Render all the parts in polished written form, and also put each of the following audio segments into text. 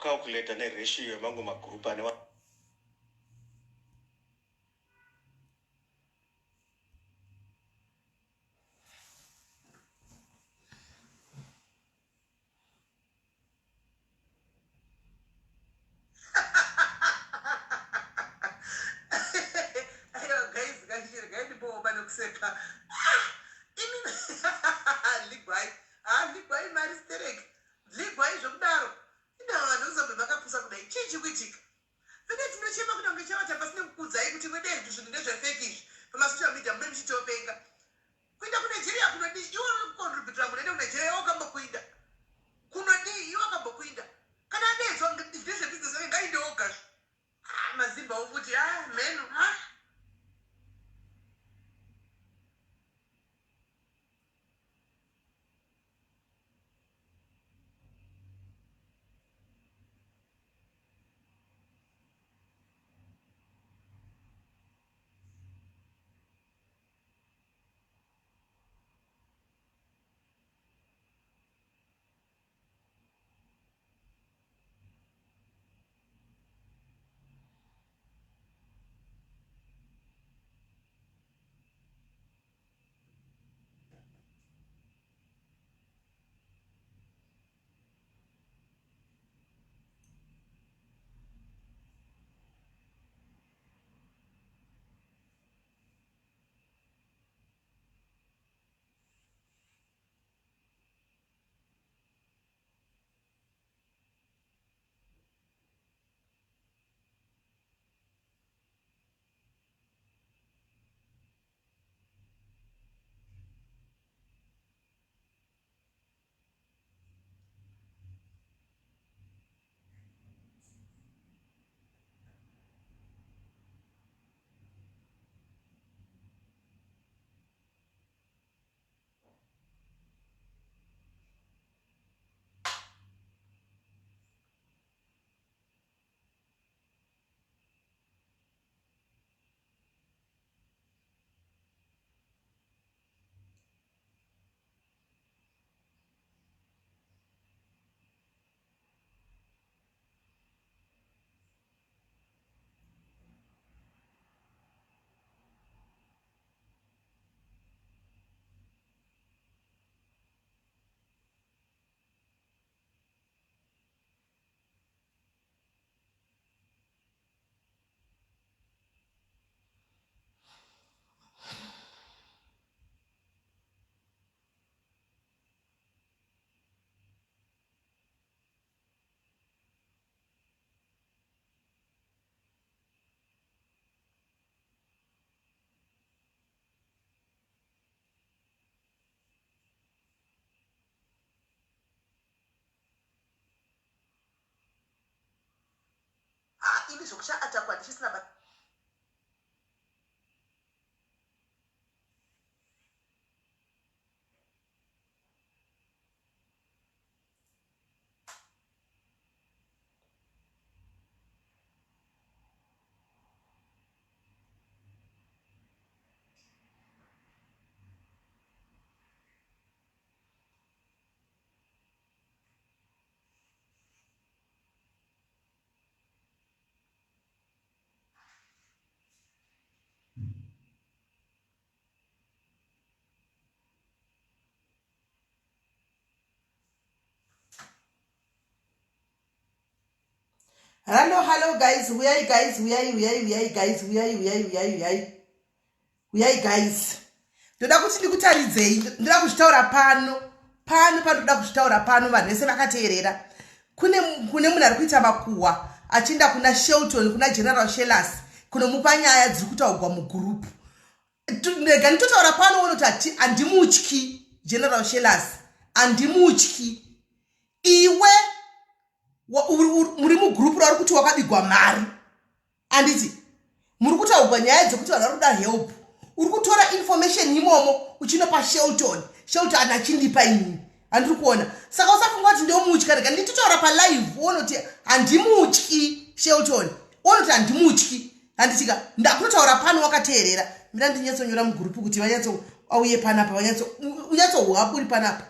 Calculator neratio yemamwe magroup ane Aiwa guys, kachirega ndipooma nekuseka. Ah, imi ligwai. Ah, ligwai mari sterek. Ligwai zvokudaro. Indawa vanhu kuzambe makapusa kudai. Chii chiri kuitika? Vene tinochema kuita kunge chavata pasine kukuudzai kuti mwedee zvinhu ndezvefeki izvi. Pamasocial media mune muchitopenga. Kuinda kuNigeria kunodii? Iwe uri kucontributora munhu ende kuNigeria iwe wakambokuinda. Kunodii? Iwe wakambokuinda. Kana adeedzwa ndezvebusiness yake ngainde oga zve. Ah, mazimba ofuti ah, mheno ah. Ah, ini zvokuchaatakwa ndichisina ba Hello, hello guys, uyai guys, uyai, uyai, uyai guys, uyai, uyai, uyai, uyai. Uyai guys. Ndoda kuti ndikutaridzei, ndoda kuzvitaura pano. Pano panoda kuzvitaura pano vanhu vese vakateerera. Kune kune munhu ari kuita makuhwa achienda kuna Shelton, kuna General Shellas kunomupa nyaya dziri kutaugwa mugroup. Rega nditotaura pano wono kuti handimutyi General Shellas, handimutyi. Iwe muri mugroup rauri kuti wakabigwa mari anditi muri kutaugwa nyaya dzekuti vanhu vari kuda help uri kutora information imomo uchinopa shelton shelton achindipa inini handiri kuona saka usafunga kuti ndomutya rega nditotaura palive uone kuti handimutyi shelton uone kuti handimutyi handitika ndakutotaura pano wakateerera mira ndinyatsonyora mugurupu kuti vanyatso auye panapa vanyatso unyatsohwa uri panapa.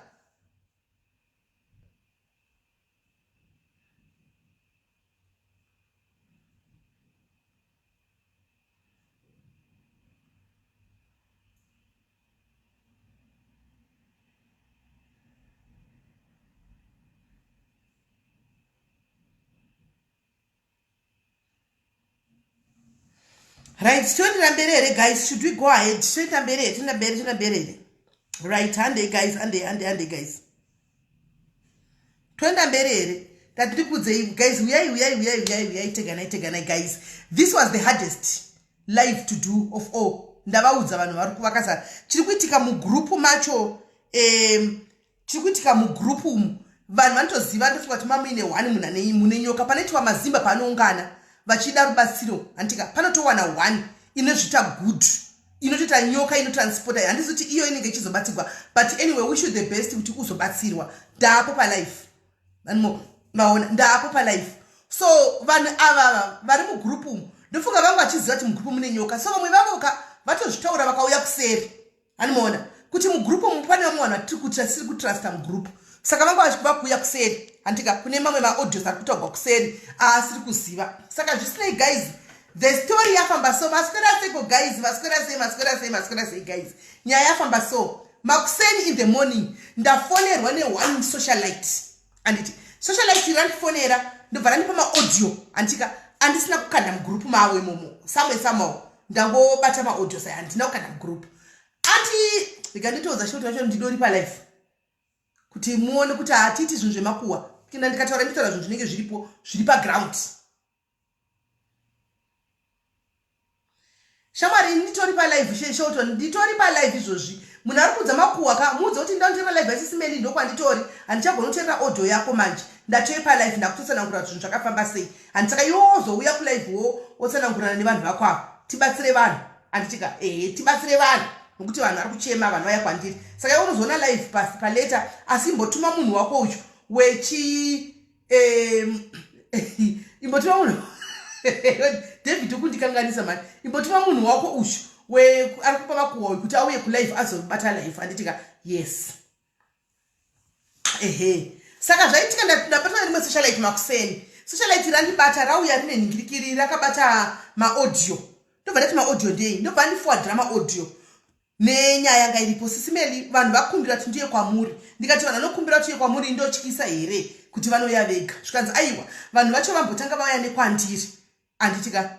Right, toendera mberi here guys? Should we go ahead? Toenda mberi here? Toenda mberi, toenda mberi here? Right, handei guys, handei, handei, handei guys. Toenda mberi here? Tati ndikuudzei guys, uyai, uyai, uyai, uyai, uyai, teganai, teganai guys. This was the hardest live to do of all. Ndavaudza vanhu vari kuvakasara. Chiri kuitika mugroup macho chiri kuitika mugroup umu vanhu vanotoziva ndofunga kuti mamuine one munhu ane mune nyoka panoitwa mazimba paanoungana vachida rubatsiro handitika panotowana one inozvita good inotoita nyoka inotransporta handisi kuti iyo inenge ichizobatsirwa but anyway we should the best kuti uzobatsirwa ndaapo palife maona ndaapo palife so vanhu ava vari mugroup umu ndofunga vanga vachiziva kuti mugroup mune nyoka so vamwe vavoka vatozvitaura vakauya kuseri Anoona kuti mugroup umu pane vamwe vanhu vatiri kuti vasiri kutrusta mugroup saka vanga vachikuva kuuya kuseri handika kune mamwe maaudios ari kutaurwa kuseri aasiri kuziva saka zvisinei guys the story yafamba so maswera seiko guys maswera sei maswera sei maswera sei guys nyaya yafamba so makuseni in the morning ndafonerwa neone socialite anditi socialite randifonera ndobva randipa maaudio andika andisina kukanda mugroup mavo imomo samwe somehow ndangobata maaudio sai handina kukanda mugroup ati rega nditoudza shoti vacho ndidori palife kuti muone kuti hatiiti zvinhu zvemakuwa kina ndikataura nditaura zvinhu zvinenge zviripo zviri paground Shamwari ini nditori palive Shelton nditori palive izvozvi munhu ari kuudza makuhwa ka muudze kuti ndanoterera live yasisi Melly ndokwanditori handichagoni kuterera audio yako manje ndatove palive ndakutotsanangura zvinhu zvakafamba sei handi saka iwe wozouya kulive wo wotsanangurana nevanhu vako ava tibatsire vanhu handitika ehe tibatsire vanhu nokuti vanhu vari kuchema vanhu vaya kwandiri saka iwe unozoona live pasi paleta asi imbotuma munhu wako uyu wechi imbotuma munhu david ukundikanganisa mani imbotuma munhu wako uyu ari kupa makuhwa uyu kuti auye kulife azobata life anditika yes ehe saka zvaitika ndabatwa nerimwe socialite makuseni socialite randibata rauya rine nhingirikiri rakabata maaudio ndobva ndati maaudio ndei ndobva andiforwardira maaudio Nenyaya yanga iripo sisi Melly vanhu vakumbira kuti ndiye kwamuri ndikati vanhu vanokumbira kuti uye kwamuri ndotyisa here kuti vanouya vega zvikanzi aiwa vanhu vacho vambotanga vauya nekwandiri anditi ka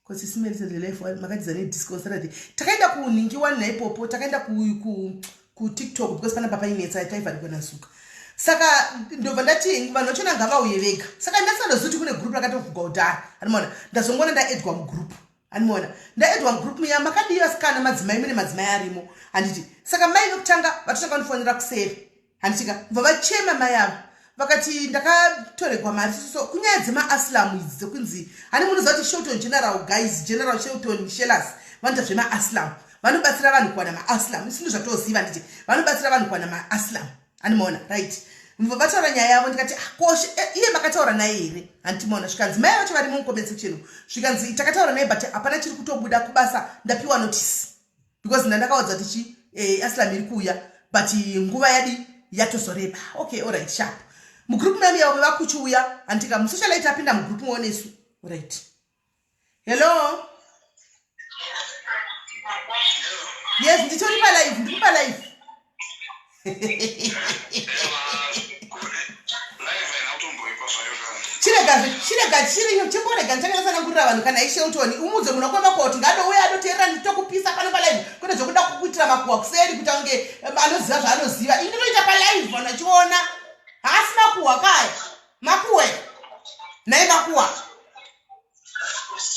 ko sisi Melly said life makatiza nedisco Saturday takaenda kunhingi wani naipopo takaenda ku, ku, ku TikTok because pana papa inetsa taivharigwa nazuka saka ndobva ndati vanhu vachona ngavauye vega saka ndasanoziva kuti kune group rakatovhugwa kudhara anomaona ndazongoona ndaedwa mugroup Andiona ndaedwa mugroup muya makadii vasikana madzimai mune madzimai arimo handiti saka mai vekutanga vatotanga kundifonera kuseri handitika bva vachema mai ava vakati ndakatoregwa mari so kunyaya dzemaaslam idzi dzekunzi hani munoziva kuti shelton general guys general shelton shelas vanoita zvemaaslam vanobatsira vanhu kuwana maaslam isu ndozvatoziva handiti vanobatsira vanhu kuwana maaslam Andimaona right vataura nyaya yavo ndikati ah, koshe eh, iye makataura naye here handimaona zvikanzi mai vacho vari mucomment section zvikanzi takataura naye but hapana chiri kutobuda kubasa ndapiwa notice because ndandakaudza kuti chi eh, aslam iri kuuya but nguva yadi yatozoreba okay alright sharp mugroup mami yavo vakuchiuya handika musocialite apinda mugroup muonesu right hello yes nditori palive ndiri palive chirega chirega chiri chimborega ndichakanyatsanangurira vanhu kana ishelton umuudze munhu wakwemakuwa kuti ngadouya adoteerera nditokupisa pano palive kwete zvekuda kukuitira makuwa kuseri kuita kunge anoziva zvaanoziva ini ndinoita palive vanhu vachiona haasi makuhwa kaya makuwe nhai makuwa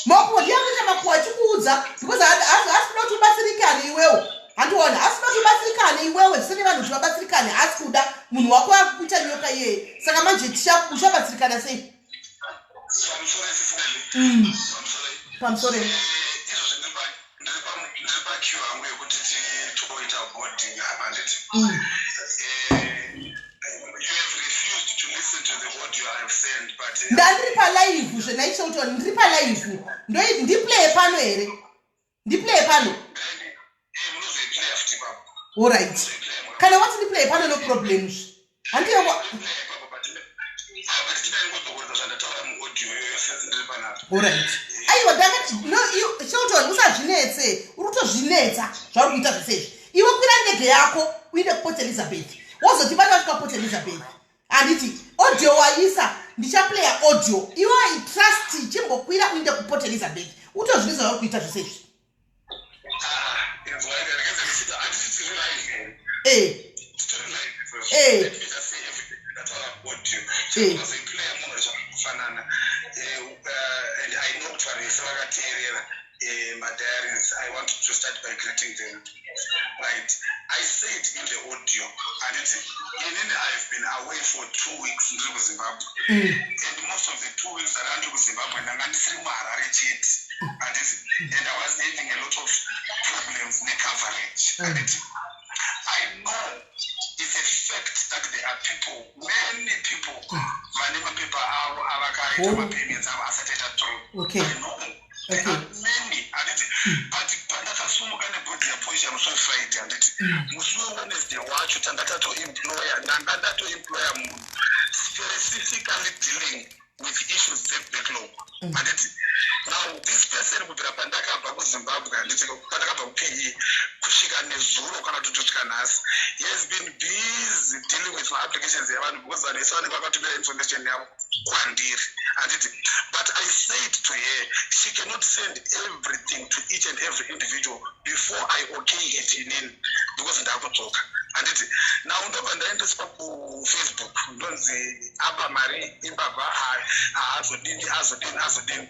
makuwa ndiye akuita makuwa achikuudza because haasi kuda kuti ubatsirikane iwewe handiona haasi kuda kuti ubatsirikane iwewe zvisine vanhu kuti vabatsirikane haasi kuda munhu wako akuita nyoka iyeye saka manje uchabatsirikana sei pamusoro Ndiri paqueue hangu yekuti titoita boarding apa handiti? You have refused to listen to the audio I have sent but Ndandiri palive zvenai Shelton ndiri palive ndoi ndiplaye pano here ndiplaye pano munozoiplaya futi ipapo. Alright kana wati ndiplaye pano no problem zve Alright. Aiwa ndakati no Shelton usazvinetse uri kutozvinetsa zvauri kuita zvese izvi. Iwe kwira ndege yako uende kuPort Elizabeth. Wozoti vana vasvika Port Elizabeth. Handiti audio waisa ndichaplaya audio. Iwe I trust chimbokwira uende kuPort Elizabeth. Utozvine zvavari kuita zvese izvi. Ah, inzwai, regedza ndichiti handiti tiri live here? Eh. Titori live. Eh. Let me just say everything ndataura audio. Eh. Chakuzoiplaya munhu zvakafanana. And I know kuti vanhu vese vakateerera. Madiaries, I want to start by greeting them. Right. I said in the audio, handiti, inini I've been away for 2 weeks, ndiri kuZimbabwe. And most of the 2 weeks that ndiri kuZimbabwe, ndanga ndisiri muHarare chete. Handiti, and I was having a lot of problems necoverage. Handiti, I know it's a fact that there are people, many people, vane mapepa avo avakaita mapayments avo asati aita through. I know. There are many, handiti, but pandakasumuka nebody yaPortia musi weFriday, handiti, musi weWednesday wacho tanga tatoemploya, ndanga ndatoemploya munhu specifically dealing with issues dzebacklog, handiti. Now this person, kubvira pandakabva kuZimbabwe, handiti, pandakabva kuPE kusvika nezuro kana kutotosvika nhasi, he has been busy dealing with maapplications evanhu, because vanhu vese vanenge vakatumira information yavo kwandiri, handiti. But I said to her she cannot send everything to each and every individual before I okay it inini, because ndakudzoka, handiti. Now ndobva ndaendeswa kuFacebook, ndonzi apa mari imbavha, haazodini, azodini, azodini.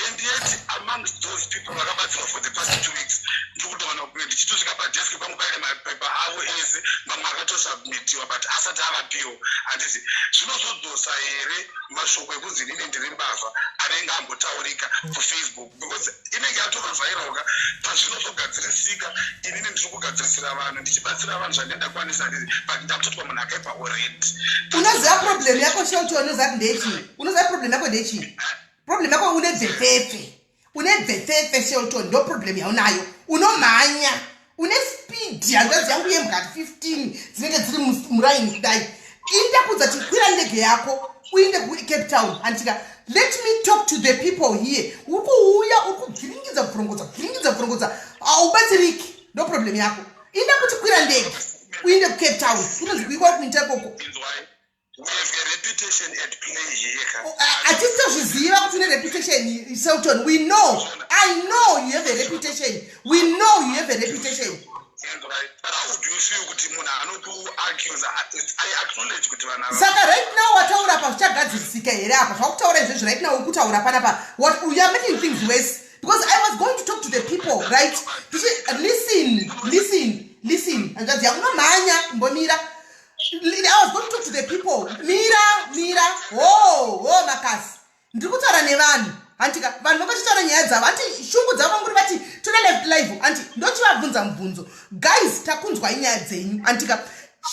And yet amongst those people vakabatsirwa for the past 2 weeks, ndiri kutoona kunge ndichitosvika padesk pangu paine mapepa avo ese, mamwe akatosubmitiwa but asati avapiwo, handiti. Zvinozodzosa here mashoko ekunzi inini ndiri mbavha anenge ambotaurika kuFacebook? Because inenge yatova viral ka. Pazvinozogadzirisika, inini ndiri kugadzirisira vanhu, ndichibatsira vanhu zvandendakwanisa, handiti, but ndakutotwa munhu akaipa already. Unoziva problem yako, Shelton? Unoziva kuti ndechii? Unoziva problem yako ndechii? Problem yako, une bvepfepfe, une bvepfepfe, Shelton. Ndo problem yaunayo. Unomhanya, une speed, hanzvadzi yangu, yembwati 15 dzinenge dziri muraini kudai. Indakudza, chikwira ndege yako uinde kuCape Town, handitika. Let me talk to the people here. Uri kuuya uri kubviringidza, bvurongodza, bviringidza, bvurongodza, haubatsiriki. Ndo problem yako. Inda kuti kwira ndege uinde kuCape Town, unonzi kuikwa kuita ikoko. Inzwai, we have a reputation at play here ka. Hatisi tozviziva kuti une reputation, Shelton. We know, I know you have a reputation. We know you have a reputation. Inzwai, but how do you feel kuti munhu anokuaccusa? I acknowledge kuti vanhu ava Saka right now wataura pa zvichagadzirisika here apa zvakutaura izvezvi? Right now uri kutaura panapa, what you are making things worse, because I was going to talk to the people, right? Listen, listen, listen, hanzvadzi yangu, unomhanya, mbomira. I was going to talk to the people. Mira, mira, ho ho, makasi, ndiri kutaura nevanhu, handika. Vanhu vangachitaura nyaya dzavo, hanti, shungu dzavo vanguri vati toda live, hanti. Ndochivabvunza mubvunzo. Guys, takunzwai nyaya dzenyu, handika.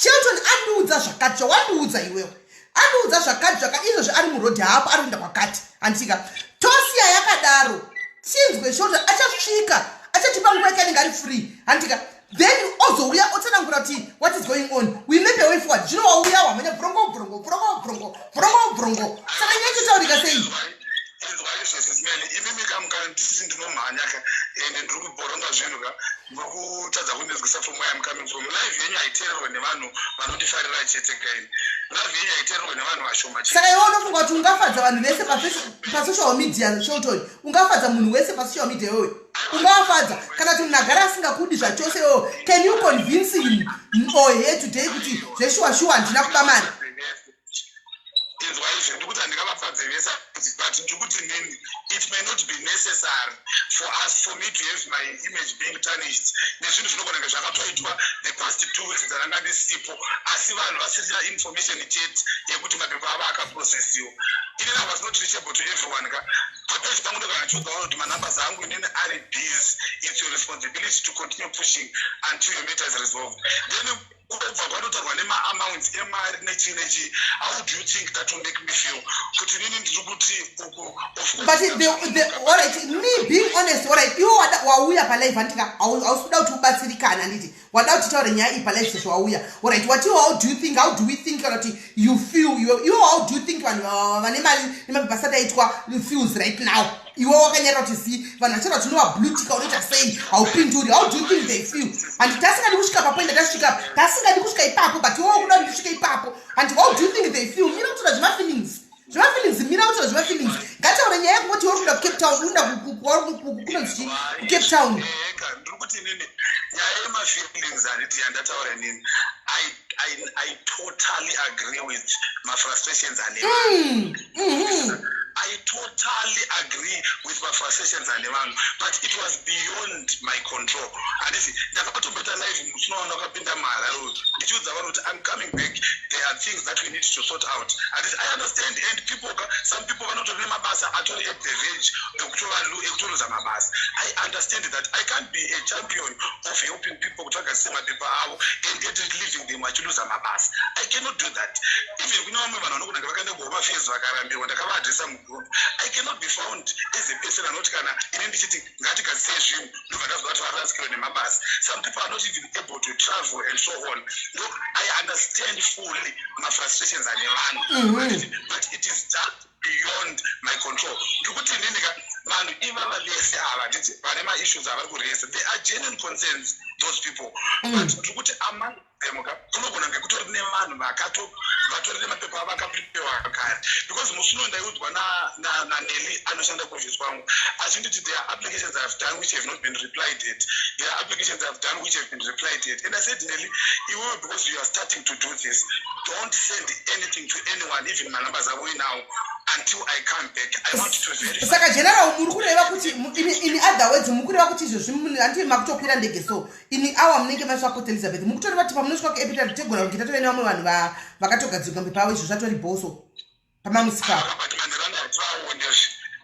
Shelton andiudza zvakati, zvawandiudza iwewe, andiudza zvakati zvaka izvozvi ari murodhi hapo, ari kuenda kwakati, handika. Tosiya yakadaro, tinzwe Shelton achasvika, achatipa nguva yake anenge ari free, handika. Then ozouya otsanangura kuti what is going on. We map a way forward. Zvino wauya wamhanya, bvurongo, bvurongo, bvurongo, bvurongo, bvurongo, bvurongo. Saka nyaya ichotaurika sei? Inzwai izvozvi zimene, imimi kamukana ndisisi ndinomhanya ka, ende ndiri kuboronga zvinhu ka, muri kutadza kundinzwisa from where I'm coming from. Live yenyu haiteererwe nevanhu vanondifarira chete kaini. Live yenyu haiteererwe nevanhu vashoma chete. Saka iwe unofunga kuti ungafadza vanhu vese pasocial media, Shelton? Ungafadza munhu wese pasocial media iwewe? Ungavafadza? Kana kuti munhu agara asingakudi zvachose iwewe, can you convince him or her today kuti zveshuwa shuwa handina kuba mari? Inzwa izvi, ndikuti handingavafadze vese, but ndikuti nini, it may not be necessary for us, for me to have my image being tarnished nezvinhu zvinogona kunge zvakatoitwa the past 2 weeks dzandanga ndisipo, asi vanhu vasisina information chete yekuti mapepa avo akaprocessiwa. Inini I was not reachable to everyone ka. Papage pangu ndogana chiudzawo kuti manumbers angu inini ari busy. It's your responsibility to continue pushing until your matter is resolved. Then kubva kwatotaurwa nemaamounts emari nechii nechii. How do you think that will make me feel kuti inini ndiri kuti uku of course But alright, me being honest, alright, iwe wauya palive, handika. Hausi kuda kuti ubatsirikane, handiti? Wada kuti taure nyaya iyi palive sezvo wauya. Alright, watiwo how do you think, how do we think, kana kuti you feel, iwe how do you think vanhu vane mari nemapepa asati aitwa feels right now? Iwe wakanyarira kuti zi vanhu vachara kuti unovablutika, unoita sei, haupinduri. How do you think they feel? Handi tasingadi kusvika papoint tasvika, tasingadi kusvika ipapo, but iwe wakuda kuti ndisvike ipapo, handi. How do you think they feel? Mira kutaura zvemafeelings, zvemafeelings, mira kutaura zvemafeelings. Ngataure nyaya yekungoti kuti uri kuenda kuCape Town, uri kuenda kunonzi kuCape Town. Eka, ndiri kuti inini nyaya yemafeelings, handiti, yandataura inini, I totally agree with mafrustrations ane vanhu. I totally agree with mafrustrations ane vanhu, but it was beyond my control, handiti? Ndakatomboita live muchinoona wakapinda muHarare ndichiudza vanhu kuti I'm coming back, there are things that we need to sort out, handiti? I understand, and people, some people vanotori nemabasa atori at the verge ekutoluza mabasa. I understand that. I can't be a champion of helping people kuti vagadzise mapepa avo and yet leaving them vachiluza mabasa. I cannot do that. Even kune vamwe vanhu vanogona kunge vakaenda kuHome Affairs vakarambirwa, ndakavaadresa mugroup. I cannot be found as a person anoti kana ini ndichiti ngatigadzisei zvinhu, ndobva ndaziva kuti varasikirwa nemabasa. Some people are not even able to travel and so on. No, I understand fully mafrustrations ane vanhu, but it is just beyond my control. Ndikuti inini ka, vanhu ivava vese ava, handiti, vane maissues avari kuraisa, they are genuine concerns, those people, but ndikuti among them ka, kunogona kunge kutori nevanhu vatori nemapepa avo akapreparewa kare, because musi uno ndaiudzwa naNelly anoshanda kuofisi kwangu achinditi there are applications I have done which have not been replied yet, there are applications I have done which have been replied yet. And I said, "Nelly, iwewe, because you are starting to do this, don't send anything to anyone, even manumbers avo now, until I come back. I want to verify." Saka General, muri kureva kuti in other words, muri kureva kuti izvozvi, handiti, makutokwira ndege, so in hour munenge masvika Port Elizabeth, mukutoreva kuti pamunosvika kuEpital tegona kunge tatove nevamwe vanhu vakatogadzirwa mapepa avo, izvo zvatori bhoso pamamusika? But manherana hativaone,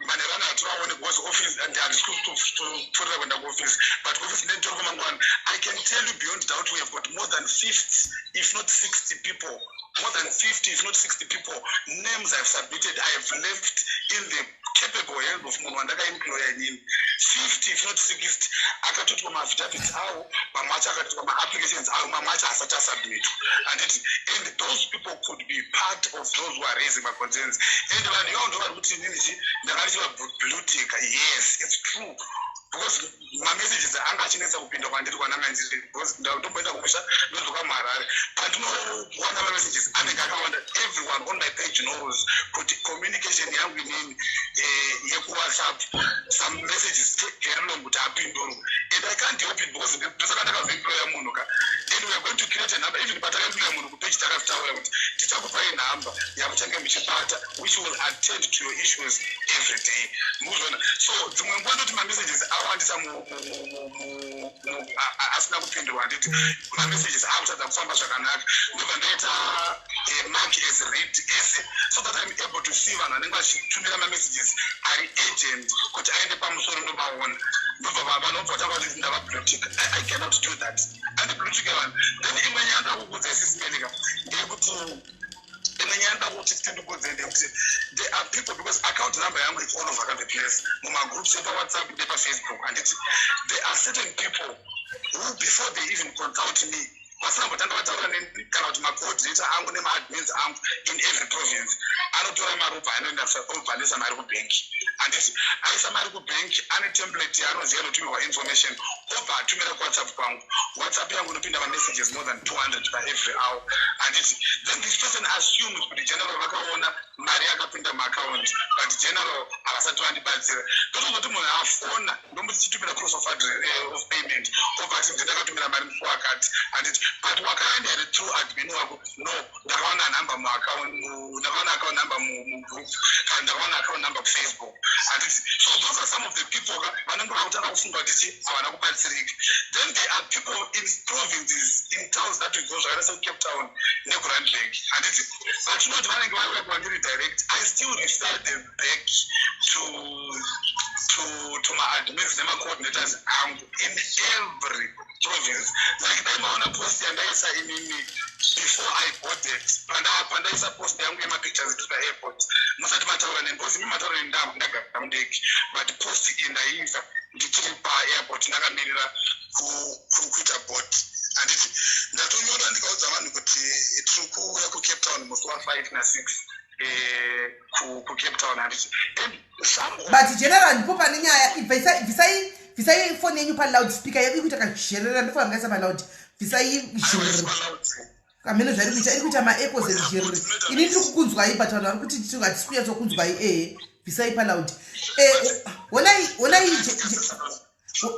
manherana hativaone, because office and handisi kupfuurira kuenda kuoffice, but office ndenitori kumangwana. I can tell you beyond doubt we have got more than 50, if not 60 people, more than 50, if not 60 people, names I've submitted, I have left in the capable hands of munhu wandakaemploya inini. 50, if not 60, akatoitwa maaffidavits avo, mamwe acho akatoitwa maapplications avo, mamwe acho asati asubmitwa, handiti? And those people could be part of those who are raising maconcerns, and vanhu ivavo ndo vari kuti inini chi ndanga ndichivablueticka. Yes, it's true, because mamessages anga achinetsa kupinda kwandiri kwandanga ndiri, because ndomboenda kumusha, ndodzoka muHarare, pandinowana mamessages anenge akawanda. Everyone on my page knows kuti communication yangu inini yekuWhatsApp, some messages take very long kuti apindurwe, and I can't help it, because ndosaka ndakazoemploya munhu ka, and we are going to create a number. Even patakaemploya munhu kupage, takazitaura kuti tichakupai nhamba yamuchange muchibata, which will attend to your issues every day. Muzvona? So dzimwe nguva ndoti mamessages awandisa asina kupindurwa, handiti, mamessages akutadza kufamba zvakanaka, ndobva ndaita mark as read ese, so that I'm able to see vanhu vanenge vachitumira mamessages ari urgent kuti aende pamusoro, ndomaona, ndobva vanobva vatanga kuti ndavablueticka. I cannot do that, andiblueticke vanhu. Then imwe nyaya ndakukudza isisimelika ndeyekuti, imwe nyaya ndakuti tindikudze ndeyekuti there are people, because account number yangu is all over the place mumagroups epaWhatsApp nepaFacebook, handiti? There are certain people who, before they even consult me, vasina kumbotanga vataura neni kana kuti macoordinator angu nemaadmins angu in every province, anotora mari, obva anoenda obvanisa mari kubhenki, handiti? Aisa mari kubhenki, ane template yaanoziva inotumirwa information, obva atumira kuWhatsApp kwangu. WhatsApp yangu inopinda mamessages more than 200 per every hour, handiti? Then this person assumes kuti General vakaona mari yakapinda muaccount, but General havasati vandibatsira. Totozoti munhu afona, ndomuti chitumira proof of payment, obva ati ndindakatumira mari musi wakati, handiti? But wakaenda here through admin wako? No, ndakaona number muaccount, ndakaona account number mugroup, kana ndakaona account number kuFacebook, handiti? So those are some of the people ka vanenge vakutanga kufunga kuti chi havana kubatsirika. Then there are people in provinces, in towns that we go, zvakaita sekuCape Town nekuRandburg, handiti? Vatinoti vanenge vauya kwandiri direct, I still refer them back to maadmins nemacoordinators angu in every province. Like dai maona post yandaisa inini before I boarded, pandaisa post yangu yemapictures ndiri paairport, musati mataura neni, because imi mataura neni ndagara mudeki, but post iyi ndaiisa ndichiri paairport ndakamirira kuita board, handiti? Ndatonyora ndikaudza vanhu kuti tiri kuuya kuCape Town musi wa5 na6 kuCape Town, handiti? And some of But General, ndipo pane nyaya. Bvisai foni yenyu paloud speaker, ikuita kazherera. Ndofanira mungaisa paloud. Bvisai zherera. Hameno zvairi kuita, iri kuita maecos and jerere. Ini ndiri kukunzwai, but vanhu vari kuti hatisi kunyatsokunzwai. Ehe, bvisai paloud. Eh, honai, honai,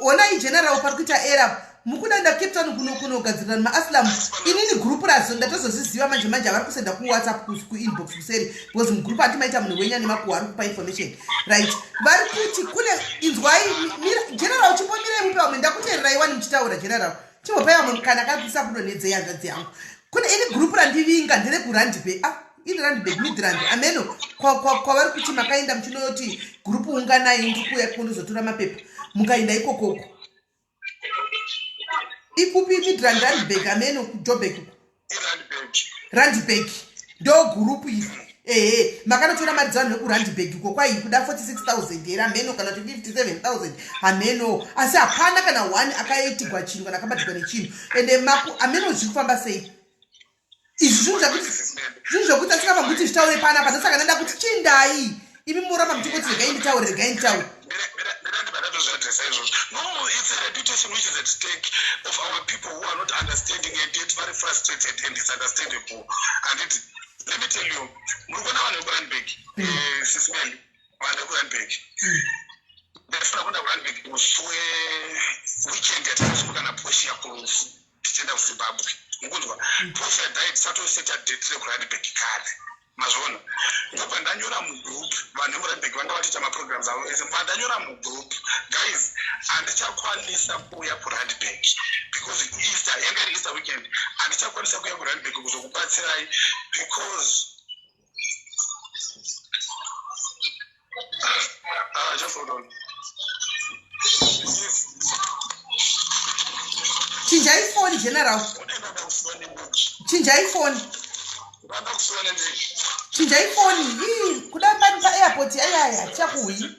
honai general, pari kuita error. Mukuda Cape Town kuno kunogadzirira maasylum. Inini gurupu razo ndatozozviziva manje manje, avari kusenda kuWhatsApp, kuinbox kuseri, because mugurupu handimaita munhu wenya nemakuhwa ari kupa information, right? Vari kuti kune, inzwai, general, chimbomirai mupe vamwe. Ndakuteererai wani muchitaura, general. Chimbopai vamwe kana kapisa kudonhedzei hanzvadzi yangu. Kune ini gurupu randivinga nderekuRandburg, ah, ini Randburg, Midrand, ameno kwavari kuti makaenda muchinoti gurupu unganai, ndikuuya kundozotora mapepa. Mukaenda ikokoko, ikupi? Midrand, Randburg, ameno kuJobek uko. Randburg ndo gurupu iri. Ehe, makanotora mari dzevanhu vekuRandburg uko. Kwai kuda 46 000 here, hameno, kana kuti 57 000, hameno. Asi hapana kana one akaitigwa chinhu kana akabatirwa nechinhu. Ende hameno zviri kufamba sei izvi zvinhu zvokuti asingafambi kuti zvitaure panapa. Ndosaka ndanda kuti chindai imi muramba muchingoti regai nditaure, regai nditaure. Ndatozviadresa izvozvo. No, it's a reputation which is at stake of our people who are not understanding and yet very frustrated, and it's understandable. And it, let me tell you, muri kuona vanhu vekuRandburg, Sis Melly, vanhu vekuRandburg, ndafuna kuenda kuRandburg musi weweekend yatakazvimuka naPortia kurufu tichienda kuZimbabwe. Mukunzwa? Portia died tatoseta date rekuRandburg kare, mazviona? Ndobva ndanyora mugroup, vanhu vemuRandburg vanga vatoita maprograms avo ese. Bva ndanyora mugroup, "Guys, handichakwanisa kuuya kuRandburg because Easter yanga iri, Easter weekend. Handichakwanisa kuuya kuRandburg kuzokubatsirai because" just hold on. Yes. Chinjai foni, general. Unoenda kusiwa nembudzi. Chinjai foni. Ndanda kusiwa nendege. Chinjai foni. Ii, kuda pani paairport ayaya, tichakuhwi.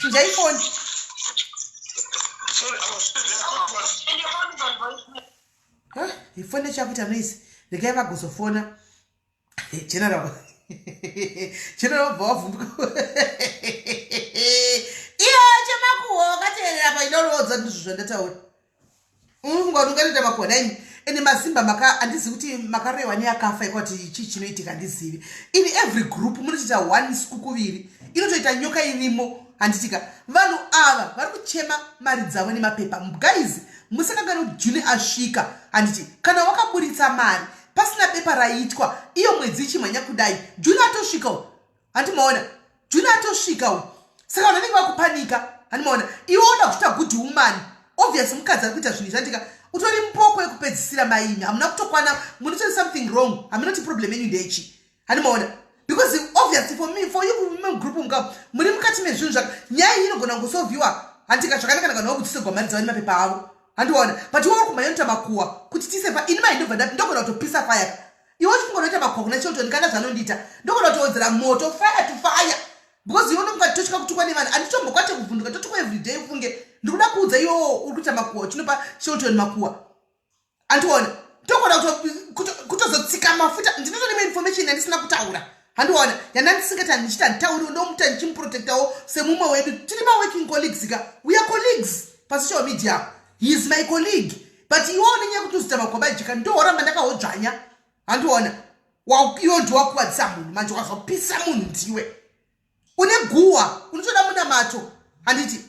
Chinjai foni. Sorry, I was there. Ah, ifoni yachakuita noise. Regai vagozofona. General, general, wabva wavhunduka iye chemakuhwa wakateerera painoroodza. Ndizvo zvandataura. Unofunga kuti ungatoita makuhwa naimi? Ende mazimba maka, handizivi kuti makarewa neakafa ikwati chii chinoitika, handizivi ini. Every group munotoita one sikukuviri inotoita nyoka irimo, handitika? Vanhu ava vari kuchema mari dzavo nemapepa. Guys, musakangani kuti June asvika, handiti? Kana wakaburitsa mari pasina bepa raitwa, iyo mwedzi ichimhanya kudai, June atosvikawo, handimaona? June atosvikawo, saka vanhu vanenge vakupanika, handimaona? Iwe oda kuchita good woman, obvious mukadzi ari kuita zvinhu izvanditika, utori mupoko yekupedzisira. Maimi hamuna kutokwana, munotori something wrong. Hamunoti problem yenyu ndechi, handimaona? Because obviously for me, for you, mugroup muka muri mukati mezvinhu zvaka, nyaya iyi inogona kusolviwa, handika? Zvakanaka kana vakudzisigwa mari dzavo nemapepa avo, handiona? But iwe uri kumhanya makuwa kuti tise pa ini mai, ndobva ndogona kutopisa fire. Iwe uchifunga makuwa kuna Chelton, kana zvanondiita ndogona kutowedzera moto, fire to fire, because iwe unomuka totya kutukwa nevanhu. Handitombokwate kuvhunduka, totukwa everyday. Ufunge ndikuda kuudza iwewo uri kuita makuwa uchinopa Shelton makuwa, handiona? Togona kutozotsika mafuta. Ndinoto nemwe information yandisina kutaura, handiona? Yandandisingati handichiti handitauriwo, ndomuta ndichimuprotectawo semumwe wedu. Tiri maworking colleagues ka, we are colleagues pasocial media. He is my colleague, but iwe unenyaya kuti uzita makwaba jika, ndohoramba ndakahodzvanya, handiona? Iwe ndiwakuwadzisa munhu manje, wazopisa munhu ndiwe. Une guhwa, unotoda munamato, handiti?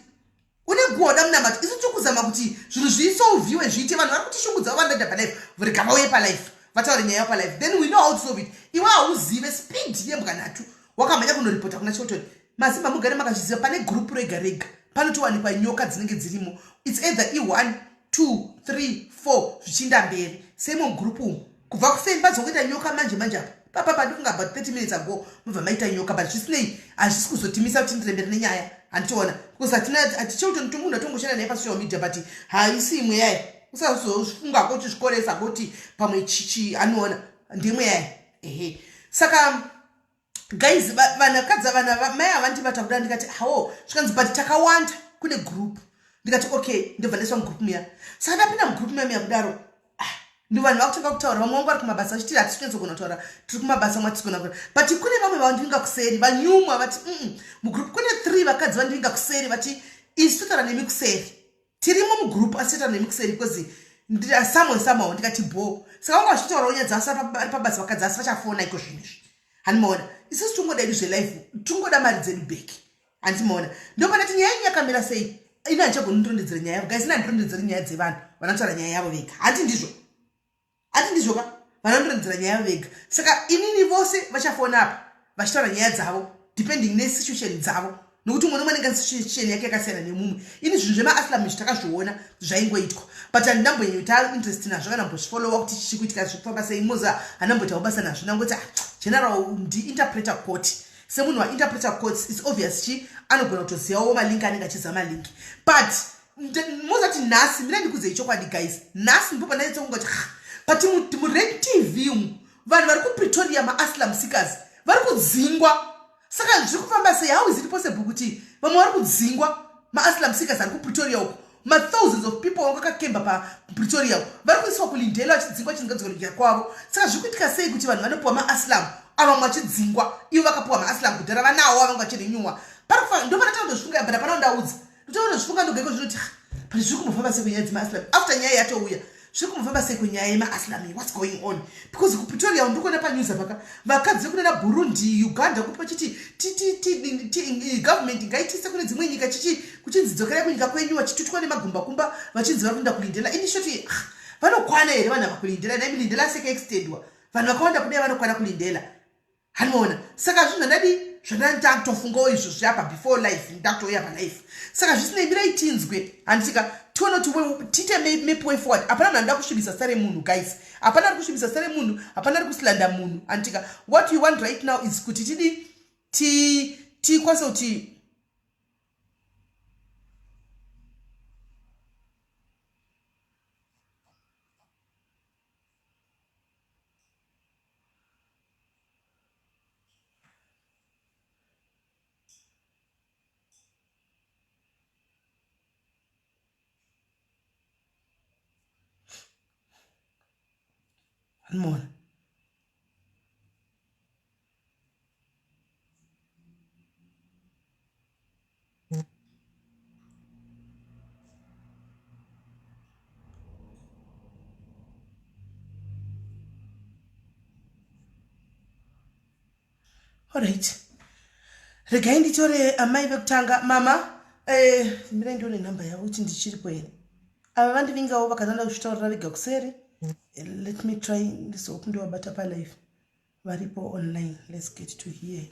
Une guhwa, uda munamato. Isu tiri kuzama kuti zvinhu zvisolviwe, zviite. Vanhu vari kutishungudza, vandaenda palife, rega vauye palife vataure nyaya palife, then we know how to solve it. Iwe hauzive speed yembwa nhatu, wakamhanya kunoripota kuna Chelton. Mazimba, mugare makazviziva, pane gurupu rega rega panotowanikwa nyoka dzinenge dzirimo. It's either i1, 2, 3, 4 zvichiinda mberi. Semo mugurupu umu, kubva kuseni padzongoita nyoka manje manje apa papapa, ndifunga about 30 minutes ago mubva maita nyoka. But zvisinei, hazvisi kuzotimisa kuti ndirembere nenyaya, handitoona? Because hatina hatiChelton, tomunhu atongoshanda naye pasocial media, but haisi imwe yaya. Usazofunga kuti zvikoresa kuti pamwe chichi, anoona ndimwe yaya. Ehe, saka guys, vanakadzi, vana mai havandibata kuda. Ndikati hawo, zvikanzi, "But takawanda kune group." Ndikati okay, ndobva ndaiswa mugroup muya. Saka ndapinda mugroup muya muya kudaro, ah, ndo vanhu vakutanga kutaura. Vamwe vangu vari kumabasa vachiti hatisi kunyatsogona kutaura, tiri kumabasa, mwatisogona kutaura. But kune vamwe vandivinga kuseri vanyumwa vati mugroup kune three vakadzi vandivinga kuseri vati isu totaura nemi kuseri, tirimo mugroup asi totaura nemi kuseri because somewhere somehow. Ndikati bo. Saka vanga vachitaurawo nyaya dzavo ari pabasa vakadzi asi vachafona iko zvinhu izvi. Handimaona. Isusu tingoda hedu zvelife, tingoda mari dzedu back. Handimaona. Ndopandati nyaya yenyu yakamira sei? Ini handichagoni ndirondedzere nyaya yavo. Guys, ini handirondedzere nyaya dzevanhu. Vanotaura nyaya yavo vega. Hanti ndizvo? Hanti ndizvo ka? Vanondorondedzera nyaya yavo vega. Saka inini vose vachafona apa vachitaura nyaya dzavo depending nesituation dzavo. Nokuti umwe nomwe anenge situation yake yakasiyana nemumwe. Ini zvinhu zvemaaslam izvi takazviona zvaingoitwa. But handina mbonyanyoita interest nazvo kana mbozvifollowa kuti chichi kuitika zviri kufamba sei. Moza handina mboitawo basa nazvo. Ndangoti ah, general ndiinterpreter court. Semunhu wainterpreter courts it's obvious chi anogona kutozivawo malink anenge achiziva malink. But mozati nhasi mira ndikudzei chokwadi guys nhasi ndipo pandanyatsokunga kuti but mured tv umu vanhu vari kupretoria maaslam seekers vari kudzingwa saka zviri kufamba sei how is it possible kuti vamwe vari kudzingwa maaslam seekers ari kupretoria uku mathousands of people vanga vakakemba papretoria uku vari kuiswa kulindela vachidzingwa vachinzwa kwavo saka zviri kuitika sei kuti vanhu vanopiwa maaslam avamwe vachidzingwa ivo vakapiwa maaslam kudhara vanawo avanga vachirenyuwa ndopanatanga ndozvifunga but hapana undaudza Ndotaura zvifunga ndoga iko zvinoti but zviri kumbofamba sei kwenyaya dzemaaslam after nyaya yatouya zviri kumbofamba sei kwenyaya yemaaslam iyi what's going on because kupretoria ndiri kuona panews apaka vakadzi vekunana burundi uganda kupi vachiti government ngaitise kune dzimwe nyika chichi kuchinzi dzokerai kunyika kwenyu vachitutwa nemagumbakumba vachinzi vari kuenda kulindela ini shoti ah, vanokwana here vanhu ava kulindela naimi lindela seke extendwa vanhu vakawanda kudai vanokwana kulindela Handimaona saka zvinhu zvandadi zvandandakutofungawo izvo zviapa before life ndakutouya palife saka zvisinei mirai tinzwe handitika tione kuti tiite map way forward hapana munhu anoda kusvibisa zita remunhu guys hapana ari kusvibisa zita remunhu hapana ari kusilanda munhu handitika what we want right now is kuti tidi tikwanise kuti Andimuona. Alright. Regai nditore amai vekutanga mama eh mirai ndione nhamba yavo kuti ndichiripo here. Ava vandivingawo vakatanga kuchitaurira vega kuseri. Eh, let me try ndizope ndovabata palive. Varipo online. Let's get to hear.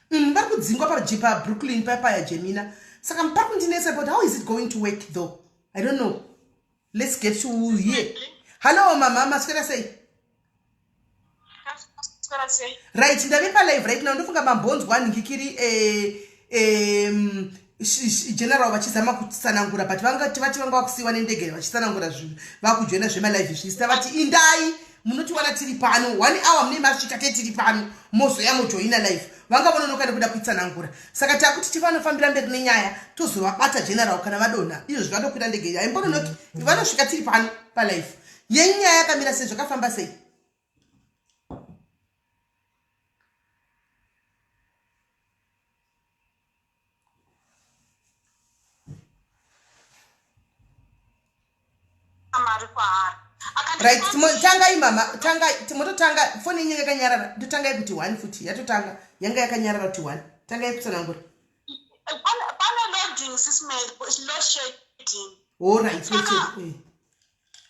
Vari kudzingwa pajipa Brooklyn paya Jemina. Saka pari kundinetsa but how is it going to work though? I don't know. Let's get to here. Hello mama, maswera sei? Right, ndave palive right now ndofunga mambonzwa nhingikiri eh, eh, general vachizama kutsanangura but vangati vati vanga vakusiiwa nendege vachitsanangura zvinhu vakujoina zvemalive zvisi tavati indai munotiwana tiri pano one hour mune masvika te tiri pano mozoya mojoina live vanga vononoka nekuda kuitsanangura saka takuti tifanofambira mberi nenyaya tozovabata general kana vadonha izvozvi vatokwira ndege haimbononoki vanosvika tiri pano palife yenyu nyaya yakamira sei zvakafamba sei mari kwaari right tangai mama tangai mototanga foni yenyu yakanyarara totangai kuti one futi yatotanga yanga yakanyarara kuti one tangai kutsanangura pane loading sis Mary load shedding all right load shedding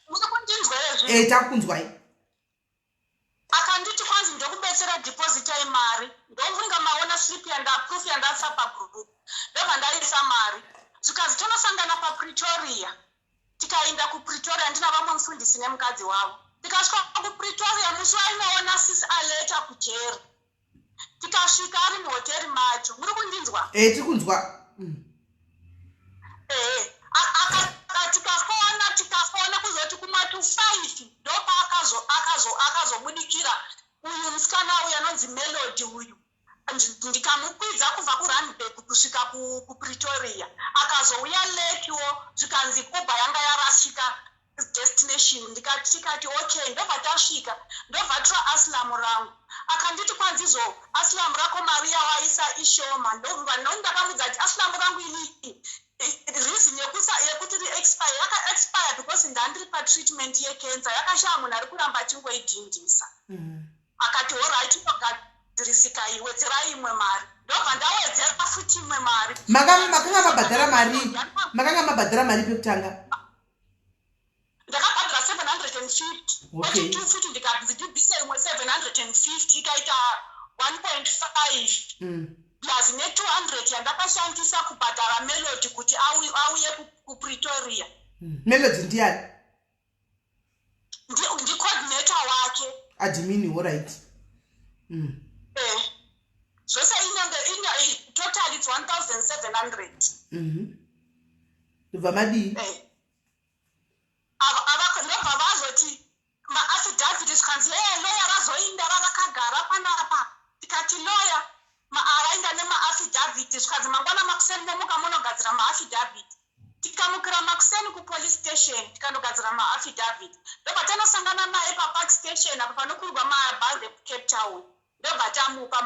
muri kundinzwa here eh takunzwai Akanditi kwanzi ndokubetsera depositai mari ndofunga maona slip yanda proof yandasa pagroup ndobva ndaisa mari zvikanzi tonosangana paPretoria tikaenda kuPretoria ndina vamwe mufundisi nemukadzi wavo tikasvika kuPretoria musi wainoona sis Aleta kujeri tikasvika ari muhoteri macho muri kundinzwa eh tiri kunzwa mm. eh tikafona tikafona kuzoti kuma to 5 ndopaakazo akazo akazobudikira uyu musikana uyu anonzi Melody uyu ndikamukwidza kubva kuRandburg kusvika kuPretoria akazouya late-wo zvikanzi Uber yanga yarasika destination ndikati tikati okay ndobva tasvika ndobva tora asylum rangu akanditi kwanzi zvo asylum rako mari yawaisa ishoma ndobva ndakamuudza kuti asylum rangu inini Reason yekusa yekuti riexpire, yakaexpire because ndandiri patreatment yecancer, yakashaya munhu ari kuramba achingoidhindisa. Akati, "Alright, inogadzirisika, wedzerai imwe mari." Ndobva ndawedzera futi imwe mari. Makanga mabhadhara mari, makanga mabhadhara mari pekutanga? Ndakabhadhara 750. Wechitu futi ndikanzi ndibvise imwe 750, ikaita 1.5 plus ne200 yandakashandisa kubhadhara Melody kuti auye kuPretoria. Melody ndiani? Ndicoordinator wake. Admin, alright. Zvose inenge total it's 1700. Ndobva madii? Ndobva vazoti maaffidavit, zvikanzi, "E, loya razoinda rarakagara panapa." Tikati, "Loya arainda nemaaffidavit." Zvikanzi, "Mangwana makuseni momuka munogadzira maaffidavit." Tikamukira makuseni kupolice station, tikanogadzira maaffidavit. Ndobva tanosangana naye paPark Station apo panokwirwa mabhazi ekuCape Town. Ndobva tamupa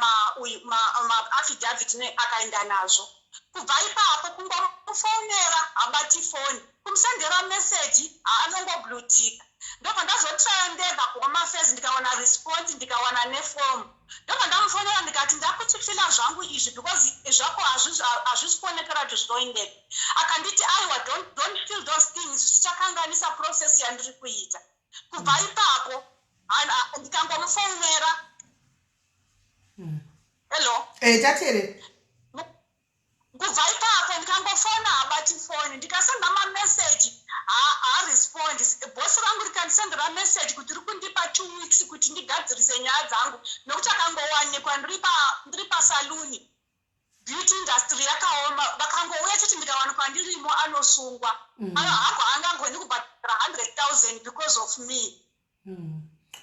maaffidavit, akaenda nazvo. Kubva ipapo kungomufonera habati foni, kumusendera meseji haanongoblutika. Ndobva ndazotraya ndega kuHome Affairs, ndikawana response, ndikawana nefomu. Ndobva ndamufonera ndikati, "Ndakuchifila zvangu izvi because zvako hazvisi kuonekera kuti zvinoendeka." Akanditi, "Aiwa, don't feel those things, zvichakanganisa process yandiri kuita." Kubva ipapo ndikangomufonera. Hello? Tatere. Kubva ipapo ndikangofona habati foni, ndikasenda mameseji haarespondi. Bhosi rangu rikandisendera meseji kuti ri kundipa 2 weeks kuti ndigadzirise nyaya dzangu, nokuti akangowanikwa ndiri pasaluni, beauty industry yakaoma, vakangouya chiti ndikawanikwa ndirimo anosungwa. Hago angagoni kubhadhara 100 000 because of me.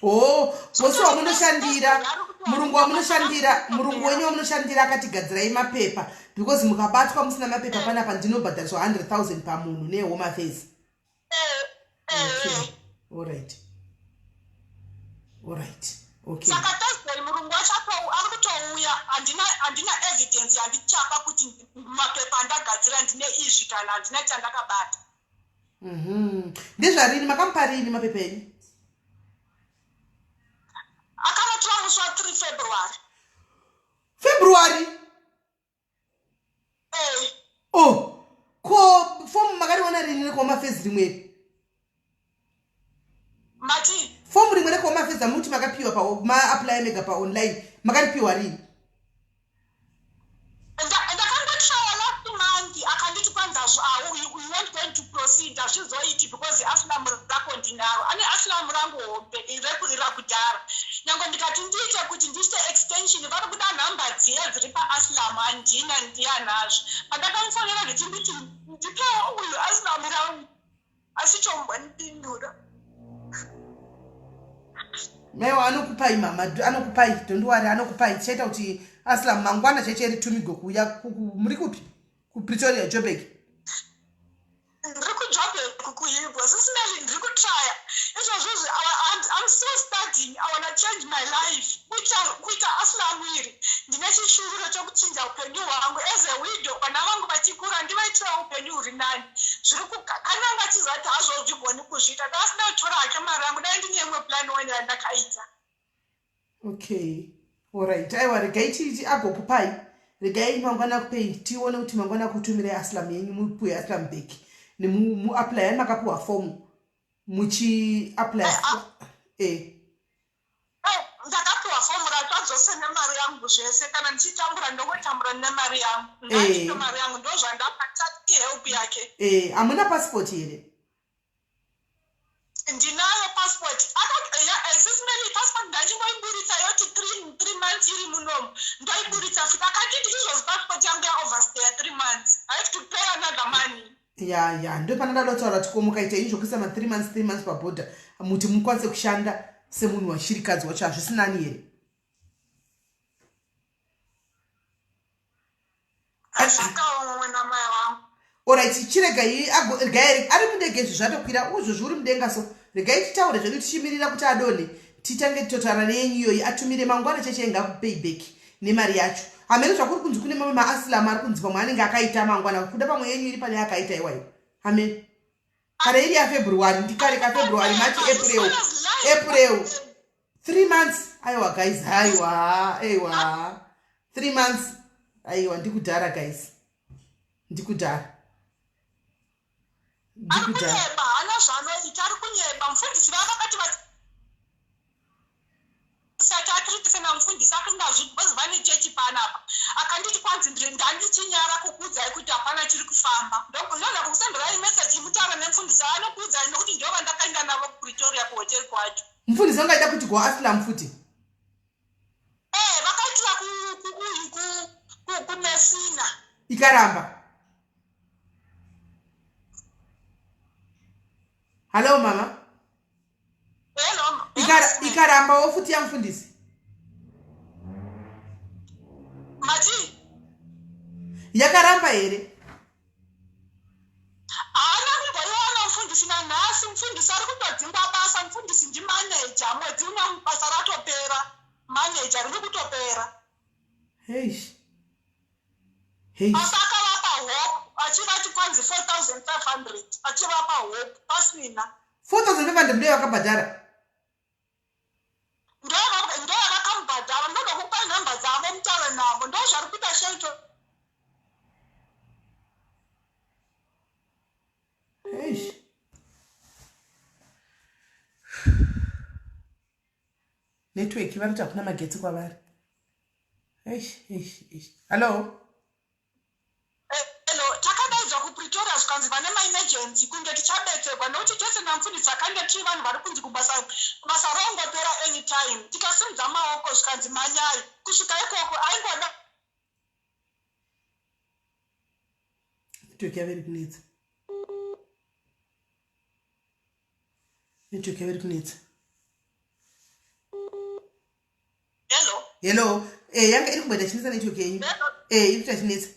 Oh, bosi wamunoshandira, murungu wamunoshandira, murungu wenyu wamunoshandira akatigadzirai mapepa because mukabatwa musina mapepa panapa ndinobhadhariswa 100 000 pamunhu neHome Affairs. Okay, alright, okay. Saka Thursday murungu wacho ari kutouya. Handina evidence yandichapa kuti mapepa andagadzira ndine izvi, kana handina chandakabata. Ndezvarini? Makamupa rini mapepa enyu? Akanotora musi wa3 February. February? Eh. Oh, ko fomu makariona rini rekuHome Affairs rimweri? Mati? Fomu rimwe rekuHome Affairs amuti makapiwa maapply mega paonline, makaripiwa rini? Ndakangotraya last month. Akanditi kwanza, "You won't going to proceed, hazvizoiti because asylum rako ndinaro." Ane asylum rangu hombe rakudhara. Nyange ndikati ndiite kuti ndiite extension, vari kuda nhamba dziya dziri paasylum, handina ndiyanazvo. Pandakamufonera ndichinditi ndipewo uyu asylum rangu, asi chombondindura. Maiwa, anokupai mama, anokupai, don't worry, anokupai. Tichaita kuti asylum mangwana chaicho ritumigwe kuuya. Muri kupi? KuPretoria, Joburg? Ndiri kuJoburg, kuHillbrow. Sis Melly, ndiri kutraya izvozvozvi. I'm still studying. I wanna change my life. Kuita asylum iri, ndine chishuviro chokuchinja upenyu hwangu as a widow. Vana vangu vachikura ndivaitirawo upenyu huri nani. Zviri kananga achizati hazvo zvigoni kuzviita, ndasina kutora hake mari yangu, dai ndine imwe plan one yandakaita. Okay, alright. Aiwa, regai titi agokupai, regai mangwana kupei, tione kuti mangwana kutumirai asylum yenyu, mupiwe asylum back nemuapply yani makapiwa fomu muchiapply. Ndakapiwa fomu racho, adzose nemari yangu zvese. Kana ndichitambura ndongotambura nemari yangu. Ndandipe mari yangu, ndo zvandapata, ihelp yake. Hamuna passport here? Ndinayo passport. Sis Melly, passport ndachingoiburitsa yoti 3 months iri munomu, ndoiburitsa futi. Akatiti izvozvi passport yangu yaoverstay 3 months, I have to pay another money. Ya, ndo panada kutaura kuti ko mukaita ini zvokuisa ma3 months, 3 months pabhodha muti mukwanise kushanda semunhu washirikadzi wacho, hazvisinani here? Zvakaomwe namai vangu. Alright, chiregai, regai ari mundege izvi zvatokwira uzvozvi uri mudenga, so regai titaure zvedu tichimirira kuti adonhe, titange totaura neyenyu iyoyi atumire mangwana cheche ngakupei back. Nemari yacho hameno zvakuri kunzi kune mamwe maasilamu ari kunzi pamwe anenge akaita mangwana kuda pamwe yenyu iri pane akaita iwayo. Hameno kana iri yafebruary, ndikare kafebruary, March, April, April, 3 months. Aiwa guys, aiwa, aiwa, 3 months, aiwa, ndikudhara guys, ndikudhara. Ari kunyeba, haana zvaanoita, ari kunyeba. Mufundisi vavakati vasati atiritise namufundisi akangazvi because vane chechi panapa. Akanditi kwanzi ndandichinyara kukuudzai kuti hapana chiri kufamba. Ndonda kukusenderai meseji, mutaura nemufundisi, anokuudzai nekuti ndo vandakaenda navo kuPretoria kuhoteri kwacho. Mufundisi vanga aida kuti kuasylum futi? Eh, vakaitira uyu kuMessina. Ikaramba. Hallo mama. Hello. Ikarambawo futi yamufundisi? Mati? Yakaramba here? Haana kumboiwana mufundisi nanhasi. Mufundisi ari kutodzingwa basa. Mufundisi ndimaneja. Mwedzi uno basa ratopera, maneja riri kutopera. Heish. Heish. Asi akavapa hope achivati kwanzi 4500, achivapa hope pasina. 4500 ndiyo yakabhadhara? Ndo vakamubhadhara. Ndoda kupa nhamba dzavo mutaure navo. Ndo zvari kuita Shelton. Eish. Network, vanoti hakuna magetsi kwavari. Eish, eish, eish. Hallo? Hello, takadaidzwa kuPretoria zvikanzi vane maemergency kunge tichabetserwa nokuti tese namufundisi akange tiri vanhu vari kunzi kubasa, basa rongopera anytime. Tikasimudza maoko zvikanzi manyai. Kusvika ikoko aingoda Network yave iri kunetsa, network yave iri kunetsa. Hello. Hello, yanga iri kumboita chinetsa network yenyu. Hello. Iri kuita chinetsa.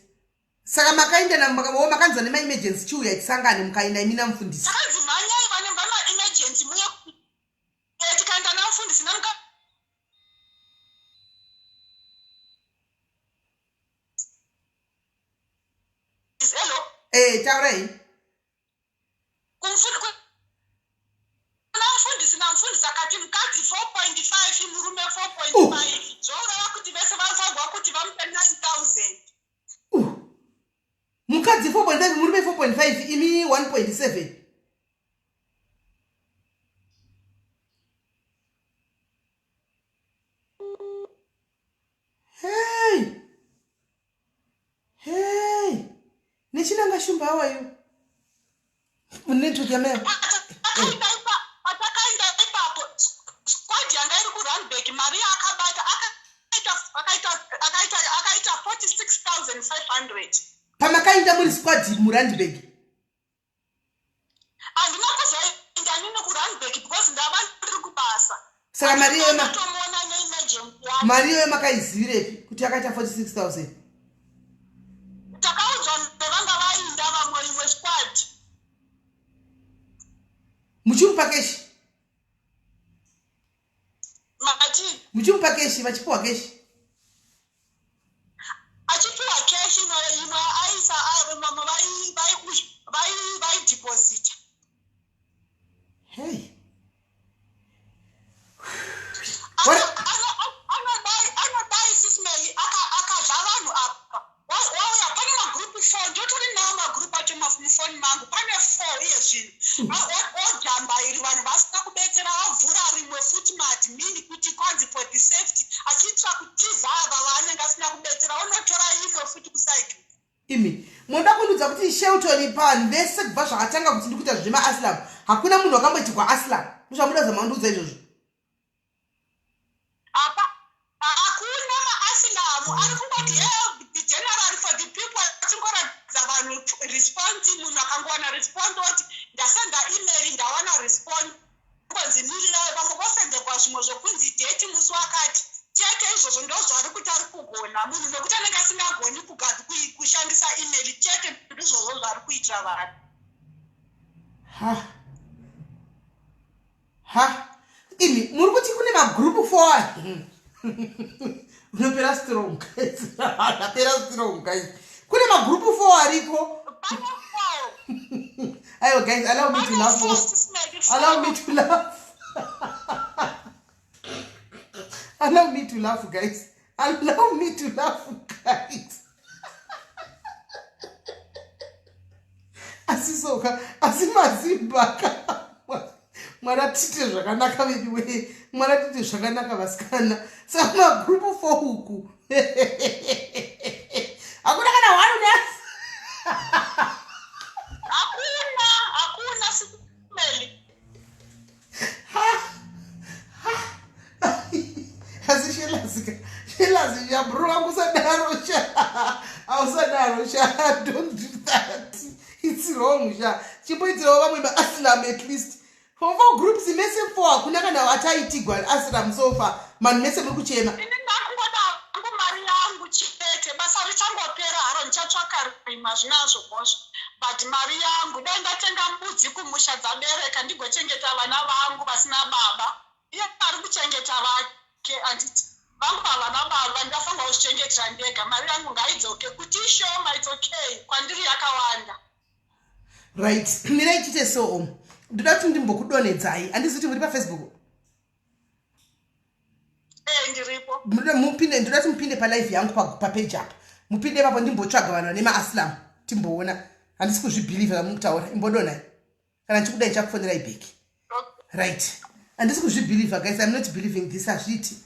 Saka makaenda makanzwa nemaemergency, chiuya tisangane, mukaenda imi namufundisi? Takanzi mhanyai, vane vamaemergency muye. Tikaenda namufundisi namuka. Hello. Taurai. Kuna mufundisi, namufundisi akati mukadzi 4.5, murume 4.5, zvoreva kuti vese vanofanirwa kuti vamupe 9000. Mukadzi 4.5, murume 4.5, imi 1.7. Hey, hey, nechinanga shumba awayo network yamaya. Patakaenda ipapo, squad yanga iri kuRandburg, mari yaakabata akaita 46,500. Pamakaenda muri squad muRandburg? Handina kuzoenda nini kuRandburg because ndava ndiri kubasa. Saka mari iyoyo Tomuona neemergency yacho. Mari iyoyo makaizivirepi kuti yakaita 46,000? Takaudzwa nevanga vainda vamwe, imwe squad. Muchimupa cash? Mati? Muchimupa cash, vachipiwa cash? Achipiwa cash, imwe aisa, vamwe vaideposita. Hey. Anodai sismei akadla vanhu apa, wauya pane magrupu four, ndotori nawo magrupu acho mufoni mangu, pane four iye zvino. Ojamba iri vanhu vasina kubetsera, avhura rimwe futi maadmin kuti kwanzi for the safety, achiitira kutiza ava vaanenge asina kubetsera, onotora imwe futi kusaidi. Imi munoda kundiudza kuti Shelton, pavanhu vese kubva zvakatanga kuti ndikuita zvemaasylum, hakuna munhu wakamboitirwa asylum? Ndozvamuda zama kundiudza izvozvo? Apa hakuna maasylum. Ari kungoti the general for the people, achingoratidza vanhu response. Munhu akangowana response oti ndasenda email, ndawana response, ngonzi mirirai. Vamwe vosendegwa zvimwe zvokunzi date musi wakati chete. Izvozvo ndo zvaari kuti ari kugona munhu, nekuti anenge asingagoni kushandisa email chete. Ndizvozvo zvaari kuitira vanhu. Ha ha, imi muri kuti kune magrupu four? Unopera strong guys. Ndapera strong guys. Kune magroup 4 ariko. Aiwa guys, allow me to laugh. Allow me to laugh. Allow me to laugh guys. Allow me to laugh guys. Asi soka, asi mazimbaka. Mwari atiite zvakanaka veduwe. Mwari atiite zvakanaka vasikana. Saka magroup 4 uku. Hakuna kana one nurse. Hakuna, hakuna Simeli. Asi shelazika shelazi shabro wangu usadaro sha. Ausadaro sha. Don't do that. It's wrong sha. Chimboitirawo vamwe maaslam at least. For four groups mese four hakuna kana ataitigwa aslam so far. Vanhu mese muri kuchema. Ini ndakungoda hangu mari yangu chete, basa richangopera haro ndichatsvaka rima zvinazvo bhozvo, but mari yangu dai ndatenga mbudzi kumusha dzabereka ndigochengeta vana vangu vasina baba. Iye ari kuchengeta vake anditi vangu havana baba, ndafanirwa kuzvichengetera ndega. Mari yangu ngaidzoke, kuti ishoma it's okay, kwandiri yakawanda. Right, mirai tiite so. Ndoda kuti ndimbokudonhedzai. Handizi kuti muri paFacebook. Ndiripo. Mupinde, ndoda kuti mupinde palive yangu papage apa. Mupinde ipapo ndimbotsvaga vanhu vane maaslam timboona. Handisi kuzvibhilivha zvamuri kutaura. Imbodonhai. Kana ndichikudai ndichakufonerai back. Right. Handisi kuzvibhilivha guys, I'm not believing this. Hazviiti.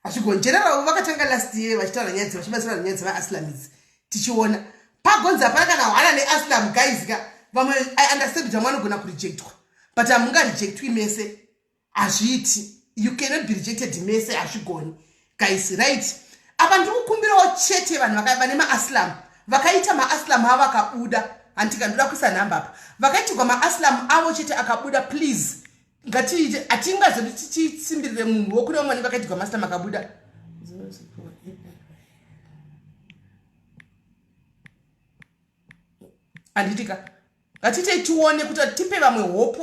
Hazvigoni. General vakatanga last year vachitaura nyaya vachibatsira nyaya dzemaaslam idzi. Tichiona. Pagonzi hapana kana hwana neaslam guys ka. Vamwe I understand kuti vamwe vanogona kurejectwa. But hamungarejectwi mese. Hazviiti. You cannot be rejected mese, hazvigoni. Guys, right. Apa ndiri kukumbirawo chete vanhu vane maaslam vakaita maaslam avo akabuda. Handika ndoda kuisa nhamba apa. Vakaitirwa maaslam avo chete akabuda, please. Ngatiite hatingazodi tichisimbirire munhu wokune vamwe vanenge vakaitirwa maaslam akabuda. Handitika ngatiitei tione kuti tipe vamwe hope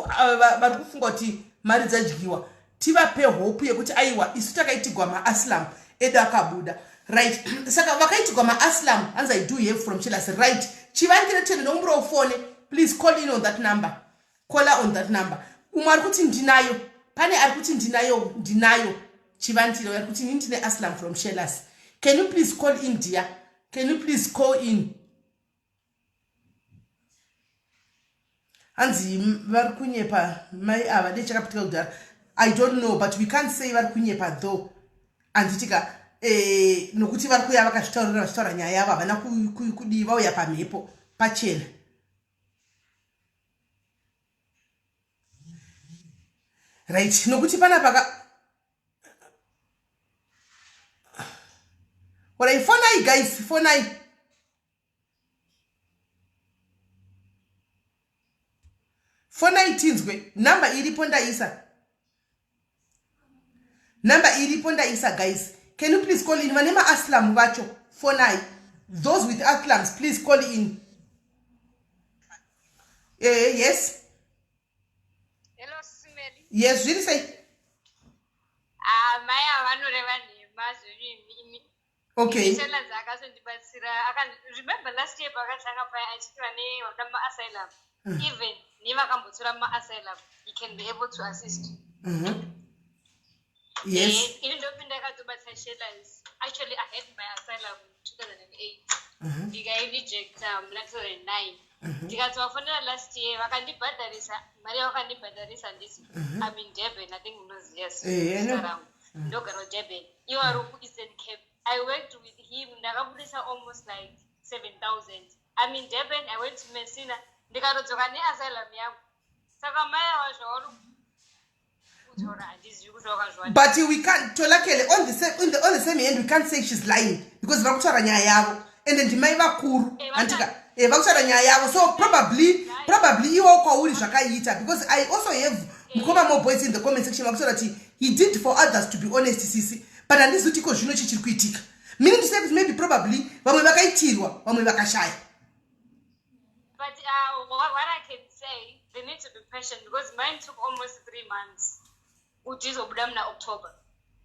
vari kufunga kuti mari dzadyiwa, tivape hope yekuti aiwa isu takaitigwa maaslam edu akabuda. Right, saka vakaitigwa maaslam hanzi I do have from Chilas. Right, chivandire tende nokumbura ufone. Please call in on that number. Call on that number. Umwe ari kuti ndinayo, pane ari kuti ndinayo, ndinayo chivandire ari kuti ini ndine aslam from Shelas. Can you please call in, dear? Can you please call in? Hanzi vari kunyepa mai ava, dei chakapitika kudhara. I don't know, but we can't say vari kunyepa though, handitika nokuti vari kuuya vakazvitaurira vachitaura nyaya yavo, havana kudii, vauya pamhepo pachena. Right, nokuti panapa orai, fonai guys, fonai. Fonai tinzwe. Namba iripo ndaisa, namba iripo ndaisa. Guys, can you please call in? Vane maaslam vacho fonai. Those with aslams, please call in. Yes. Hello, Simeli. Yes, zviri sei? Ah, mai ava vanoreva nhema zvenyu. Shelas akazondibatsira. Remember last year pakatanga paya achiti vane vanoda maasylum, even nevakambotora maasylum, he can be able to assist. Ini ndopinda akatobatsira Shelas. Actually, I had my asylum in 2008, ndikairejecta muna 2009. Ndikatovafonera last year, vakandibhadharisa mari yavakandibhadharisa. Handisi, I'm in Durban, I think munoziva zita rangu, ndogara kuDurban, ivo vari kuEastern Cape. I worked with him, ndakabudisa almost like 7000. I'm in Durban, I went to Messina, ndikatodzoka neasylum yangu. Saka mai ava zvavari kutaura handizivi kuti vakazviwana. But we can't, Tolakele, on the same hand we can't say she's lying because vari kutaura nyaya yavo ende ndimai vakuru. Handika vakutaura nyaya yavo, so probably iwo kwauri zvakaita, because I also have mukoma more boys in the comment section vakutaura kuti he did for others, to be honest sisi, but handizi kuti iko zvino chichiri kuitika, meaning to say kuti maybe probably vamwe vakaitirwa, vamwe vakashaya. But what I can say, they need to be patient because mine took almost 3 months kuti izobuda muna October,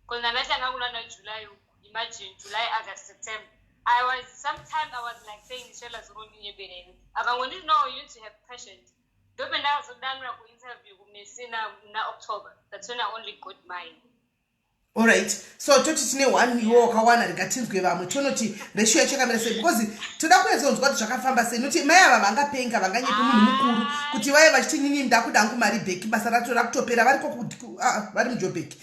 because ndandatanga kunana July uku. Imagine July, August, September. I was sometime I was like saying, "Shela zurunyebereni." Akangoni, no, you need to have patience. Ndobe ndazodanwa ku-interview kuMessina muna October. That's when I only got mine. Alright, so toti tine one, iwo wakawana. Ringatinzwe vamwe, tonoti ratio yacho yakamira sei, because toda kunyatsonzwa kuti zvakafamba sei, nokuti mai ava vangapenga, vanganyepi munhu mukuru kuti vaive vachiti, "Nini ndakuda hangu mari back, basa racho rakutopera." Variko, ah, vari muJobek,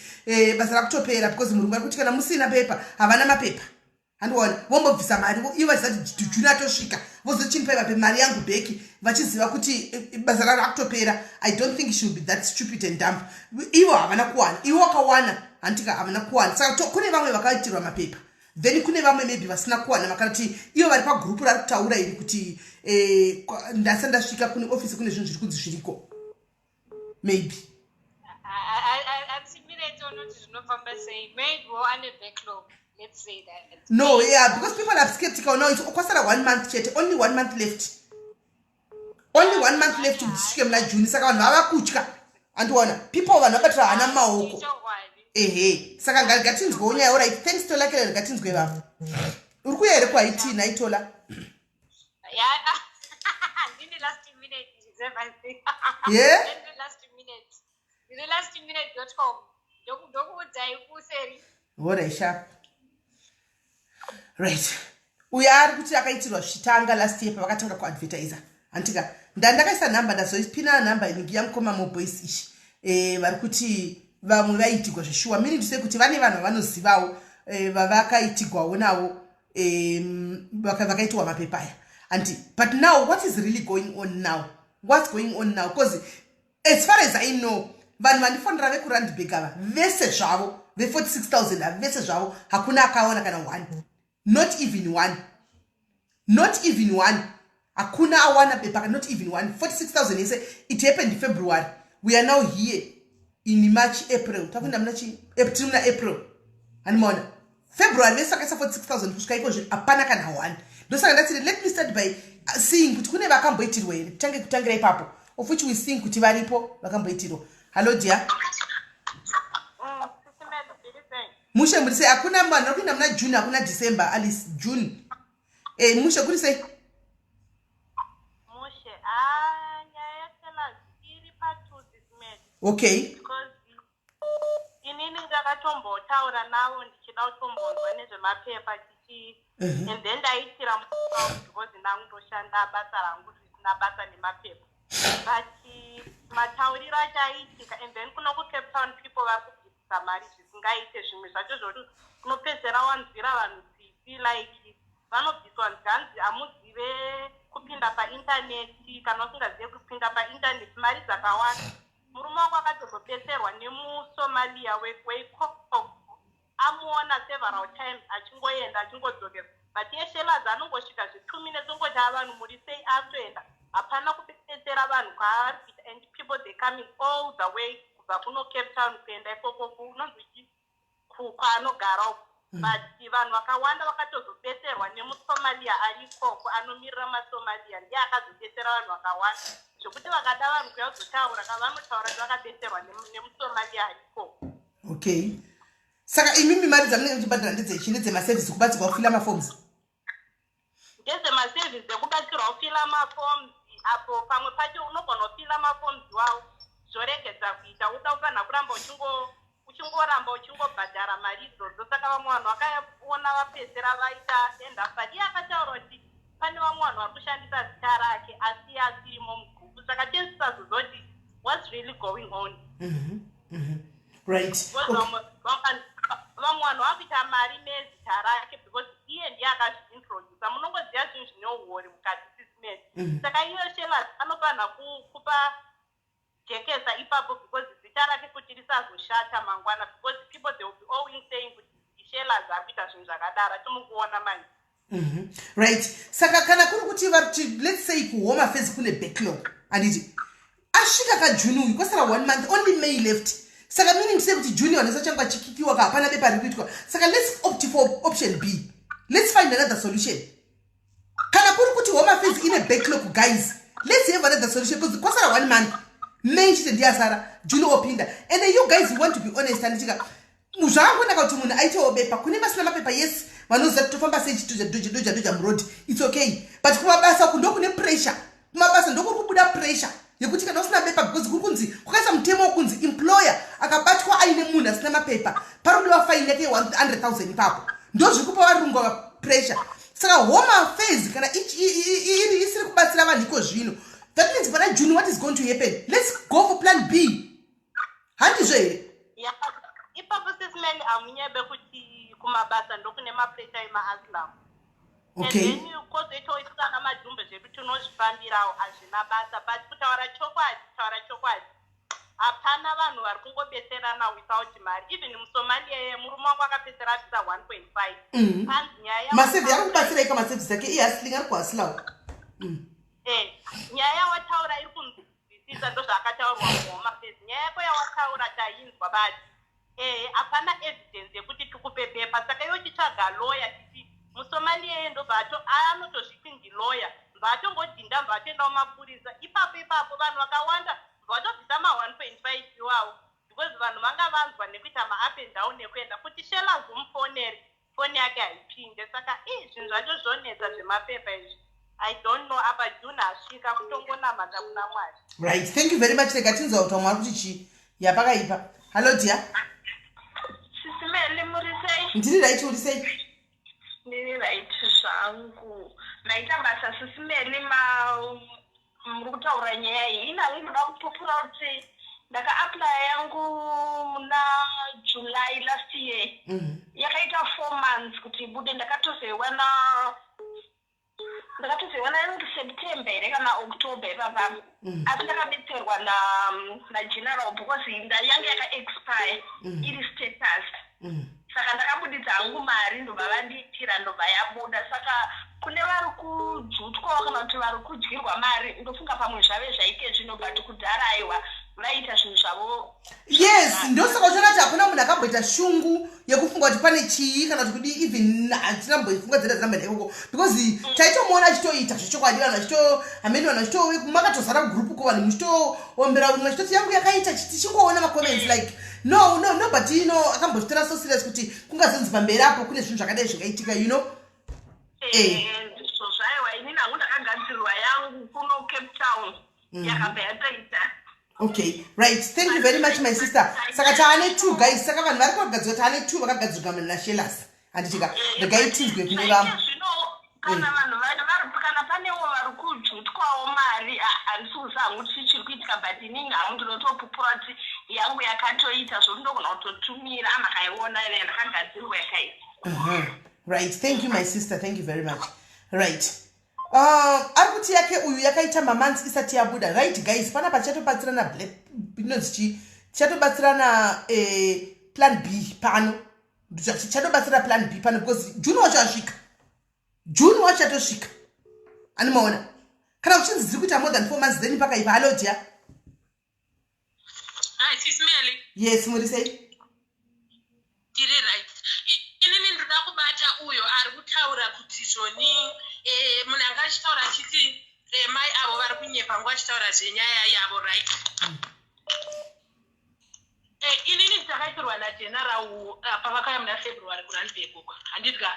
basa rakutopera because murungu ari kuti kana musina pepa, havana mapepa, handiona vombobvisa mari ivo vachiziva kuti June atosvika, vozochinipai vape mari yangu back, vachiziva kuti basa raro rakutopera. I don't think she will be that stupid and dumb. Ivo havana kuwana, ivo wakawana, handika? Havana kuwana. Saka kune vamwe vakaitirwa mapepa, then kune vamwe maybe vasina kuwana, vakati ivo vari pagurupu rari kutaura iri kuti ndasa ndasvika kune ofisi, kune zvinhu zviri kunzi zviriko maybe. Atimire tonoti zvinofamba sei. Maybe ane backlog, let's say that. No, yeah, because people are skeptical now. It's kwasara one month chete, only one month left, only one month left kuti tisvike muna June. Saka vanhu vava kutya, andiona people, vanhu vabatira hana mumaoko. Ichokwadi. Ehe, saka ngatinzwewo nyaya. Alright, thanks, Tolakele. Ngatinzwe vamwe. Uri kuya here kuhaiti naitola? Yeah, ndini last minute everything. Ndini last minute, ndini lastminute.com. Ndokuudzai kuseri. Alright, sharp. Right, uyo ari kuti akaitirwa zvichitanga last year pavakatanga kuadvertisa, handitika? Ndandakaisa nhamba, ndazoipina nhamba inenge yamukoma moboys ishi. Vari kuti vamwe vaiitigwa zveshuwa, meaning to say kuti vane vanhu vavanozivawo vavakaitigwawo navo, vakaitiwa mapepa aya, anti. But now, what is really going on now? What's going on now? Because as far as I know, vanhu vandifonera vekuRandburg ava vese zvavo, ve46 000 ava vese zvavo, hakuna akaona kana one, not even one, not even one. Hakuna awana bepa, not even one. 46 000 yese, it happened February. We are now here in March, April, takuenda muna chi, tiri muna April, handimaona? February vese vakaisa 46 000 kusvika iko zvino hapana kana one. Ndosaka ndatiri let me start by seeing kuti kune vakamboitirwa here, titange kutangira ipapo, of which we seeing kuti varipo vakamboitirwa. Hallo dear. Mushe, muri sei? Hakuna vanhu vari kuenda muna June, hakuna December, Alice, June. Mushe, kuri sei? Mushe. Ah, nyaya yaTelas iri patwo, Sis Melly. Because inini ndakatombotaura navo ndichida kutombonzwa nezvemapepa chichi, and then ndaitira mukawu because ndangutoshanda basa rangu zvisina basa nemapepa, but matauriro acho aiitika. And then kuno kuCape Town people vari kubvisisa mari zvisingaite. Zvimwe zvacho zvoti unopedzera wanzwira vanhu tsitsi, like vanobviswa nzanzi hamuzive kupinda paintaneti. Kana usingazive kupinda paintaneti, mari dzakawanda. Murume wangu akatozobetserwa nemuSomalia weikoko, amuona several times achingoenda achingodzokera, but yeshelas anongosvika zve2 minutes, ongoti, "A, vanhu muri sei?" Atoenda. Hapana kubetsera vanhu kwaari kuita, and people, they coming all the way kubva kuno Cape Town kuenda ikoko kunonzi kwaanogara uko. But vanhu vakawanda vakatozobetserwa nemuSomalia ari ikoko, anomirira maSomalia, ndiye akazobetsera vanhu vakawanda zvekuti vakada vanhu kuya kuzotaura ka, vanotaura kuti vakabetserwa nemuSomalia ari ikoko. Okay, saka imimi mari dzamunenge muchibhadhara ndedzechi? Ndedzemaservice, kubatsirwa kufila maforms? Ndedzemaservice ekubatsirwa kufila maforms. Apo pamwe pacho unogona kufila maforms wawo, zvoregedza kuita, uda kufanira kuramba uchingoramba uchingobhadhara mari idzodzo. Saka vamwe vanhu vakaona vapedzera vaita end up, but iye akataura kuti pane vamwe vanhu vari kushandisa zita rake asi iye asirimo mugurupu, saka tesisazozoti what's really going on. Because vamwe vanhu vakuita mari nezita rake because iye ndiye akazviintrodusa. Munongoziva zvinhu zvine uori mukati, Sis Melly. Saka iyo Shelas anofanira kupa jekesa ipapo because zita rake kuti risazoshata mangwana, because people, they will be always saying kuti Shelas ari kuita zvinhu zvakadaro. Atimukuona manje. Right, saka kana kuri kuti vari, let's say kuHome Affairs kune backlog, handiti? Asvika kaJune uyu, kwasara one month, only May left. Saka meaning say kuti June vanhu vasachange vachikikiwa ka, hapana bepa riri kuitwa. Saka let's opt for option B, let's find another solution. Kana kuri kuti Home Affairs ine backlog, guys, let's have another solution, because kwasara one month, May chete ndiyasara, June opinda. And you guys, you want to be honest, handitika? Zvakangonaka kuti munhu aitewo bepa. Kune vasina mapepa, yes, vanoziva kuti tofamba sei, chitoja doja doja muroad, it's okay, but kumabasa uku ndokune pressure. Kumabasa ndokuri kubuda pressure yekuti kana usina bepa, because kuri kunzi kwakaisa mutemo wekunzi employer akabatwa aine munhu asina mapepa, parikudiwa fine yake 100 000 ipapo. Ndo zviri kupa varungu pressure. Saka Home Affairs kana iri isiri kubatsira vanhu iko zvino, that means pana June, what is going to happen? Let's go for plan B, handizvo here? Ipapo, Sis Melly, hamunyebe kuti kumabasa ndokune mapressure emaasylum. And then kwozoitawo isu ana madhumbe zvedu tinozvifambirawo, hazvina basa. But kutaura chokwadi, kutaura chokwadi, hapana vanhu vari kungobetserana without mari. Even muSomalia yeye, murume wangu akapedzera abvisa 1.5. Panzi nyaya Maservice ari kubatsiraika, maservice ake ihustling, ari kuhustlawo. Nyaya yawataura iri kunzwisisa, ndozvaakataurwa muHome Affairs. Nyaya yako yawataura tainzwa, but hapana evidence yekuti tikupe bepa. Saka iwe uchitsvaga lawyer, titi muSomalia yeye ndobva anotozviti ndilawyer, mbva atongodhinda, mbva atoendawo mapurisa ipapo ipapo. Vanhu vakawanda mbva vatobvisa ma1.5 iwawo, because vanhu vanga vanzwa nekuita maup and down nekuenda kuti Shelas umufoneri, foni yake haipinde. Saka i zvinhu zvacho zvonetsa zvemapepa izvi. I don't know. Apa June asvika, kutongonamata kuna Mwari. Right, thank you very much. Rega tinzwa kuti vamwe vari kuti chii. Yapakaipa. Hallo dear. Sis Melly, muri sei? Ndiri right, uri sei? Ndiri right zvangu. Maita basa, Sis Melly, ma muri kutaura nyaya iyi. Inhangu ndoda kupupura kuti ndakaapplya yangu muna July last year. Yakaita 4 months kuti ibude. Ndakatozoiwana inonzi September here kana October ipapa. Asi ndakabetserwa nageneral because yanga yakaexpire iri status. Saka ndakabudidza hangu mari, ndobva vandiitira, ndobva yabuda. Saka kune vari kujutwawo kana kuti vari kudyirwa mari, ndofunga pamwe zvave zvaite zvino, but kudhara aiwa, vaiita zvinhu zvavo. Yes, ndosaka uchiona kuti hakuna munhu akamboita shungu yekufunga kuti pane chii kana kuti kudii. Even hatina mboifunga dzeda dzinamboenda ikoko, because taitomuona achitoita zvechokwadi. Vanhu vachito hameni, vanhu vachito makatozara kugroup ko, vanhu muchitoombera, umwe achitoti yangu yakaita, tichingoona macomments like no, but akambozvitora so serious kuti kungazonzi pamberi apo kune zvinhu zvakadai zvingaitika. Ndizvo zvaiwa. Inini hangu ndakagadzirirwa yangu kuno Cape Town, yakabva yatoita. Okay, right, thank you very much, my sister. Saka taane two guys. Saka vanhu vari kugadzirwa, taane two vakagadzirwa naShelas, handitika? Regai tinzwe kune vamwe. Zvino kana vanhu kana panewo vari kujutwawo mari, handisi kuziva hangu kuti chii chiri kuitika, but inini hangu ndinotopupura kuti yangu yakatoita zvokuti ndogona kutotumira amakaiona yandakagadzirwa yakaita. Right, thank you, my sister, thank you very much. Right, ari kuti yake uyu yakaita mamonths isati yabuda. Right guys, panapa tichatobatsirana black inonzi chii, tichatobatsirana plan B pano. Tichatobatsira plan B pano because June wacho asvika, June wacho atosvika. Animaona kana kuchinzi dziri kuita more than 4 months, then pakaipa. Hallo dear. Hi, Sis Melly. Yes, muri sei? Tiri right. Inini ndoda kubata uyo ari kutaura kuti zvoni munhu anga achitaura achiti mai avo vari kunyepa nguva achitaura zvenyaya yavo, right? Inini ndakaitirwa nageneral pavakauya muna February kuRandburg uko, handidya.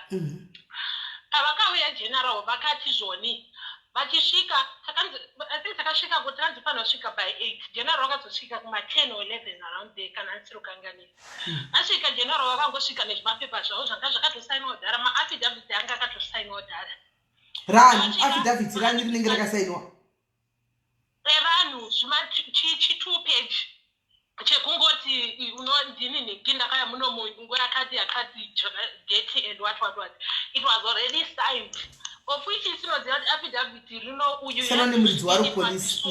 Pavakauya general vakati zvoni vachisvika, I think takasvika kuti takanzi fanira kusvika by 8. General vakazosvika kuma10 or 11 around there, kana ndisiri kukanganisa. Vasvika general vakangosvika nezvimapepa zvavo zvanga zvakatosainwa kudhara, maaffidavit anga akatosainwa kudhara. Rani affidavit rani rinenge rakasainwa? Evanhu zvima chi2 page chekungoti ndini nhingi, ndakauya muno munguva yakati yakati, date and what what what. It was already signed, of which isinoziva kuti affidavit rino uyu Sana nemuridzi waro polisi.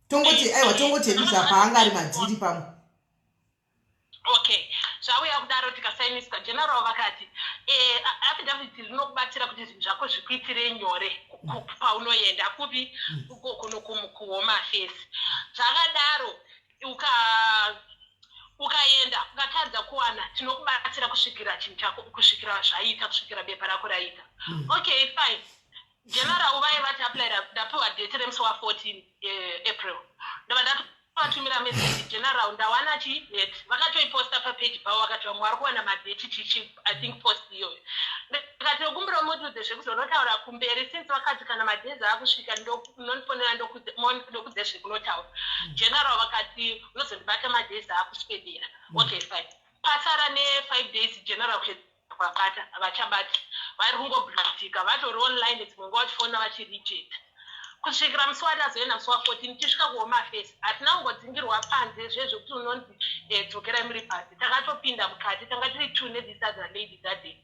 Tongoti aiwa, tongoti hedu zvapaanga ari madhiri pamwe. Okay, zvauya kudaro, tikasainiswa. General vakati affidavit rinokubatsira kuti zvinhu zvako zvikuitire nyore paunoenda kupi, kuno kuHome Affairs. Zvakadaro, ukaenda ukatadza kuwana, tinokubatsira kusvikira chinhu chako, kusvikira zvaita, kusvikira bepa rako raita. Okay, fine. General vai vati applyira, ndapiwa date remusi wa14 April. Ndobva ndati Vatumira message general, ndawana chidate, vakatoiposta papeji pavo, vakati vamwe vari kuwana madate chichi. I think post iyoyo ndikati okumbira mutiudze zvekuzonotaura kumberi, since vakati kana madays akusvika nonifonera ndokudze zvekunotaura. General vakati unozondibata madays akuswedera. Okay, fine. Pasara ne5 days, general vabata, havachabati, vari kungoblutika, vatori online, dzimwe nguva vachifona vachirejecta, kusvikira musi watazoenda, musi wa14, tichisvika kuHome Affairs. Hatina kungodzingirwa panze zvezvekuti unonzi dzokerai muri panze. Takatopinda mukati, tanga tiri two nethis other lady that day,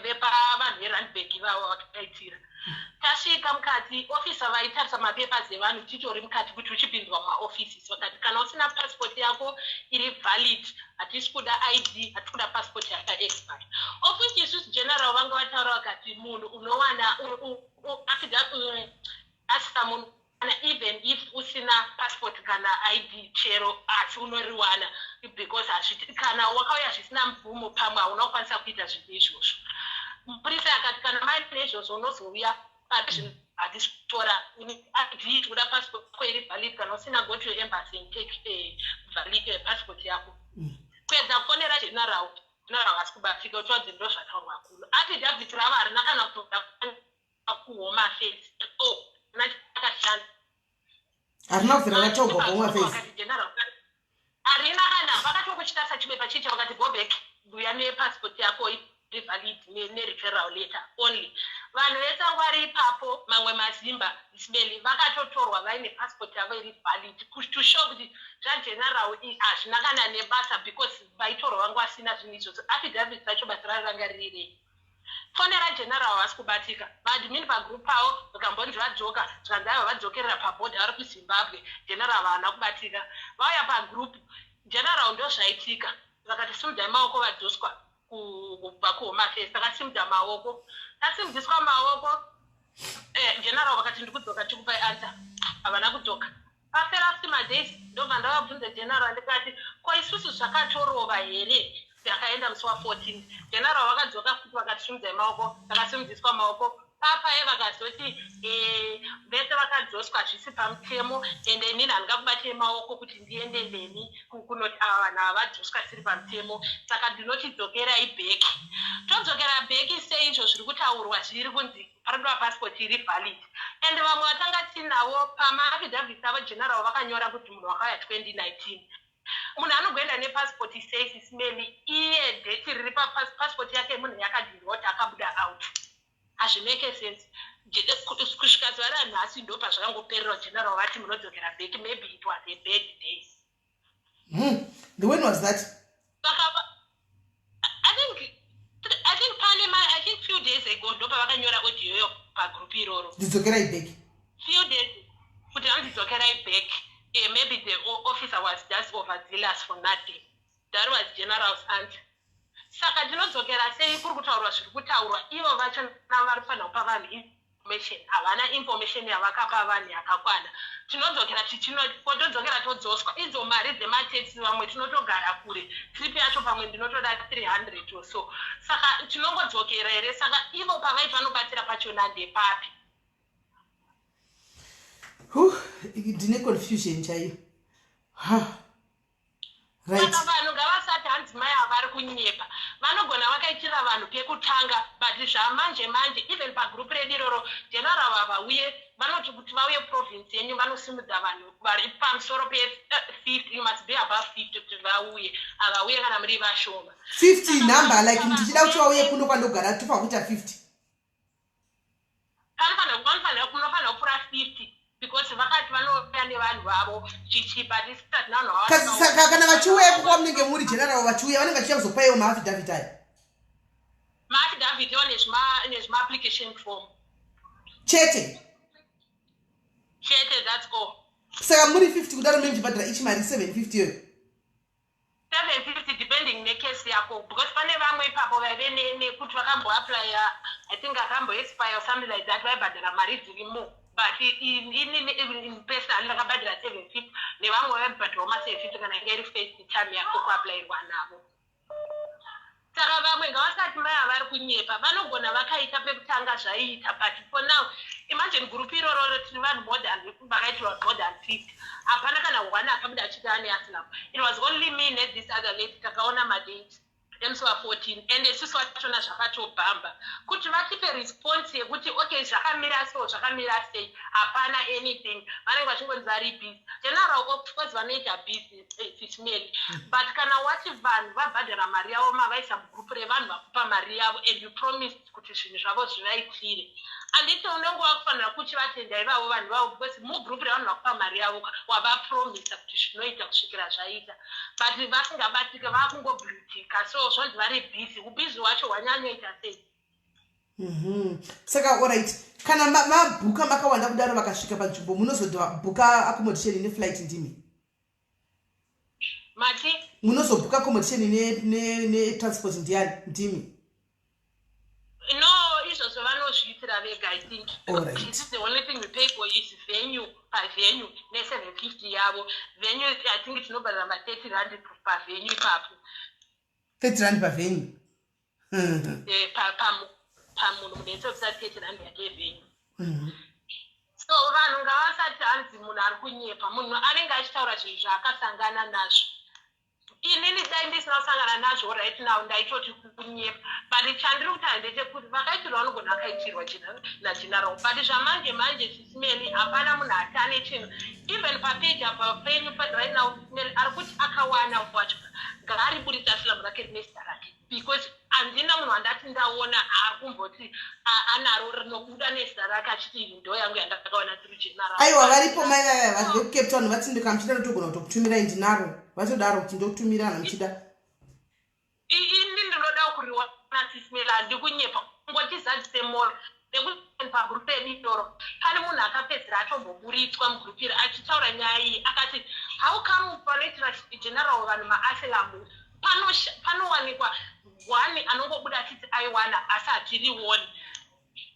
vepavanhu veRandburg ivavo vakaitira. Tasvika mukati, officer vaitarisa mapapers evanhu titori mukati kuti uchipinzwa mumaoffices vakati kana usina passport yako iri valid, hatisi kuda ID, hatisi kuda passport yakaexpire, of which isusu general vanga vataura vakati munhu unowana asina munhu kana even if usina passport kana ID chero, asi unoriwana because kana wakauya zvisina mvumo, pamwe hauna kukwanisa kuita zvinhu izvozvo. Mupurisa akati kana maine izvozvo unozouya, hatisi kutora ID, kuda passport yako iri valid. Kana usina, go to embassy and take a valid passport yako. Kuedza kufonera general, general havasi kubatika, kuti vadzi ndo zvataurwa kuno. Affidavit ravo harina kana kutoda kuHome Affairs o akashanda. Harina kubvira ratorwa kuHome Affairs? Harina kana vakatokuchitarisa chibepa chicha, vakati go back, uya nepassport yako iri valid nereferral letter only. Vanhu vese vanga vari ipapo, mamwe mazimba isibeli, vakatotorwa vaine passport yavo iri valid, to show kuti zvageneral hazvina kana nebasa, because vaitorwa vanga vasina zvinhu izvozvo. Affidavit racho basa raro ranga ririrei? Fonera general, havasi kubatika. Maadmin pagroup avo vakambonzi vadzoka, zvikanzi aiva vadzokerera pabhodha, vari kuZimbabwe. General havana kubatika. Vauya pagroup, general ndo zvaitika, vakati simudzai maoko vadzoswa kubva kuHome Affairs. Takasimudza maoko, tasimudziswa maoko, general vakati ndikudzoka, tikupai answer. Havana kudzoka. Papera futi madays, ndobva ndavabvunza general, ndikati ko isusu zvakatorova here ndakaenda musi wa14? General vakadzoka futi, vakati simudzai maoko. Takasimudziswa maoko papaye, vakazoti vese vakadzoswa zvisi pamutemo, ende inini handingakubatei maoko kuti ndiende nemi kunoti ava vanhu ava vadzoswa siri pamutemo, saka ndinotidzokerai back. Todzokera back sei izvo zviri kutaurwa zviri kunzi parodiwa passport iri valid? And vamwe vatanga tinavo pamaaffidavits avo, general vakanyora kuti munhu wakauya 2019. Munhu anogoenda nepasipoti sei, Sis Melly, iye date riri papasipoti yake munhu yakadhindwa kuti akabuda out? Hazvimake sense. Kusvika zuva ranhasi ndo pazvakangoperera, general vati munodzokera back. Maybe it was a bad day. The when was that? Saka I think pane I think few days ago ndo pavakanyora audio yo pagroup iroro. Ndidzokerai back. Few days kuti handidzokerai back. Maybe the officer was just overzealous for nothing. That was general's answer. Saka tinodzokera sei kuri kutaurwa zviri kutaurwa, ivo vacho vari kufanira kupa vanhu information, havana information yavakapa vanhu yakakwana? Tinodzokera todzokera todzoswa idzo mari dzematekisi, vamwe tinotogara kure, trip yacho pamwe ndinotoda 300 or so, saka tinongodzokera here? Saka ivo pavai panobatsira pachona ndepapi? Huh, ndine confusion chaiyo. Ha, right. Saka vanhu ngavasati hanzi mai havari kunyepa. Vanogona vakaitira vanhu pekutanga, but zvamanje manje, even pagroup redu iroro, general vavauye vanoti kuti vauye province yenyu vanosimudza vanhu vari pamusoro pe50. You must be above 50 kuti vauye. Havauye kana muri vashoma. 50 number, like ndichida kuti vauye kuno kwandogara, tofanira kuita 50? Munofanira kupfuura 50 because vakati vanouya nevanhu vavo chichi, but isati navanhu. Saka kana vachiuya ikoko kwamunenge muri, general vachiuya, vanenge vachiuya kuzopaiwo maaffidavit aya? Maaffidavit iwo nezvimaapplication form. Chete? Chete, that's all. Saka muri 50 kudaro, munenge muchibhadhara ichi mari 750 iyoyo? 750 depending necase yako, because pane vamwe ipapo vaive nekuti vakamboaplya, I think akamboexpire or something like that, vaibhadhara mari dziri more, but inini personally ndakabhadhara 750, nevamwe vaibhadharawo ma750 kana inge iri first time yako kuapplyirwa navo. Saka vamwe ngavasati mai havari kunyepa. Vanogona vakaita pekutanga zvaiita, but for now Imagine group iroro tiri vanhu more than vakaitirwa more than 50, hapana kana one akabuda achiti ane asylum. It was only me nethis other lady takaona madate emusi wa14, and isusu vachona zvakatobhamba kuti vatipe response yekuti okay, zvakamira so, zvakamira sei. Hapana anything, vanenge vachingonzi vari busy. General, of course vanoita busy, Sis Melly, but kana wati vanhu vabhadhara mari yavo, mavaisa mugrupu revanhu vakupa mari yavo, and you promised kuti zvinhu zvavo zvivaitire, handiti unenge wakufanira kuchivatenda ivavo vanhu vavo? Because mugrupu revanhu vakupa mari yavo, wavapromisa kuti zvinoita kusvikira zvaita, but vasingabatike, vakungoblutika. So zvonzi vari busy, ubusy hwacho hwanyanyoita sei? Saka alright, kana mabhuka makawanda kudaro, vakasvika panzvimbo, munozobhuka accommodation neflight ndimi? Mati? Munozobhuka accommodation netransport ndiani, ndimi? No, izvozvo vanozviitira vega, I think. Alright. The only thing we pay for is venue, pavenue ne750 yavo. Venue, I think tinobhadhara ma30 rand pavenue ipapo. 30 rand pavenue? Eh, pamunhu, munhu ese 30 rand yake yevenue. So vanhu ngavasati hanzi munhu ari kunyepa. Munhu anenge achitaura zvinhu zvaakasangana nazvo. Inini dai ndisina kusangana nazvo right now, ndaitoti kunyepa, but chandiri kutaura ndechekuti vakaitirwa vanogona vakaitirwa nageneral, but zvamanje manje, Sis Melly, hapana munhu ati ane chinhu. Even papeji apa penyu right now, Sis Melly, ari kuti akawana wacho ngaariburitsa asylum rake rine zita rake, because handina munhu wandati ndaona ari kumboti anaro rinobuda nezita rake achiti iyi ndo yangu yandakawana through general. Aiwa, varipo mai vaya vanhu vekuCape Town, vati ndikamuchida ndotogona kutokutumirai, ndinaro. Vatodaro kuti ndokutumira kana muchida. Ini ndinoda kuriwana, Sis Melly, handikunyepa, kungotizadzise mwoyo nekuti pagurupu edu iroro pane munhu akapedzera atomboburitswa mugurupu iri achitaura nyaya iyi, akati how come panoitira general vanhu maasylum panowanikwa one anongobuda achiti aiwana, asi hatirioni?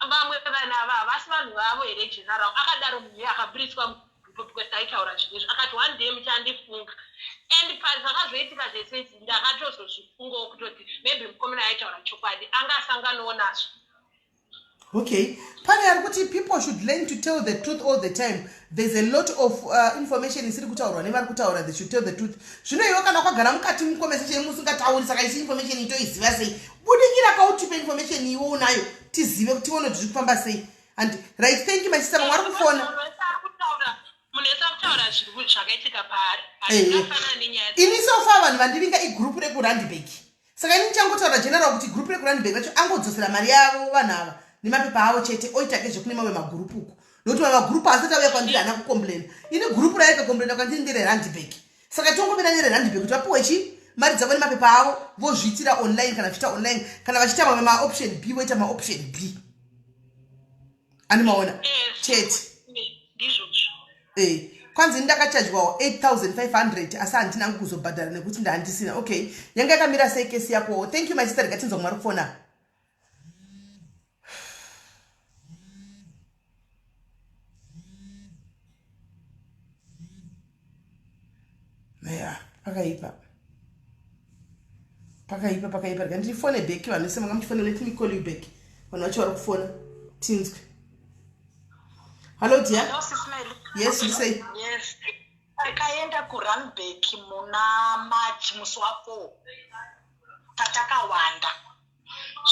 Vamwe vanhu ava havasi vanhu vavo here, general? Akadaro munhu iye akaburitswa mugurupu because aitaura zvinhu izvi. Akati one day muchandifunga, and pazvakazoitika zvese izvi ndakatozozvifungawo kutoti maybe mukomana aitaura chokwadi, anga asanganawo nazvo. Okay, pane ari kuti people should learn to tell the truth all the time. There's a lot of information isiri kutaurwa nevari kutaura. They should tell the truth. Zvino iwe kana wakagara mukati muconversation musingatauri, saka isi information itoiziva sei? Budikira kautipe information iwe unayo, tizive, tione kuti zviri kufamba sei. And right, thank you, my sister. Vamwe vari kufona. Munhu wese ari kutaura zvakaitika paari, hazvingafanana nenyaya. Ini so far vanhu vandivinga igurupu rekuRandburg, saka ini ndichangotaura general kuti gurupu rekuRandburg racho angodzosera mari yavo vanhu ava nemapepa avo chete, oita kezve kune mamwe magurupu uku, nokuti mamwe magurupu asati auya kwandiri haana kucomplaina. Ini gurupu raikakomplaina kwandiri ndereRandburg, saka tongomira nereRandburg kuti vapiwe chi mari dzavo nemapepa avo, vozviitira online kana vachiita online, kana vachiita mamwe maoption B, voita maoption B. Ani maona chete. Ndizvozvo. Kwanzi ndakachajwawo 8500 asi handina hangu kuzobhadhara nekuti ndahandisina. Okay, yanga yakamira sei kesi yakowo? Thank you, my sister. Rikatinzwa mwari kufona. Ya, pakaipa, pakaipa, pakaipa. Rega ndifone back. Vanhu vese manga muchifona, let me call you back. Vanhu vacho vari kufona, tinzwe. Hallo dear. Hello, Sis Melly. Yes, you say. Yes. Takaenda kuRandburg muna March musi wa4 tatakawanda,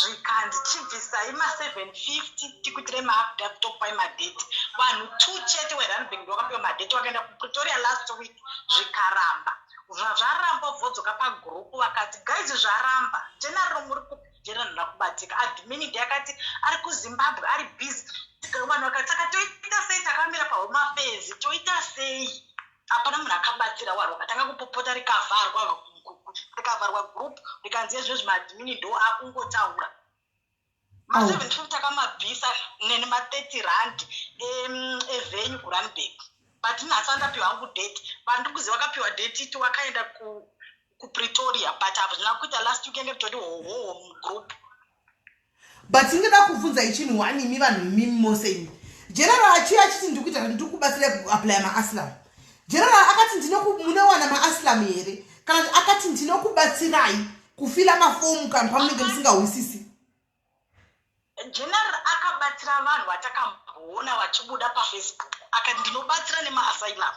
zvikanzi chibvisai ma750 tikuitire maaffidavit, tokupai madate. Vanhu two chete weRandburg ndovakapiwa madate. Vakaenda kuPretoria last week, zvikaramba. Zvaramba, vodzoka pagurupu vakati guys, zvaramba, general muri kupi? General hana kubatika. Admin ndeyakati ari kuZimbabwe, ari busy. Vanhu vakati saka toita sei? Takamira paHome Affairs, toita sei? Hapana munhu akabatsira. Vanhu vakatanga kupopota, rikavharwa group, rikanzi ezvezvi maadmin ndo akungotaura. Ma750 akamabhisa nema30 rand evenue kuRandburg, but nhasi andapiwa hangu date. Vandiri kuziva vakapiwa date iti wakaenda kuPretoria, but hazvina kuita. Last week yange kutoti hohoho mugroup. But ingada kubvunza ichinhu one, imi vanhu imimi mose imi, general achiuya achiti ndikuita, ndiri kubatsira kuapplya maasylum, general akati munowana maasylum here, kana kuti akati ndinokubatsirai kufila mafomu kana pamunenge musingahwisisi? General akabatsira vanhu vatakamboona vachibuda paFacebook, akati ndinobatsira nemaasylum.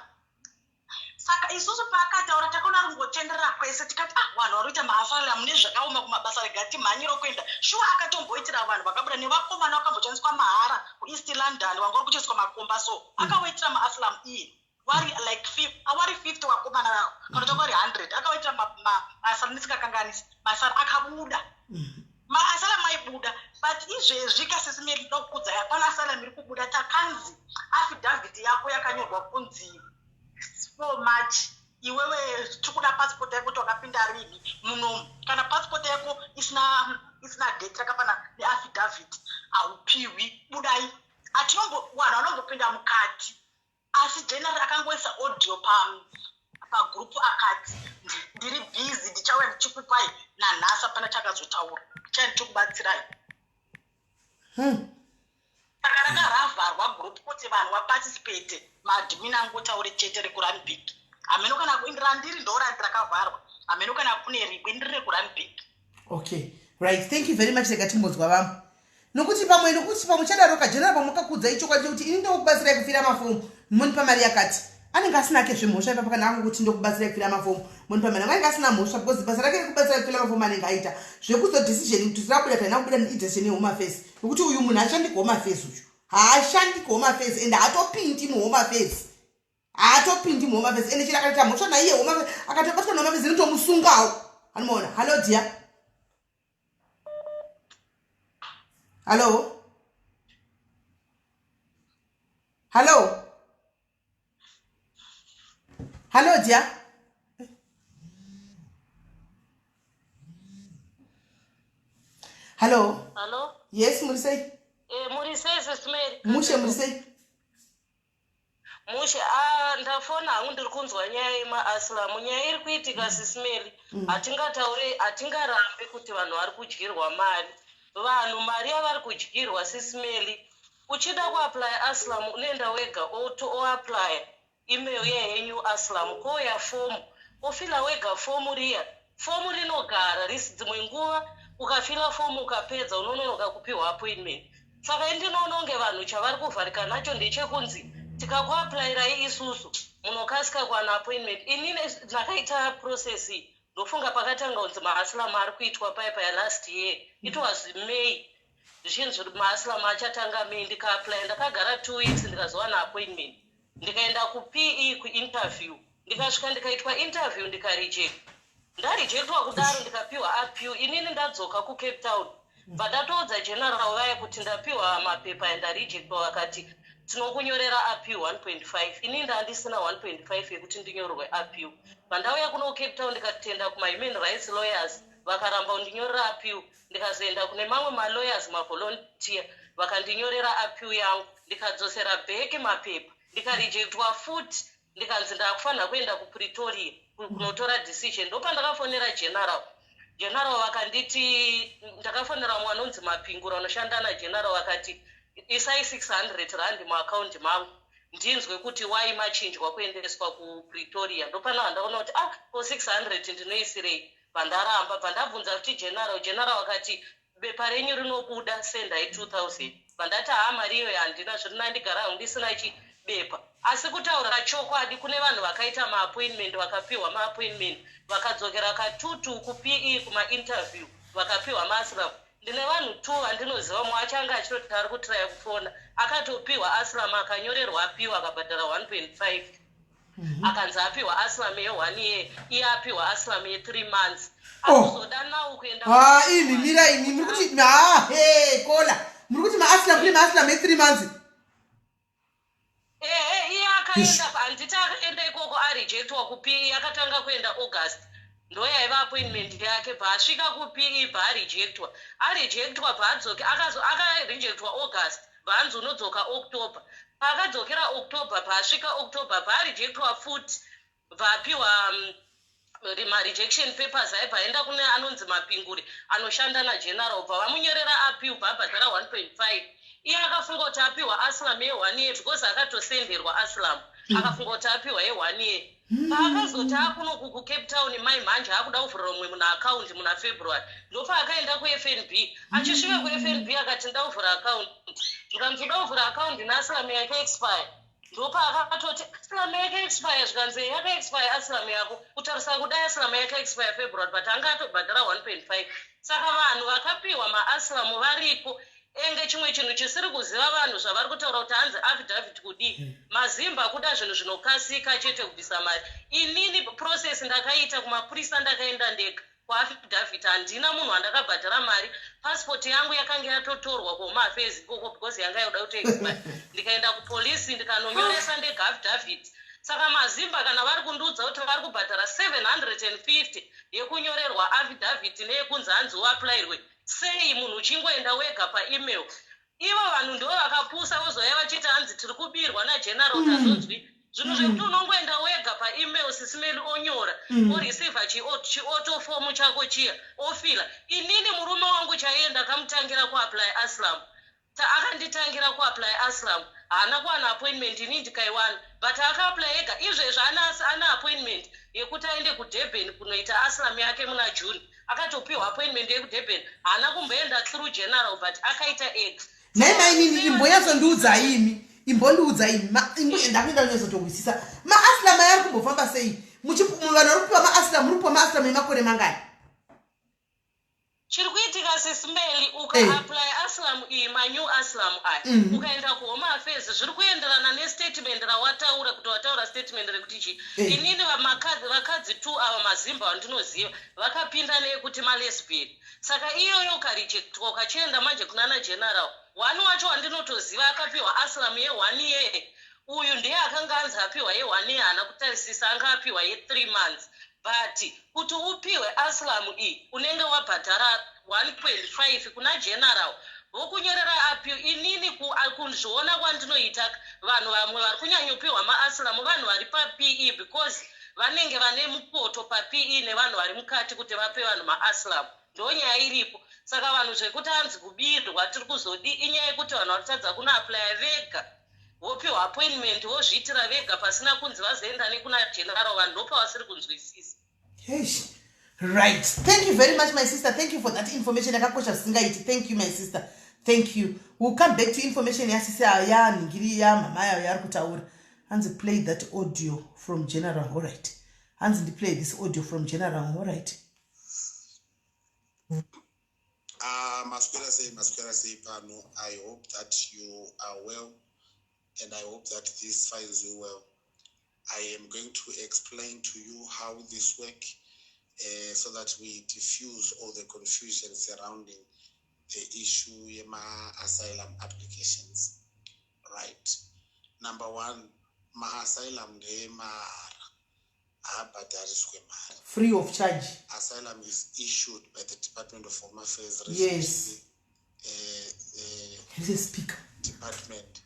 Saka isusu paakataura takaona rungotenderera kwese, tikati ah, vanhu vari kuita maasylum nezvakaoma kumabasa, rega timhanyiro kuenda. Shuwa akatomboitira vanhu vakabuda nevakomana vakamboshandiswa mahara kuEast London, vanga vari kucheswa makomba, so akawaitira maasylum iye vari like awari 50 vakomana vavo, kana kuti vari 100, akawaitira maasylum ndisikakanganisi maasylum akabuda. Maasylum aibuda, but izvezvi kasisi Mary, ndokuudza, hapana asylum iri kubuda. Takanzi affidavit yako yakanyorwa kunzi 4 March, iwewe tiri kuda passport yako kuti wakapinda rini munomu. Kana passport yako isina date rakafana neaffidavit, haupiwi. Budai atinombo vanhu vanombopinda mukati. Asi General akangoisa audio pagroup akati ndiri busy, ndichauya ndichikupai. Nanhasi hapana chakazotaura, ndichauya ndichikubatsirai. Saka rakaravharwa group kuti vanhu vaparticipate, maadmin angotaure chete rekuRandburg. Hameno kana randiri ndo randi rakavharwa, hameno kana kune rimwe, ndiri rekuRandburg. Okay, right, thank you very much. Rega timbonzwa vamwe, nokuti pamwe chadaro kaGeneral pamwe kakuudzai chokwadi chekuti ini ndokubatsirai kufira mafomu, monipa mari yakati. Anenge asina ke zvemhosva ipapo. Kana angokuti ndokubatsirai kufira mafomu, monipa mari, anenge asina mhosva, because basa rake rekubatsirai kufira mafomu anenge aita. Zvekuzo decision kuti tirabuda taina kubuda, idecision yeHome Affairs, nokuti uyu munhu hashandi kuHome Affairs, uyu haashandi kuHome Affairs and haatopindi muHome Affairs, haatopindi muHome Affairs. Ende chero akatoita mhosva naiye Home Affairs, akatobatwa nehome Affairs inotomusungawo. Anomaona. Hallo dear, hallo, hallo, hallo dear, hallo. Hallo? Yes, muri sei? Muri sei, Sis Mary? Mushe, muri sei? Mushe. Ah, ndafona hangu, ndiri kunzwa nyaya yemaasylum. Nyaya iri kuitika, Sis Mary, hatingataure, hatingarambi kuti vanhu vari kudyirwa mari. Vanhu mari yavari kudyirwa, Sis Mary, uchida kuapply asylum unoenda wega oapplya, email yehenyu asylum, kouya fomu, ofila wega fomu riya. Fomu rinogara risi dzimwe nguva, ukafila fomu ukapedza unononoka kupiwa appointment. Saka indinoona kunge vanhu chavari kuvharika nacho ndechekunzi tikakuaplayirai isusu munokasika kuwana appointment. Inini ndakaita process iyi, ndofunga pakatanga kunzi maasylum ari kuitwa paya paya last year, it was May, zvichinzi maasylum achatanga May. Ndikaaplya, ndakagara 2 weeks, ndikazowana appointment, ndikaenda kuPE kuinterview, ndikasvika ndikaitwa interview, ndikareject. Ndarejectwa kudaro, ndikapiwa appeal. Inini ndadzoka kuCape Town, bva ndatoudza General vaya kuti ndapiwa mapepa andarejectwa. Vakati tinokunyorera appeal 1.5. Inini ndandisina 1.5 yekuti ndinyorerwe appeal. Pandauya kuno Cape Town, ndikatenda kumahuman rights lawyers, vakaramba kundinyorera appeal. Ndikazoenda kune mamwe malawyers, mavolunteer, vakandinyorera appeal yangu. Ndikadzosera back mapepa, ndikarejectwa futi, ndikanzi ndakufanira kuenda kuPretoria kunotora decision. Ndopandakafonera General. General vakanditi, ndakafonera mumwe anonzi Mapingura anoshanda naGeneral, vakati isai 600 rand muakaundi mangu ndinzwe kuti wai machinjwa kuendeswa kuPretoria. Ndopana vandaona kuti ah, ko 600 ndinoisirei? Vandaramba. Bva kuti General, General vakati bepa renyu rinobuda, sendai 2000. Vandati haa, mari iyoyo handina, zviri nandigara hangu ndisina chibepa. Asi kutaura chokwadi, kune vanhu vakaita maappointment, vakapiwa maappointment, vakadzokera katutu kuPE kumainterview, vakapiwa maasylum. Ndine vanhu two vandinoziva, mumwe achange achitoti ari kutraya kufona, akatopiwa asylum, akanyorerwa apiwa, akabhadhara 1.5, akanzi apiwa asylum ye1 year, iye apiwa asylum ye3 months. Oh. Akuzoda nawo kuenda. Ha, imi mira, imi muri kuti ha, he kola, muri kuti maasylum, kune maasylum e3 months? Ehe, iye akaenda, handiti akaenda ikoko arejectwa kuPE, akatanga kuenda August, ndo yaiva appointment yake. Bvaasvika kuPE, bvaarejectwa, arejectwa, bvaadzoke, akarejectwa August, bvaanzi unodzoka October. Paakadzokera October, bvaasvika October, bvaarejectwa futi, bvaapiwa marejection papers aibva aenda kune anonzi Mapinguri anoshanda naGeneral, bva vamunyorera appeal, bva abhadhara 1.5. Iye akafunga kuti apiwa asylum ye1 year because akatosenderwa asylum. Akafunga kuti apiwa ye1 year. Paakazoti akunoku kuCape Town, mai mhanje akuda kuvhurira umwe munhu akaundi muna February, ndopaakaenda kuFNB. Achisvika kuFNB akati, "Nda kuvhura akaundi." Zvikanzi, "Uda kuvhura akaundi neasylum yake expire?" Ndopaakatoti, "Asylum yake expire?" Zvikanzi, "Yakaexpire asylum yako." Kutarisa kudai, asylum yake expire February, but anga atobhadhara 1.5. Saka vanhu vakapiwa maasylum variko. Enge chimwe chinhu chisiri kuziva vanhu, zvavari kutaura kuti hanzi affidavit kudii, mazimba kuda zvinhu zvinokasika chete, kubvisa mari. Inini process ndakaita kumapurisa, ndakaenda ndega kuaffidavit, handina munhu wandakabhadhara mari. Pasipoti yangu yakanga yatotorwa kuHome Affairs ikoko because yanga yoda kuti expire. Ndikaenda kupolisi, ndikanonyoresa ndega affidavit. Saka mazimba kana vari kundiudza kuti vari kubhadhara 750 yekunyorerwa affidavit neyekunzi hanzi uapplyirwe sei, munhu uchingoenda wega paemail, ivo vanhu ndo vakapusa. Vozouya vachiti hanzi tiri kubirwa nageneral. Tazonzwi zvinhu zvekuti unongoenda wega paemail, Sis Melly, onyora, oreceiva chiauto form chako chiya, ofila. Inini murume wangu chaiye ndakamutangira kuapply asylum. Akanditangira kuapply asylum, haana kuwana appointment, ini ndikaiwana, but akaapply ega. Izvezvi ana appointment yekuti aende kuDurban kunoita asylum yake muna June. Akatopiwa appointment yekuDurban, haana kumboenda through general, but akaita ega. Nhai mainini, imbonyatsondiudzai imi, imbondiudzai imi. Ndakuenda kunyatsotohwisisa maasylum aya ari kumbofamba sei. Vanhu vari kupiwa maasylum, muri kupiwa maasylum emakore mangani? Chiri kuitika, Sis Melly, ukaapply asylum iyi, manew asylum aya, ukaenda kuHome Affairs, zviri kuenderana nestatement rawataura, kuti wataura statement rekuti chii. Inini vakadzi two ava mazimba vandinoziva vakapinda neyekuti malesbian. Saka iyoyo ukarejectwa, ukachienda manje kunana general, one wacho wandinotoziva akapiwa asylum ye1 year. Uyu ndiye akanga anzi apiwa ye1 year, haana kutarisisa, anga apiwa ye3 months. But kuti upiwe asylum iyi, unenge wabhadhara 1.5 kuna general, vokunyorera appeal. Inini kuzviona kwandinoita, vanhu vamwe vari kunyanyopiwa maasylum vanhu vari paPE, because vanenge vane mupoto paPE nevanhu vari mukati kuti vape vanhu maasylum. Ndo nyaya iripo. Saka vanhu zvekuti hanzi kubirwa tiri kuzodi, inyaya yekuti vanhu vari kutadza kunoapplya vega, vopiwa appointment, vozviitira vega pasina kunzi vazoenda nekuna general. Vanhu ndopavasiri kunzwisisa. Eish. Right, thank you very much, my sister. Thank you for that information yakakosha zvisingaiti. Thank you, my sister, thank you. We'll come back to information yasisi yanhingiri yamama yayo yaari kutaura. Hanzi, "Play that audio from general." All right, hanzi ndiplay this audio from general. All right. Maswera sei, maswera sei pano? I hope that you are well and I hope that this finds you well. I am going to explain to you how this work so that we diffuse all the confusion surrounding the issue yema-asylum applications. Right, number one, maasylum ndeyemahara, haabhadhariswe mari. Free of charge. Asylum is issued by the Department of Home Affairs, Here's a speaker. department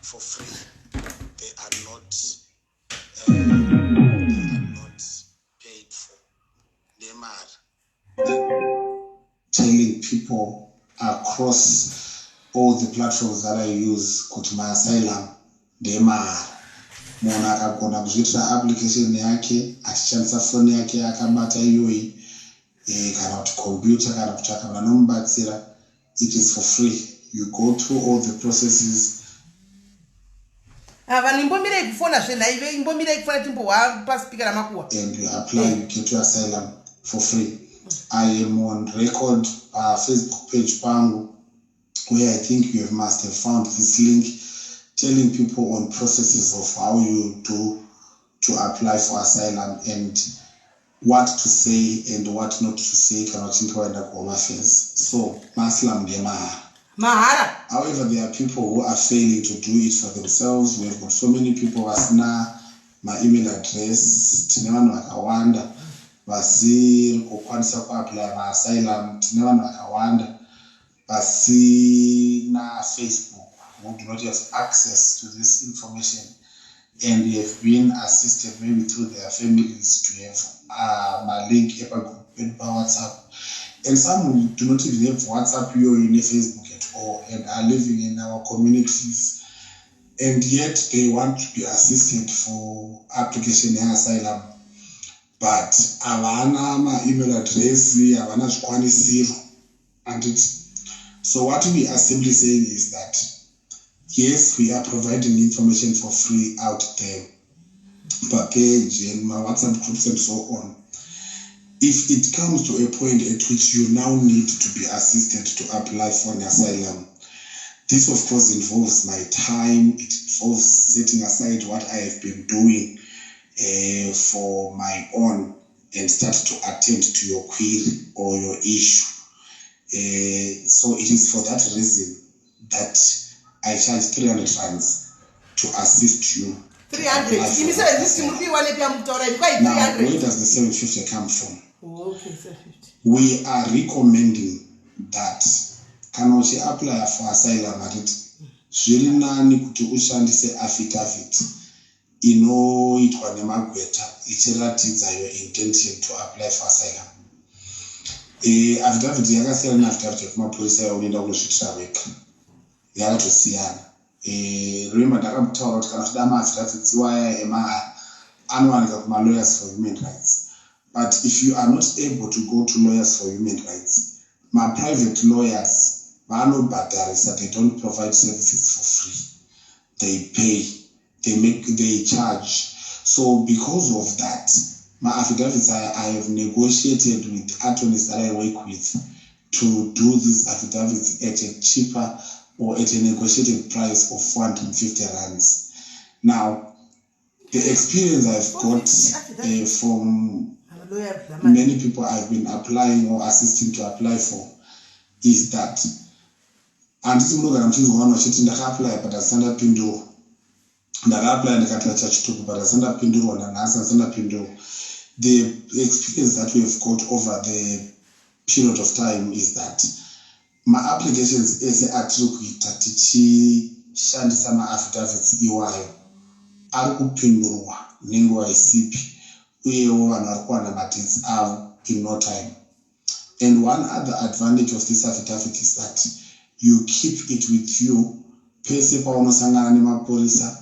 for free. They are not paid for nemari. Telling people across all the platforms that I use kuti maasylum ndemahara. Munhu akagona kuzviitira application yake achishandisa foni yake akabata iyoyi, kana kuti computer, kana kutsvaka vanhu vanomubatsira, it is for free. You go through all the processes. Ah, vanhu imbomirei kufona zvenhaive, imbomirei kufona, timbohwa paspeaker ramakuwa. And you apply, you get your asylum for free. I am on record Facebook page pangu, where I think you must have found this link, telling people on processes of how you do to apply for asylum and what to say and what not to say kana uchinge waenda kuHome Affairs. So maasylum ndemahara. Mahara. However, there are people who are failing to do it for themselves. We have got so many people vasina maemail address. Tine vanhu vakawanda vasiri kukwanisa kuapply maasylum. Tine vanhu vakawanda vasina Facebook, who do not have access to this information and have been assisted maybe through their families to have malink epagroup pedu paWhatsApp, and some who do not even have WhatsApp iyoyo neFacebook at all and are living in our communities. And yet they want to be assisted for application yeasylum, but havana maemail address, havana zvikwanisiro, anditi? So what we are simply saying is that yes, we are providing information for free out there papage and maWhatsApp groups and so on. If it comes to a point at which you now need to be assisted to apply for an asylum, this of course involves my time. It involves setting aside what I have been doing for my own and start to attend to your query or your issue. So it is for that reason that I charge 300 rands to assist you. 300, imi 750 muri kuiwanepi yamukutaura imi kwai? Now, 300. Where does the 750 come from? Okay, 750. We are recommending that kana uchiapplya for asylum, hatiti, zviri nani kuti ushandise affidavit inoitwa nemagweta ichiratidza your intention to apply for asylum. Affidavit yakasiyana neaffidavit yekumapurisa yaunoenda kunozviitira wega, yakatosiyana. Remember ndakambotaura kuti kana uchida maaffidavits iwaya emahara, anowanika kumalawyers for human rights. But if you are not able to go to Lawyers for Human Rights, maprivate lawyers vanobhadharisa. They don't provide services for free. They pay, they make, they charge. So because of that, maaffidavits I have negotiated with attorneys that I work with to do these affidavits at a cheaper or at a negotiated price of 450 rands. Now, the experience I've got from many people I've been applying or assisting to apply for is that, handiti munogara muchinzwa vanhu vachiti, "Ndakaapplya but handisati ndapindurwa. Ndakaapply, ndikatacha chitupa, but handisati ndapindurwa nanhasi, handisati ndapindurwa." The experience that we have got over the period of time is that maapplications ese atiri kuita tichishandisa maaffidavits iwayo ari kupindurwa nenguva isipi, uyewo vanhu vari kuwana madates avo in no time. And one other advantage of this affidavit is that you keep it with you pese paunosangana nemapurisa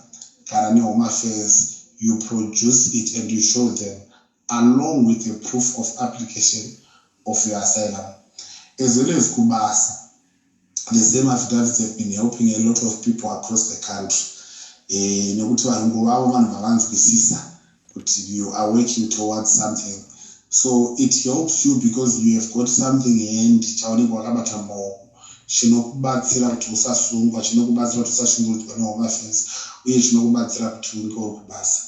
kana neHome Affairs. You produce it and you show them along with the proof of application of your asylum, as well as kubasa. The same affidavits have been helping a lot of people across the country, nekuti varungu vavo vanhu vavanzwisisa kuti you are working towards something. So it helps you because you have got something hand chaunenge wakabata mumaoko chinokubatsira kuti usasungwa, chinokubatsira kuti usashungurudzwa neHome Affairs, uye chinokubatsira kuti unge uri kubasa.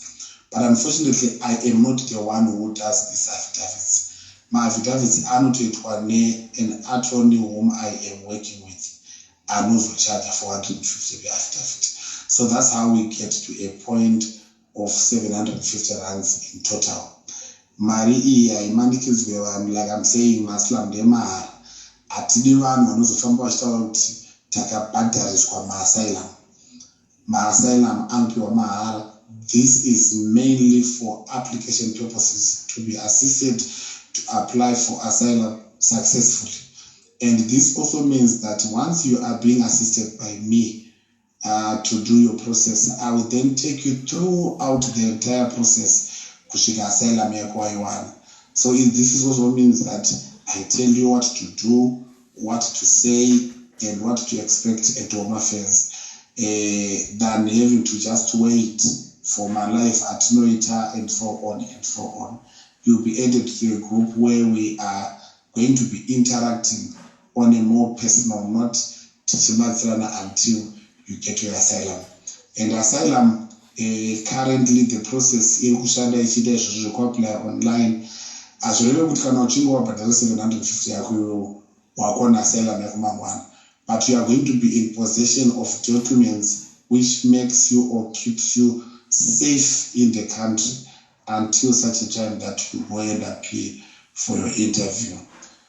But unfortunately, I am not the one who does these affidavits. Maaffidavits anotoitwa nean attorney whom I am working with, anozochaja 450 peaffidavit. So that's how we get to a point of 750 rands in total. Mari iyi haimanikidzwe vanhu. Like I'm saying, maasylum ndemahara. Hatidi vanhu vanozofamba vachitaura kuti takabhadhariswa maasylum. Maasylum anopiwa mahara. This is mainly for application purposes, to be assisted to apply for asylum successfully. And this also means that once you are being assisted by me to do your process, I will then take you throughout the entire process kusvika asylum yako waiwana. So this is also means that I tell you what to do, what to say and what to expect at Home Affairs, than having to just wait for malive atinoita and so on and so on. You'll be added to a group where we are going to be interacting on a more personal note, tichibatsirana until you get your asylum. And asylum, currently the process iri kushanda ichiita izvozvo zvekuapply online. Hazvireve kuti kana uchinge wabhadhara 750 yako iwewo wakuwana asylum yako mangwana, but you are going to be in possession of documents which makes you or keeps you safe in the country until such a time that you go and appear for your interview.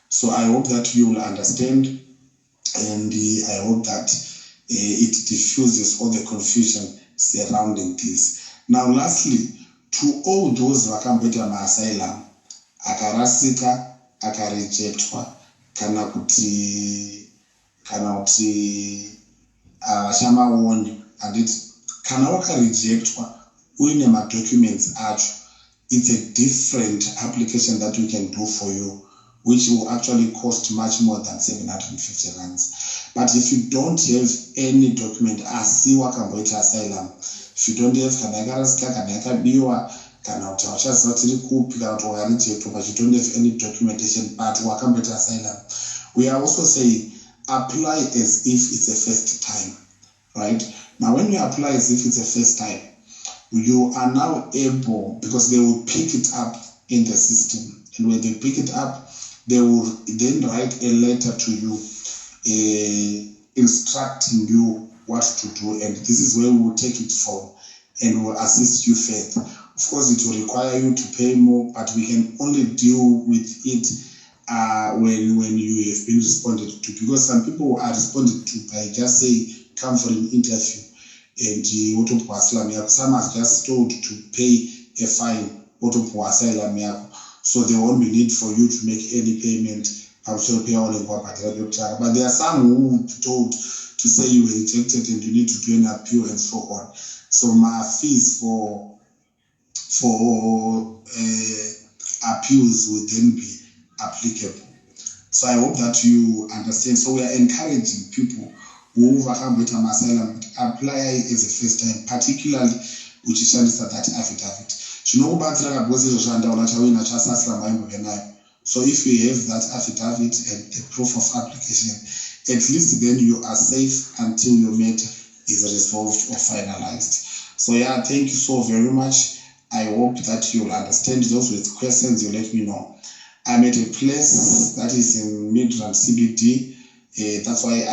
So I hope that you will understand, and I hope that it diffuses all the confusion surrounding this. Now, lastly, to all those vakamboita maasylum akarasika, akarejectwa, kana kuti havachamaoni, handiti? Kana wakarejectwa uine madocuments acho, it's a different application that we can do for you, which will actually cost much more than 750 rands. But if you don't have any document asi wakamboita asylum, if you don't have, kana yakarasika, kana yakabiwa, kana kuti hauchaziva kuti iri kupi, kana kuti wakarejectwa but you don't have any documentation but wakamboita asylum, we are also saying apply as if it's a first time. Right now, when you apply as if it's a first time, you are now able, because they will pick it up in the system, and when they pick it up, they will then write a letter to you instructing you what to do, and this is where we will take it from and will assist you further. Of course, it will require you to pay more, but we can only deal with it when you have been responded to, because some people are responded to by just saying, "Come for an interview," and wotopuwa asylum yako. Some are just told to pay a fine, wotopuwa asylum yako. So there won't be need for you to make any payment pamusoro peyaunenge wabhadhara pekutanga. But there are some who will be told to say you were rejected and you need to do an appeal and so on. So my fees for appeals will then be applicable. So I hope that you understand. So we are encouraging people who vakamboita maasylum kuti apply as a first time, particularly uchishandisa that affidavit. Zvinokubatsira ka, because izvo zvandaona chauina chaasylum waimbove nayo. So if you have that affidavit and the proof of application, at least then you are safe until your matter is resolved or finalized. So yeah, thank you so very much. I hope that you'll understand. Those with questions, you let me know. I'm at a place that is in Midrand CBD. That's why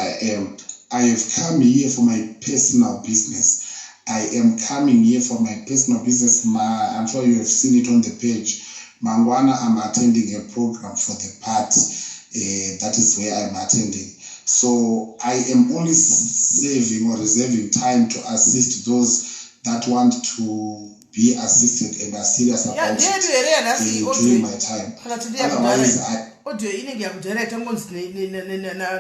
I have come here for my personal business. I am coming here for my personal business. I'm sure you have seen it on the page. Mangwana, I'm attending a program for the party. That is where I'm attending. So I am only saving or reserving time to assist those that want to be assisted and are serious about it during my time. Otherwise, audio inenge yakudhara, yatangonzi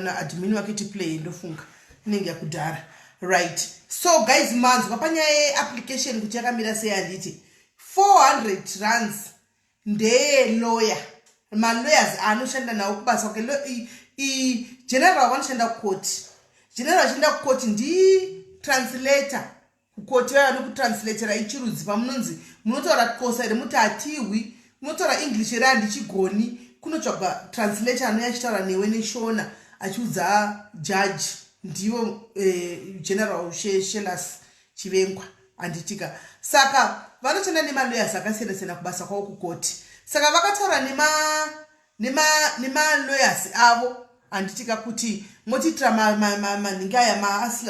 naadmin wake tiplay, ndofunga inenge yakudhara. Right, so guys, manzwa panyaya yeapplication kuti yakamira sei, handiti? 400 rands ndeye malawyers aanoshanda nawo kubasa kwake. General vanoshanda kukoti, general achienda kukoti nditranslator kukoti, vaya vanokutranslatora ichirudzi pamunonzi munotaura Xhosa here, muti hatihwi, munotaura English here, handichigoni, kunotsvagwa translator anouya achitaura newe neShona achiudza judge. Ndivo General Shelas Chivengwa, handitika? Saka vanoshanda nemalawyers akasiyana siyana kubasa kwavo kukoti. Saka vakataura nemalawyers avo, handitika, kuti motiitira manhingi aya,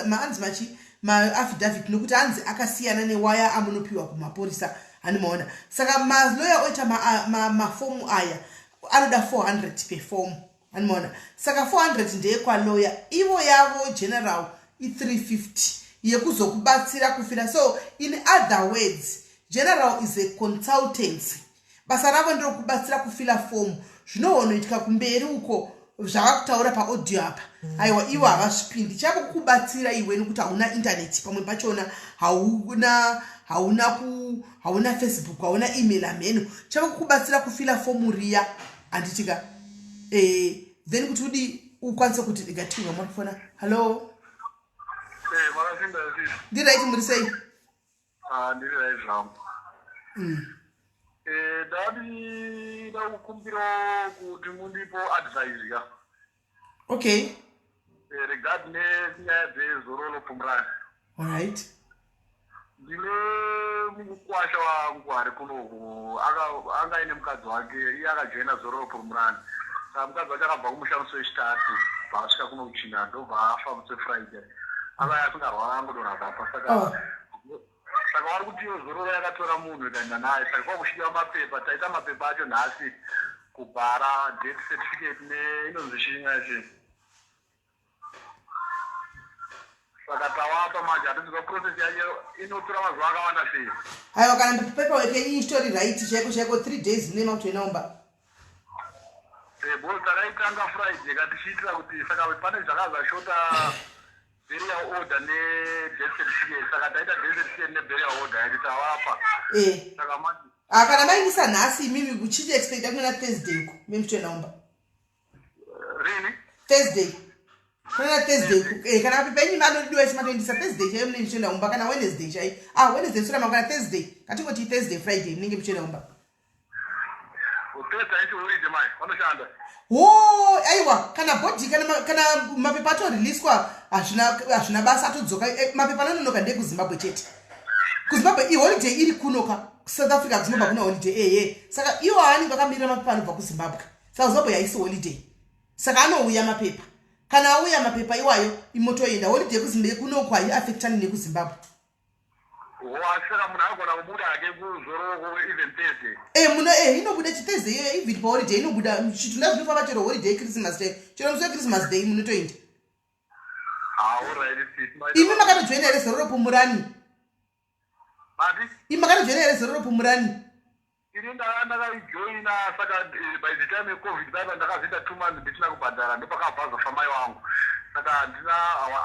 maanzi machi maaffidavit, nokuti hanzi akasiyana newaya amunopiwa kumapurisa, handimaona? Saka malawyer oita mafomu aya anoda 400 per form, handimaona? Saka 400 ndeyekwalawyer, ivo yavo general i350 yekuzokubatsira kufila. So in other words, general is a consultancy. Basa ravo nderekubatsira kufila fomu. Zvinohonoitika kumberi uko zvavakutaura paaudio apa, aiwa, ivo havasvipindi. Chavo kukubatsira iwe, nekuti hauna internet, pamwe pachona hauna hauna ku hauna Facebook, hauna email, hameno. Chavo kukubatsira kufila fomu riya, handitika? Then kuti udi ukwanise kuti ndingatirwa muri kufona. Hallo. Makasimba sisi? Ndiright, muri sei? Ah, ndiri right zvangu. Ndadi ndakukumbira kuti mundipo advice ya. Regarding nenyaya dzezororo Pumulani. Alright. Ndine mukwasha wangu ari kunoku, anga aine mukadzi wake, iye akajoina Zororo Pumulani. Saka mukadzi wacho akabva kumusha musi wechitatu, bva asvika kuno kuchina, ndobva afa musi weFriday. Anga asingarwara, angodorapapa. Saka saka vari kuti iyo Zororo yakatora munhu ikaenda naye. Saka kwakusvika mapepa, taita mapepa acho nhasi, kubhara death certificate neinonzi chimwe chi. Saka tawapa manje, hatiziva process yacho inotora mazuva akawanda sei. Aiwa, kana paperwork yenyu ichitori right chaiko chaiko, 3 days munema kutoenda umba. Because takaitanga Friday katichiitira kuti, saka pane zvakazashota burial order. order nedeath certificate saka taita death certificate neburial order yaiti tavapa eh. saka manje ah, kana maindisa nhasi imimi kuchiti expecta kunena thursday uko memutoenda kumba rini thursday kana thursday eh, kana mapepa enyu anodiwa ese matoendesa thursday chaiyo munenge muchienda kumba kana wednesday chaiyo ah wednesday sura mangwana thursday katingoti thursday friday munenge muchienda kumba wo aiwa kana bhodhi kana mapepa atoriliswa hazvina basa atodzoka eh, mapepa anononoka ndekuzimbabwe chete kuzimbabwe iholiday iri kunoka kusouth africa kuzimbabwe hakuna holiday eye saka iwo aanenge akamirira mapepa anobva kuzimbabwe saka zimbabwe haisi holiday saka anouya mapepa kana auya mapepa iwayo imotoenda holiday yekuzimbabwe kunoku haiafektani nekuzimbabwe saka munhu anogona kubuda hake kuzoroko even thursday e muno e inobuda chithursday iyoyo even paholiday inobuda chitunda zvinofamba chero holiday yechristmas day chero musi wechristmas day munotoenda imi makatojoina here zororo pumurani imi makatojoina here zororo pumurani Ini ndanga ndakaijoina saka eh, by the time yecovid paipa ndakazoita two months ndisina kubhadhara ndopakabva azofa mai wangu saka handina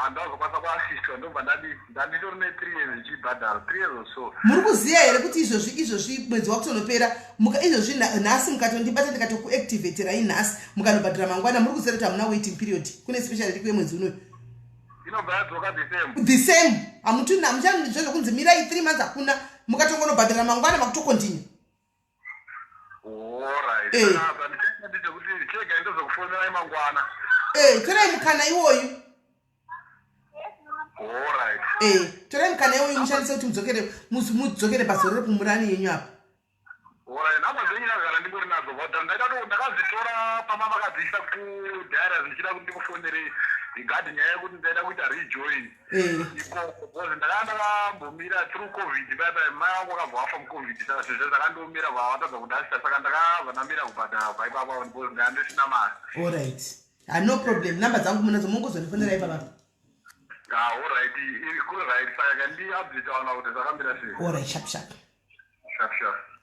handazokwanisa kuasistwa ndobva ndadi ndanditori nethree years ndichibhadhara three years or so muri kuziva here kuti izvozvi izvozvi mwedzi wakutonopera muka izvozvi nhasi mukatondibata ndikatokuactivaterai nhasi mukanobhadhara mangwana muri kuziva kuti hamuna waiting period kune special iri kuyemwedzi unoyu inobva yadzoka the same the same hamutuna hamuchanzve zvekunzi mirai three months hakuna mukatongonobhadhara mangwana makutokontinue eh. eh, torai mukana iwoyu eh, torai mukana iwoyu mushandise kuti mudzokere mudzokere pazororo pumurani yenyu apa Alright, nhamba dzenyu ndagara ndingori nadzo but ndaida to ndakadzitora pama makadziisa ku diaries ndichida kuti ndikufonerei regarding nyaya yekuti ndaida kuita rejoin eh. ikoko because ndakanga ndakambomira through covid paya paya mai vangu vakabva vafa mucovid saka zvinhu zvacho zvakandiomera bva vatadza kundasisa saka ndakabva ndamira kubhadhara bva ipapo because ndanga ndisina mari Alright. Ah, no problem namba dzangu munadzo mongozondifonera ipapapa Ah, alright iri kuri right saka kandi update aona kuti zvakamira sei Alright, sharp sharp sharp sharp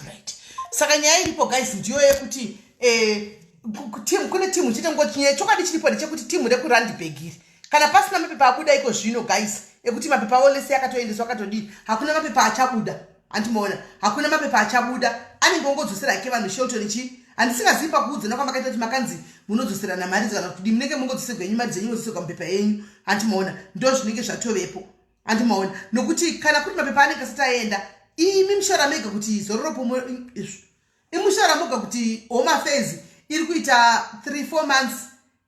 right saka nyaya iripo guys ndiyo yekuti eh, team kune team chete ngoti nyaya chokwadi chiripo ndechekuti team rekurandburg iri kana pasina mapepa abuda iko zvino guys ekuti mapepa olese akatoendeswa akatodii hakuna mapepa achabuda andimaona hakuna mapepa achabuda anenge ongodzosera hake vanhu shelton chii handisingazivi pakuudzana kwamakaita kuti makanzi munodzoserana mari kana kudii munenge mongodzoserwa henyu mari dzenyu modzoserwa mapepa enyu handimaona ndo zvinenge zvatovepo Handi maona nokuti kana kuri mapepa anenge asati aenda imi mushara mega kuti zororo pomwe izvo imushara moga kuti home affairs iri kuita 3 4 months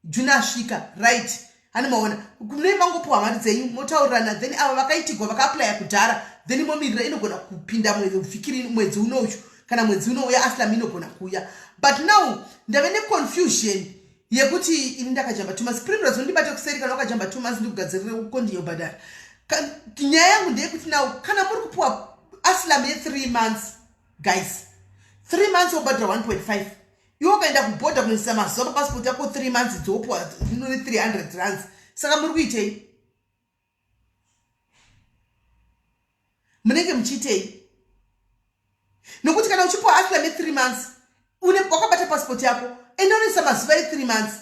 june asvika right handi maona kune mangopiwa mari dzenyu motaurirana then ava vakaitigwa vakaaplya kudhara then momirira inogona kupinda mwedzi vhiki mwedzi unoyu kana mwedzi unouya aslam inogona kuuya but now ndave neconfusion yekuti ini ndakajamba two months primrose undibate kuseri kana wakajamba two months ndikugadzirire ukondiyo bhadhara nyaya yangu ndeyekuti now kana muri kupiwa aslam yethree months guys three months wobhadhara 1.5 iwe ukaenda kubhodha kunoisa mazuva papasipoti yako three months dzopiwa 300 rands saka muri kuitei munenge muchiitei nokuti kana uchipiwa aslam ye3 months une wakabata passport yako ende unoisa mazuva e3 months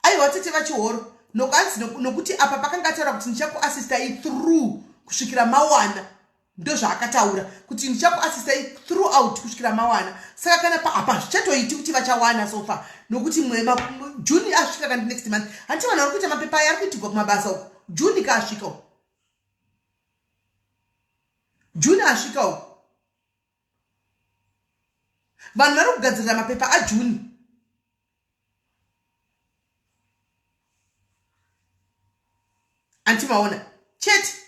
aiwa tete vachihoro nokanzi nokuti apa pakanga ataura kuti ndichakuasistai through kusvikira mawana ndozvaakataura kuti ndichakuasistai throughout kusvikira mawana saka kana apa zvichatoiti kuti vachawana so far nokuti june asvika kandi next month hanti vanhu vari kuita mapepa aya ari kuitigwa kumabasa uku june kaasvika uku june asvika uku vanhu vari kugadzirira mapepa ajune anti maona chete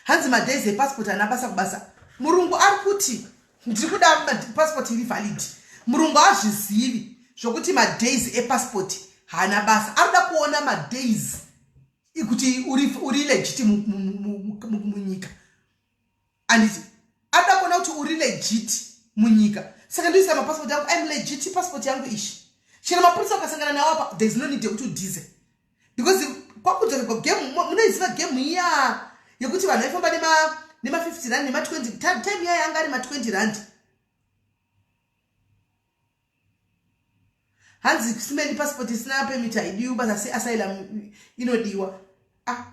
hanzi madays epassport ana basa kubasa murungu ari kuti ndiri kuda passport iri valid murungu azvizivi zvokuti madays epassport haana basa ari kuda kuona madays ekuti uri legit munyika anditi ada kuona kuti uri legit munyika saka ndoisa mapassport yangu im legit passport yangu ishi chero mapurisa ukasangana nawo apa there is no need yekuti udhize because kwakudzokerwa game munoiziva game iya yekuti vanhu vaifamba nema 50 rand nema 20 time iya yanga ari ma 20 rand. Hanzi simeni passport isina permit haidiwi basa asi asylum inodiwa. Ah.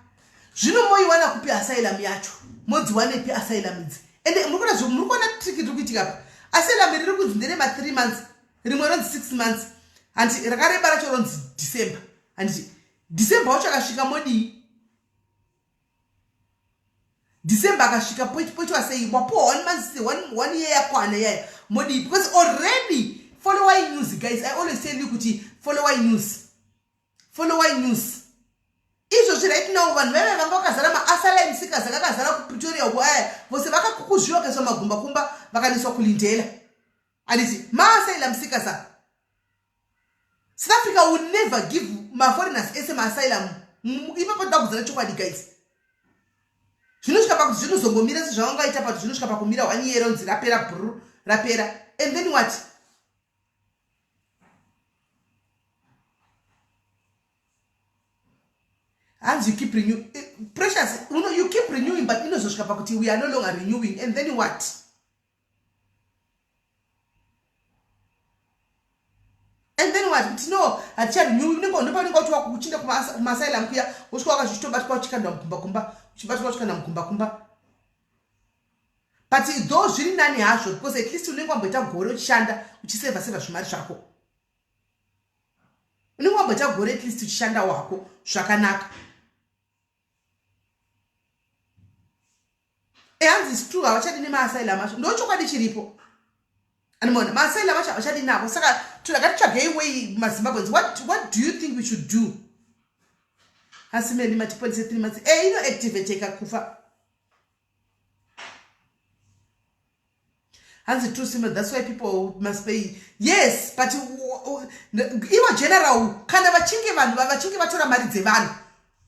Zvino moiwana kupi asylum yacho? Modziwanepi asylum idzi? Ende muri kuona muri kuona trick iri kuitika apa. Asylum riri kunzi ndere ma 3 months, rimwe ronzi 6 months. Hanti rakareba racho ronzi December. Handiti December wacho akasvika modii? December akasvika poitwa sei wapuwa one month one, one year yakwana yaya modii because already followai news guys i always tell you kuti followai news followai news izvozvi right now vanhu vaive vanga vakazara maasylum seekers akakazara kupretoria uko aya vose vakakukuzviwa vakaiswa magumba kumba vakaniswa kulindela anditi maasylum seekers ava South Africa will never give maforeigners ese maasylum. Ipapo toda kudzana chokwadi guys. Zvinosvika pakuti zvinozongomira sezvavangaita pakuti zvinosvika pakumira one year ronzi rapera brr rapera and then what? Hanzi you keep renew eh, precious you, know, you keep renewing but inozosvika pakuti we are no longer renewing and then what? And then what? Kuti no, haticharenew unenge ndopaunenge wati wakuchinda kumaasylum kuya wosvika wakazvichitobatwa uchikandwa mugumba kumba uchibatwa uchikandwa mugumba kumba but though zviri nani hazvo because at least unenge wamboita gore uchishanda uchisevha sevha zvimari zvako unenge wamboita gore at least uchishanda wako zvakanaka Eh, hanzi is true havachadi nemaasylum acho ndochokwadi chiripo animona maasylum acho havachadi navo saka ngatitsvagei way mazimbabweans what, what do you think we should do asi meni matipolise three months e inoactivateka kufa hanzi true simo that's why people must pay yes but ivo general kana vachinge vanhu vachinge vatora mari dzevanhu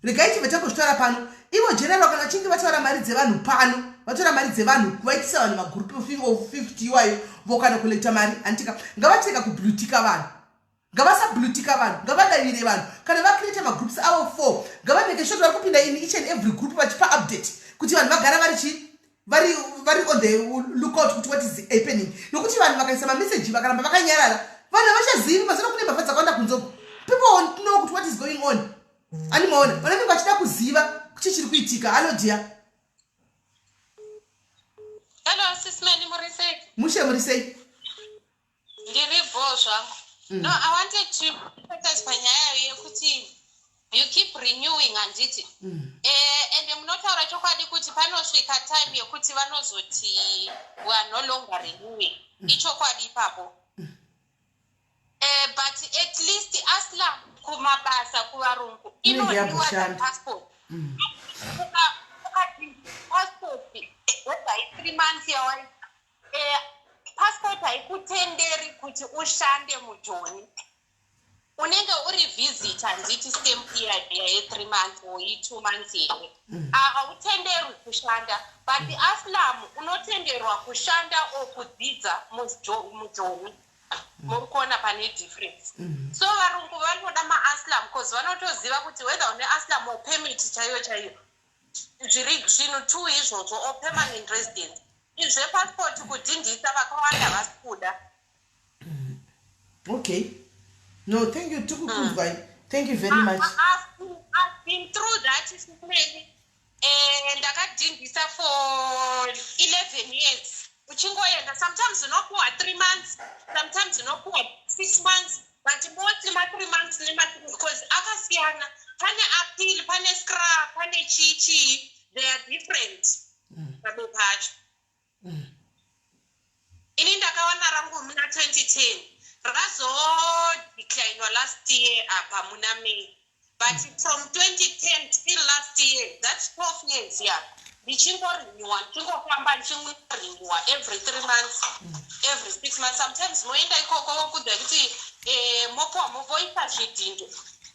regai tibve tambozvitaura pano ivo general kana vachinge vatora mari dzevanhu pano vatora mari dzevanhu kuvaitisa vanhu magroup of 50 iwayo vokana kolekta mari anditika ngavachirega kublutika vanhu ngavasablutika vanhu ngavadavire vanhu kana vacreate magroups avo four ngavameke sure vari kupinda in each and every group vachipa update kuti vanhu vagara vari chii vari vari on the lookout kuti what is happening nokuti vanhu vakaisa mameseji vakaramba vakanyarara vanhu havachazivi mazana kune mbavha dzakawanda kunzoko people won't know kuti what is going on animaona vanenge vachida kuziva kuti chiri kuitika hallo dear hello sis Mani muri sei mushe muri sei Ndiri bhoo zvangu. No, I wanted to emphasize panyaya yekuti you keep renewing handiti. Eh, ende munotaura chokwadi kuti panosvika time yekuti vanozoti we are no longer renewing. Ichokwadi ipapo. Eh, but at least asla kumabasa kuvarungu Inenge inodiwa the yakushanda. passport. Ukati passport whether i 3 months yawaita Eh, passport haikutenderi kuti ushande mujoni unenge uri visitor handiti stamp iya ye3 months or ye2 months here mm. Ah, hautenderwi kushanda but mm. aslam unotenderwa kushanda or kudzidza mujoni mm. muri kuona pane difference mm. so varungu vanoda maaslam bcause vanotoziva kuti whether une aslam or permit chaiyo chaiyo Zviri zvinhu two izvozvo or permanent residence. Izvi zvepassport kudhindisa vakawanda havasi kuda. Okay. No, thank you. Tikukunzwai. Mm. Thank you very much. I've been through that Mary. Eh, ndakadhindisa for 11 years. Uchingoenda sometimes unopuwa 3 months, sometimes unopuwa 6 months. But mostly ma 3 months nema because akasiyana pane appeal pane scra pane chii chii they are different mabepa acho ini ndakawana rangu muna 2010 razodeclinwa last year apa muna may but from 2010 till last year that's 12 years yeah ndichingorenewa ndichingofamba ndichingorenewa every three months every six months sometimes moenda ikoko vokuudza kuti eh, mopuwa movoisa zvidhindo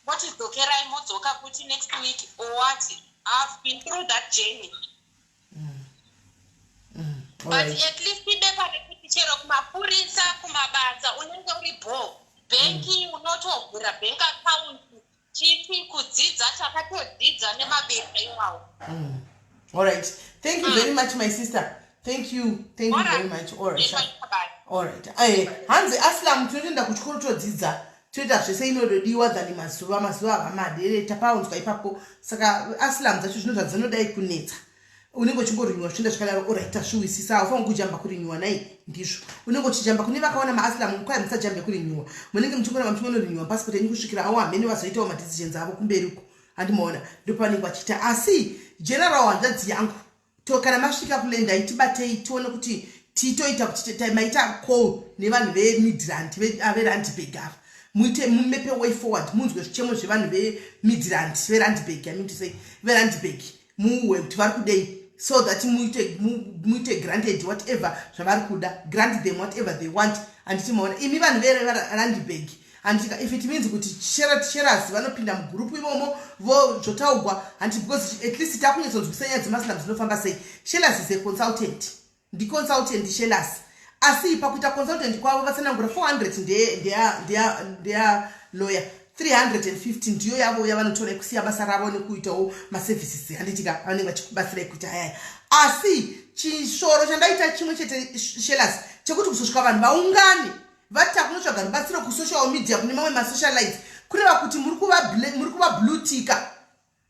voti dzokerai modzoka futi next week or what i've been through that journey but Alright. at least ibepa rekuti chero kumapurisa kumabasa unenge uri bho bhenki unotovhura bank account chipi kudzidza takatodzidza nemabepa iwawo All right. Thank you very much, my sister. Thank you. Thank you very much. All right. All right. Eh, hanzi Aslam tinotoenda kuchikoro todzidza. Toita zvese inododiwa than mazuva mazuva havamadi tapaunzwa ipapo. Saka asylum dzacho zvino zvadzinodai kunetsa. Unenge uchingorinywa zvichienda zvakadaro orit tasviwisisa haufaniri kujamba kurinywa nai ndizvo. Unenge uchijamba kune vakaona maasylum kwai musajambe kurinywa. Munenge muchingoramba muchingonorinywa passport yenyu kusvikira awo hamene vazoitawo madecisions avo kumberi uko. Handimaona ndopavanenge vachiita asi general hanzvadzi yangu to kana masvika kulenda itibatei tione kuti titoita kuti maita call nevanhu vemidrand verandburg ava. Muite mumepe way forward munzwe zvichemo zvevanhu vemidrand verandburg I mean to say verandburg muwe kuti vari kudei so that muite muite granted whatever zvavari kuda grant them whatever they want. Handiti maona imi vanhu verandburg handika if it means kuti sheras vanopinda mugurupu imomo vo zvotaugwa handiti because at least takunyatsonzwisa nyaya dzemasilam dzinofamba sei. Shelas is a consultant. Ndiconsultant shelas asi pakuita consultant kwavo vatsanangura 400 ndeya lawyer. 350 ndiyo yavo yavanotora yekusiya basa ravo nekuitawo maservices handitika vanenge vachikubatsirai kuita ayaya asi chisvoro chandaita chimwe chete shelas chekuti kuzosvika vanhu vaungane vati takunotsvaga rubatsiro kusocial media kune mamwe masocialites kureva kuti muri kuvablutika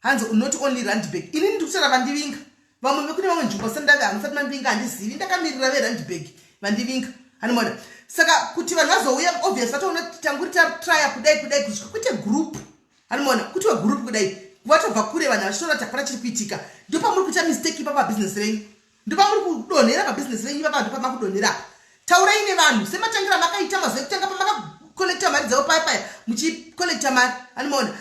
hanzi not only randburg inini ndiri kutaura vandivinga. Vamwe vekune vamwe nzvimbo vasati ndave hamusati mandivinga handizivi. Ndakamirira verandburg vandivinga. Hanimona saka kuti vanhu vazouya obvious vatoona tanguri tatraya kudai kudai kusvika kuite group. Hanimona kutiwe group kudai. Vatobva kure vanhu vachitoona kuti hapana chiri kuitika. Ndopamuri kuita mistake ipapa pabhizinesi renyu. Ndopamuri kudonhera pabhizinesi renyu ipapa ndopamakudonhera apa. Taurai nevanhu sematangira amakaita mazuva ekutanga pamakakolekta mari dzavo paya paya muchikolekta mari. Hanimona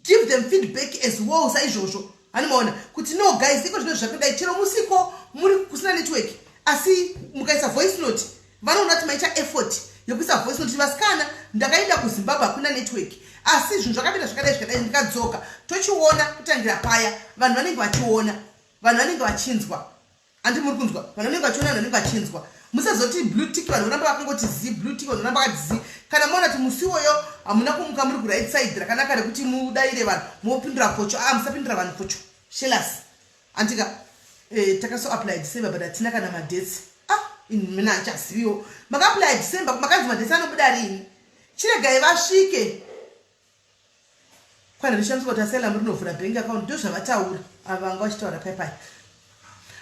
give them feedback as well saizvozvo. Hanimona kuti no guys iko zvino zvakadai chero musiko muri kusina network asi mukaisa voice note vanoona kuti maita effort yekuisa voice note vasikana ndakaenda kuzimbabwe hakuna network. Asi zvinhu zvakapinda zvakadai zvakadai ndikadzoka tochiona kutangira paya vanhu vanenge vachiona vanhu vanenge vachinzwa. Handi muri kunzwa? Vanhu vanenge vachiona vanhu vanenge vachinzwa. Musazoti blue tick vanhu voramba vakangoti zi blue tick vanhu voramba vakati zi. Kana maona kuti musi iwoyo hamuna kumuka muri kuright side rakanaka rekuti mudaire vanhu mopindura kocho. A musapindura vanhu kocho. Shelas andika eh, takaso apply december but hatina kana madates. Ah mina handichaziviwo. Makaapply december makanzi madates anobuda rini? Chiregai vasvike. Kwana ndishandiswa kuti asylum rinovhura bank account ndozvavataura ava vanga vachitaura pai pai.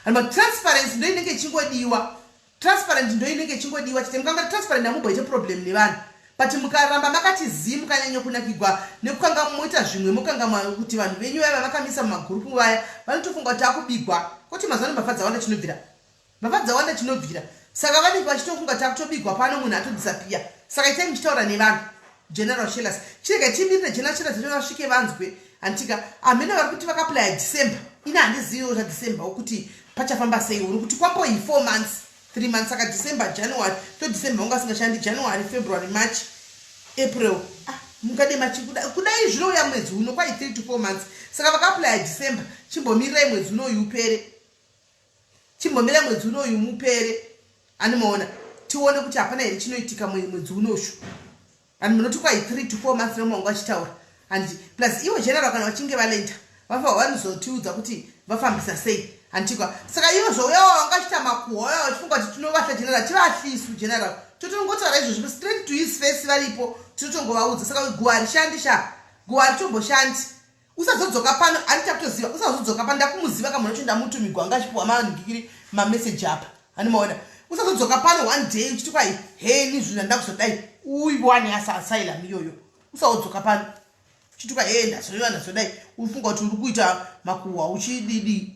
Anoma transparency ndo inenge ichingodiwa. Transparent ndo inenge ichingodiwa chete. Mukanga transparent hamumboite problem nevanhu. But mukaramba makati zii mukanyanya kunakigwa nekukanga moita zvimwe mokangamwa kuti vanhu venyu vaya vavakamisa mumagurupu vaya vanotofunga kuti akubigwa. Koti mazuva ano mbavha dzawanda chinobvira. Mbavha dzawanda chinobvira. Saka vanenge vachitofunga kuti akutobigwa pano munhu atodisappear. Saka itai muchitaura nevanhu. General Shelas. Chirega timirire General Shelas vacho vasvike vanzwe. Handitika hameno vari kuti vakaplaya December. Ini handiziviwo zvaDecember kuti pachafamba sei uri kuti kwamboi 4 months 3 months saka December January to December vanga vasingashandi January February March April ah mukade machi kudai zvinouya mwedzi uno kwai 3 to 4 months saka vakaplaya December chimbomirirai mwedzi unoyu upere chimbomira mwedzi unoyu mupere animaona tione kuti hapana here chinoitika mwedzi unoshu and munoti kwai 3 to 4 months nomwe wanga vachitaura handiti plus ivo general kana vachinge valenda vafa vanozotiudza kuti vafambisa sei handitikwa saka ivo zvouya wanga vachiita makuhwa uya vachifunga kuti tinovahla general tivahlisu general. Totongotaura izvozvo straight to his face varipo tinotongovaudza. Saka guva harishandi sha guva haritomboshandi usazodzoka pano handichakutoziva usazodzoka pano ndakumuziva kamunhu acho ndamutumigwa anga achipiwa manhikiri mameseji apa. Handimaona usazodzoka pano one day uchiti kwai heni zvinhu handakuzodai uiwane asylum iyoyo. Usazodzoka pano. Uchiti kwai he ndazoiwa ndazodai. Ufunga kuti uri kuita makuhwa uchididi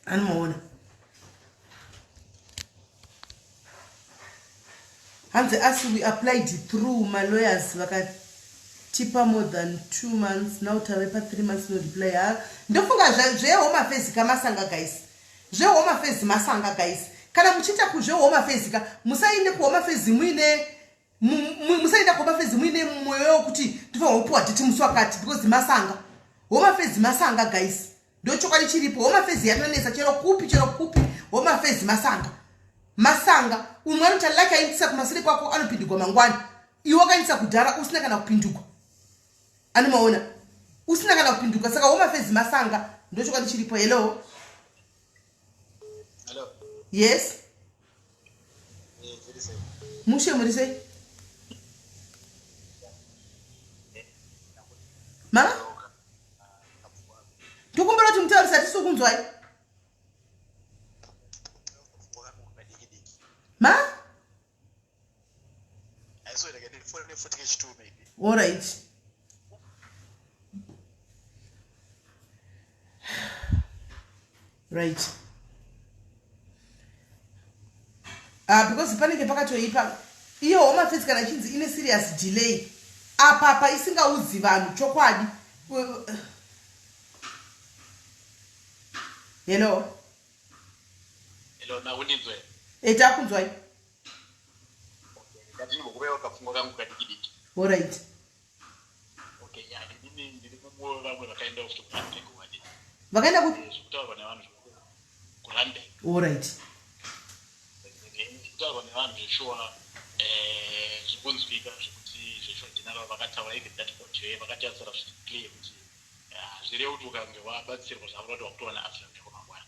Anomaona hanzi asi we applied through malawyers vakatipa more than 2 months now tave pa3 months no reply. Ha ndofunga zvehome affairs kamasanga guys. Zvehome affairs masanga guys. Kana muchiita kuzvehome affairs ka, musainde kuhome affairs muine musaenda kuhome affairs muine mwoyo wekuti tofanirwa kupiwa date musi wakati, because masanga. Home affairs masanga guys, ndochokwadi chiripo. Home affairs yatonetsa chero kupi, chero kupi. Home affairs masanga, masanga. Umwe anoti alike aindisa kumasure kwako, anopindugwa mangwana. Iwe wakaindisa kudhara usina kana kupindugwa, anomaona usina kana kupinduka. Saka home affairs masanga, ndochokwadi chiripo. Hello? Hello. Yes. Eh, zviri sei? Mushe, muri sei ma? Tokumbira kuti mutaurisa, tisi kunzwai ma. Alright, right. Because panenge pakatoipa iyo home affairs kana ichinzi ine serious delay apapa, isingaudzi vanhu chokwadi. Hello? Hello, naundinzwe? E, takunzwai. Ndinimbokupewa kapfungwa kangu kadiki diki. Alright. Okay, ya, inini ndiri mumwe vamwe vakaenda futi kuRandburg wadi. Vakaenda kupi? Zvekutaurwa nevanhu kuRandburg. Alright. Zvekutaurwa nevanhu zveshuwa zvikunzwika zvekuti zveshuwa general vakataura, even that audio vakataura zviri clear kuti hazvirevi kuti ukange wabatsirwa zvakuda kuti wakutowana asylum yako mangwana.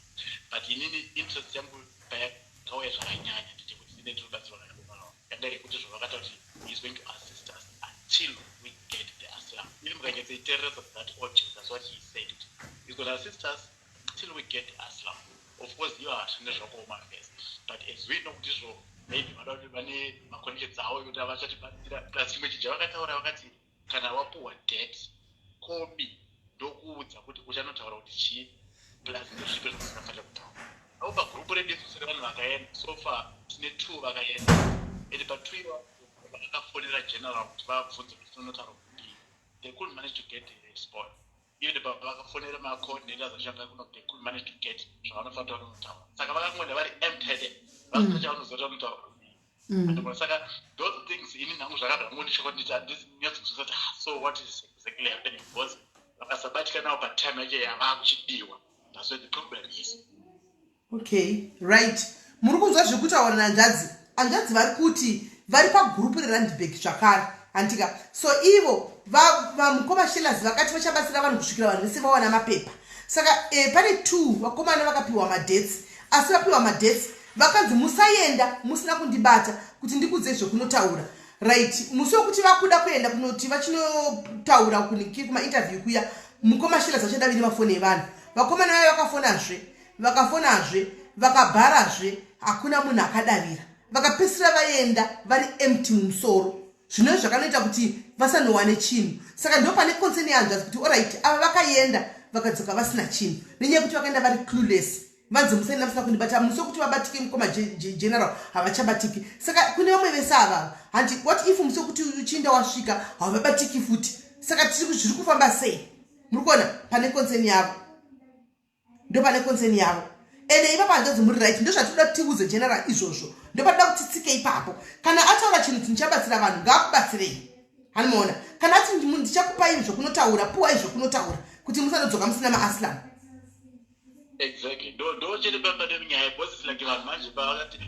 But inini interest yangu payakauya zvakanyanya ndechekuti ine tinobatsirwa nageneral yanga yekuti zvavakataura kuti he is going to assist us until we get the asylum. Ini mukanyatsoiteereresa that audio, that's what he said, kuti he's going to assist us until we get the asylum. Of course ivo hazvine zvakaoma first, but as we know kuti izvo maybe vada kuti vane maconditions avo ekuti avachatibatsira. Plus chimwe chinhu chavakataura, vakati kana wapuhwa date, call me, ndokuudza kuti uchanotaura kuti chii, plus ndezvipi zvaunofanira kutaura. Au pagurupu redu isusu revanhu vakaenda, so far tine two vakaenda, and patwo ivo vakafonera general kuti vabvunze kuti tinonotaura kudii, they couldn't manage to get a response. Even pavakafonera macoordinators achishanda kuno, they couldn't manage to get zvavanofanira vanonotaura. Saka vakangoenda vari empty, vasina chavanoziva kuti vanotaura kudii. Saka those things ini nhangu zvakabva ngondishoka kuti handinyatsonzwisa kuti, ah, so what is exactly happening? Because vakasabatika navo patime yacho yavakuchidiwa, that's where the problem is. Okay, right. Muri kunzwa zviri kutaura nanzvadzi. Hanzvadzi vari kuti vari pagurupu reRandburg zvakare, handika? So ivo vamukoma Shelas vakati vachabatsira vanhu kusvikira vanhu vese vawana mapepa. Saka pane two vakomana vakapiwa madates, asi vapiwa madates vakanzi musaenda musina kundibata kuti ndikudze zvekunotaura. Right, musi wekuti vakuda kuenda kunoti vachinotaura kumainterview kuya, mukoma Shelas vachadaviri mafoni evanhu. Vakomana vaya vakafonazve, vakafonazve, vakabharazve, hakuna munhu akadavira. Vakapedzisira vaenda vari empty mumusoro, zvinove zvakanoita kuti vasanowane chinhu. Saka ndo pane concern yehanzvadzi kuti alright, ava vakaenda vakadzoka vasina chinhu nenyaya yekuti vakaenda vari clueless, vanzi musaenda musina kundibata. Musi wekuti vabatike mukoma general havachabatiki. Saka kune vamwe vese avava, handi? What if musi wekuti uchiinda wasvika havabatiki futi? Saka zviri kufamba sei? Muri kuona pane concern yavo, ndo pane concern yavo. Ende ipapo hanzvadzi muri right, ndo zvatinoda kuti tiudze general izvozvo. Ndo patinoda kuti titsike ipapo. Kana ataura chinhu kuti ndichabatsira vanhu, ngaakubatsirei, hanimaona? Kana ati ndichakupai zvokunotaura, puwai zvokunotaura kuti musanodzoka musina maasylum. Exactly, ndo chete pane nyaya, because it's like vanhu manje pavakati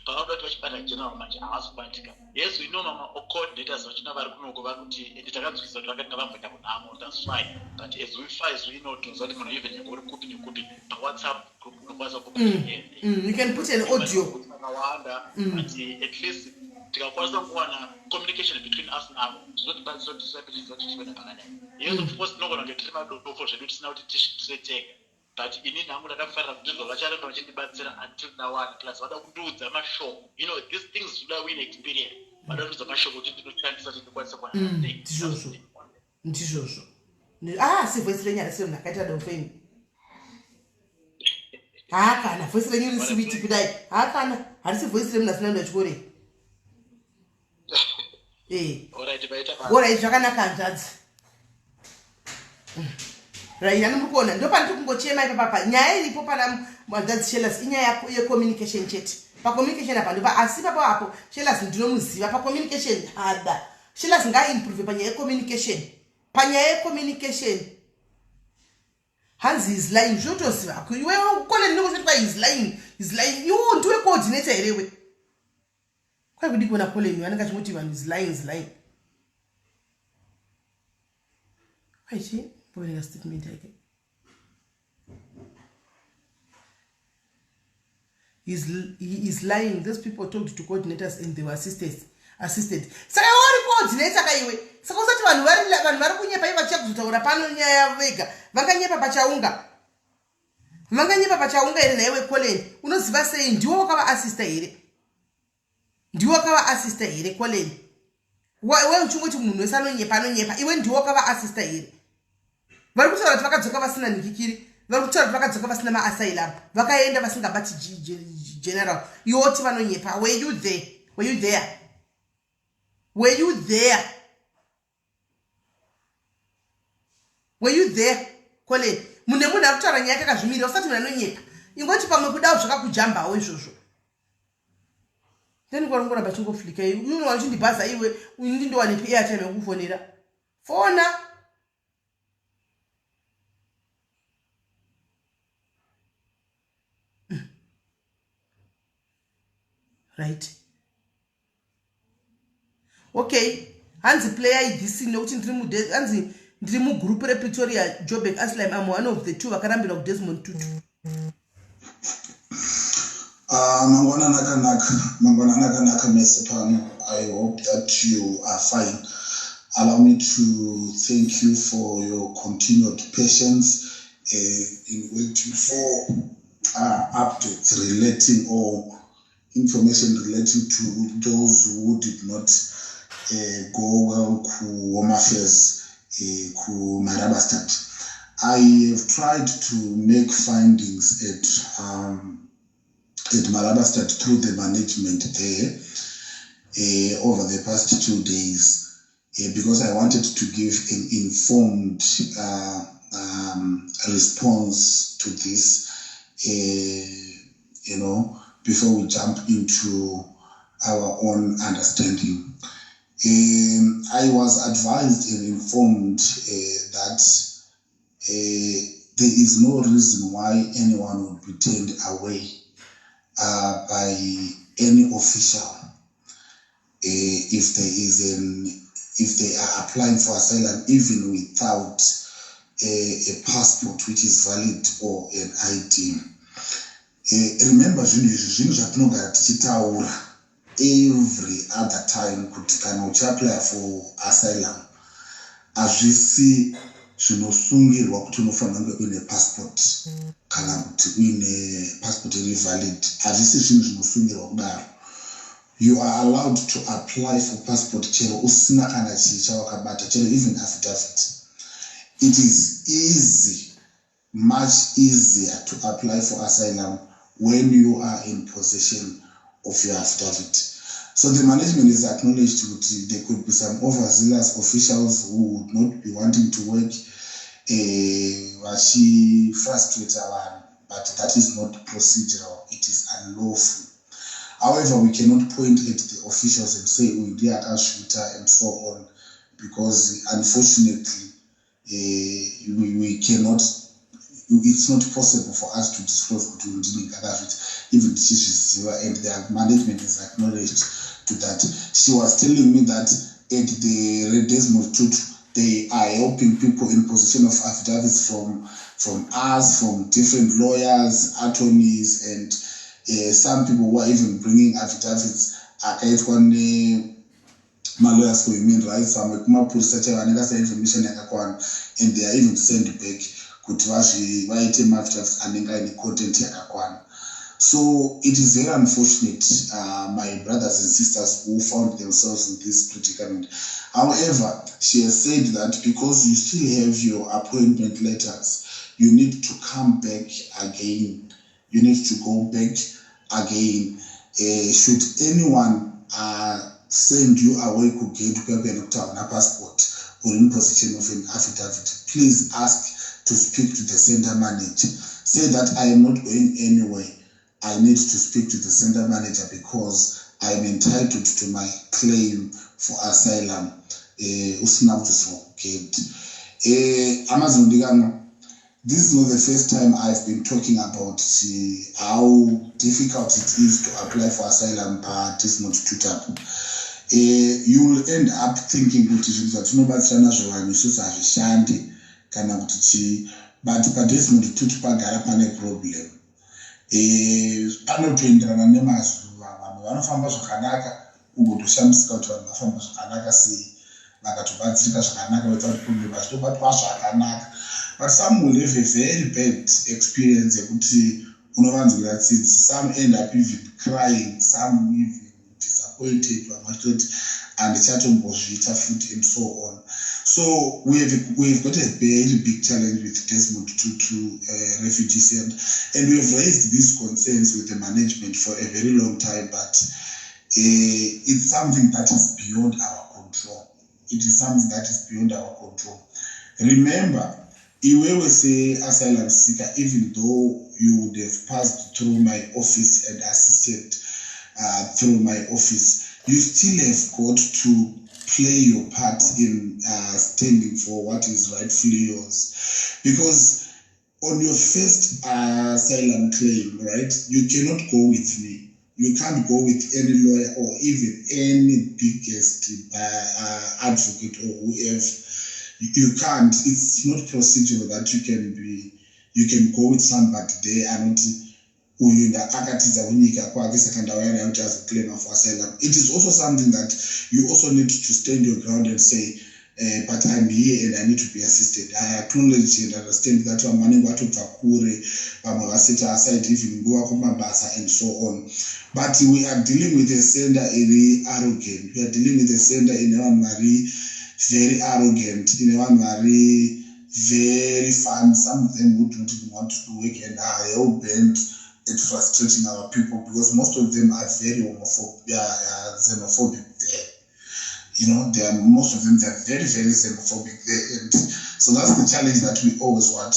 pavanoda kuti vachibata general manje havasi kubatika. Yes, we know mama coordinators vachina vari kunoko vari kuti, ende takanzwisisa kuti vakanga vamboenda kunhamo, that's fine. But as we far as we know, tinoziva kuti munhu even nyangwe uri kupi nekupi, paWhatsApp group unokwanisa kupa. You can put an audio. Vakawanda, but at least tikakwanisa kuwana communication between us navo, zvinotibatsira kuti tisapitiza kuti tichienda pakadai. Yes, of course tinogona kunge tiri madofo zvedu tisina kuti tisvitire tega, but inini hangu ndakafarira kuti izvo vacharamba vachindibatsira until ndawana. Plus vada kundiudza mashoko, these things zvinoda uine experience. Vada kundiudza mashoko kuti ndinoshandisa kuti ndikwanise kuwana. Ndizvozvo, ndizvozvo. Ah, si voice renyu harisi remunhu akaita dofo imi. Haa, kana voice renyu riri sweet kudai, haa, kana harisi voice remunhu asina kuenda chikoro. Alright, maita basa. Alright, zvakanaka hanzvadzi. Right, ani muri kuona ndo pandiri kungochema ipapapa. Nyaya iripo pana hanzvadzi Shelas inyaya yecommunication chete. Pacommunication apa ndopa, asi papo apo Shelas ndinomuziva pacommunication. Hada Shelas ngaaimprove panyaya yecommunication, panyaya yecommunication. Hanzi is lying, zvotoziva iwe kole ndinongosvetwa. Is lying, is lying. Iwo ndiwe coordinator herewe? Kwai kudi kuona Colin anenge achingoti vanhu is lying, is lying. Kwaichi mboverenga statement yake. He is lying. Those people talked to coordinators and they were assisted. Saka iwe uri coordinator ka iwe? Saka usati vanhu vari kunyepa, ivo vachiya kuzotaura pano nyaya vega. Vanganyepa pachaunga? Vanganyepa pachaunga here naiwe Colin? Unoziva sei? Ndiwo wakavaassista here? Ndiwo wakavaassista here, Colin? We uchingoti munhu wese anonyepa, anonyepa. Iwe ndiwo wakavaassista here? Vari kutaura kuti vakadzoka vasina nhikikiri, vari kutaura kuti vakadzoka vasina maasylum, vakaenda vasingabati general. Iwoti vanonyepa. Were you there? Were you there? Were you there? Were you there, Colin? Mune munhu ari kutaura nyaya kakazvimirira, usati munhu anonyepa. Ingoti pamwe kudawo zvakakujambawo izvozvo. Then kwarongoramba chingoflika unowana uchindibhaza iwe. Ndindowanepi airtime yekufonera? Fona. Right, okay. Hanzi playai this nekuti ndiri, hanzi ndiri mugroup rePretoria Joburg asylum. Am one of the two vakarambirwa kuDesmond Tutu. Mangwanani akanaka, mangwanani akanaka mese pano. I hope that you are fine. Allow me to thank you for your continued patience in waiting for updates relating or information relating to those who did not go well ku-Home Affairs kuMarabastad. I have tried to make findings at Marabastad through the management there over the past 2 days because I wanted to give an informed response to this before we jump into our own understanding. I was advised and informed that there is no reason why anyone would be turned away by any official if they are applying for asylum even without a passport which is valid or an ID. Remember, zvinhu izvi zvinhu zvatinogara tichitaura every other time kuti kana uchiapply for asylum, hazvisi zvinosungirwa kuti unofanira kunge uine passport kana kuti uine passport iri valid. Hazvisi zvinhu zvinosungirwa kudaro. You are allowed to apply for passport chero usina kana chii chawakabata, chero even affidavit. It is easy, much easier to apply for asylum when you are in possession of your affidavit. So the management has acknowledged that there could be some overzealous officials who would not be wanting to work, vachifrustrate vanhu, but that is not procedural, it is unlawful. However, we cannot point at the officials and say uyu ndiye akazviita and so on, because unfortunately we cannot, it's not possible for us to disclose kuti uyu ndinenge akazviita, even tichizviziva, and the management has acknowledged to that. She was telling me that at the Desmond Tutu they are helping people in possession of affidavits from us, from different lawyers, attorneys, and some people who are even bringing affidavits akaitwa nemalawyers for human rights, vamwe kumapurisa chaivo anenge asina information yakakwana, and they are even sent back kuti vaite maaffidavits anenge aine content yakakwana. So it is very unfortunate, my brothers and sisters who found themselves in this predicament. However, she has said that because you still have your appointment letters, you need to come back again, you need to go back again. Should anyone send you away kugate kuya kuya nekuti hauna passport or in possession of an affidavit, please ask to speak to the center manager. Say that I am not going anywhere. I need to speak to the center manager because I am entitled to my claim for asylum. Usina kutoisirwa kugedhi. Hama dzinodikanwa, this is not the first time I've been talking about how difficult it is to apply for asylum paDesmond Tutu. You will end up thinking kuti zvinhu zvatinobatsira nazvo vanhu isusu hazvishandi kana kuti chii, but paDesmond Tutu pagara pane problem. Panotoenderana nemazuva. Vamwe vanofamba zvakanaka, ugotoshamisika kuti vanhu vafamba zvakanaka sei, vakatobatsirika zvakanaka without problem, vachitobatwa zvakanaka. But some will have a very bad experience yekuti unovanzwira tsitsi. Some end up even crying, some even disappointed, vamwe vachitoti handichatombozviita futi and so on. So we have got a very big challenge with Desmond Tutu Refugee Center, and we have raised these concerns with the management for a very long time, but it's something that is beyond our control. It is something that is beyond our control. Remember, iwewe seasylum seeker, even though you would have passed through my office and assisted through my office, you still have got to play your part in standing for what is rightfully yours, because on your first asylum claim, right, you cannot go with me. You can't go with any lawyer or even any biggest advocate or whoever. You can't. It's not procedural that you can go with somebody there anoti uyu akatiza kunyika kwake, saka ndauya naye kuti azoclaima for asylum. It is also something that you also need to stand your ground and say, but I'm here and I need to be assisted. I acknowledge and understand that vamwe vanenge vatobva kure, vamwe vaseta aside even nguva kumabasa and so on, but we are dealing with a center iri arrogant. We are dealing with a center ine vanhu vari very arrogant, ine vanhu vari very fun, some of them who don't even want to work and are hell bent at frustrating our people, because most of them are very homophobic, xenophobic there. They are, most of them, they're very, very xenophobic there. And so that's the challenge that we always want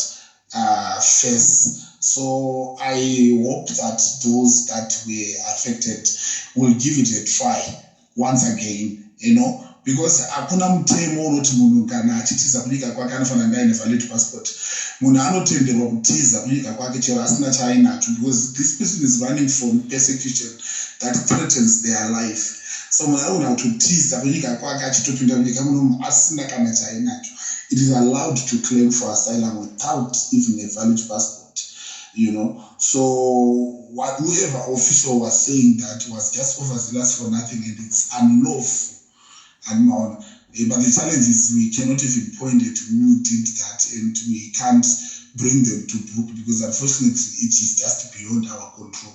face. So I hope that those that were affected will give it a try once again, because hakuna mutemo unoti munhu kana achitiza kunyika kwake anofanira kunge aine valid passport. Munhu anotenderwa kutiza kunyika kwake chero asina chaainacho, because this person is running from persecution that threatens their life. So munhu anogona kutotiza kunyika kwake achitopinda munyika munomu asina kana chaainacho. It is allowed to claim for asylum without even a valid passport. So what, whoever official was saying that was just overzealous for nothing, and it's unlawful. Handimaona. But the challenge is we cannot even point at who did that, and we can't bring them to book, because unfortunately it is just beyond our control.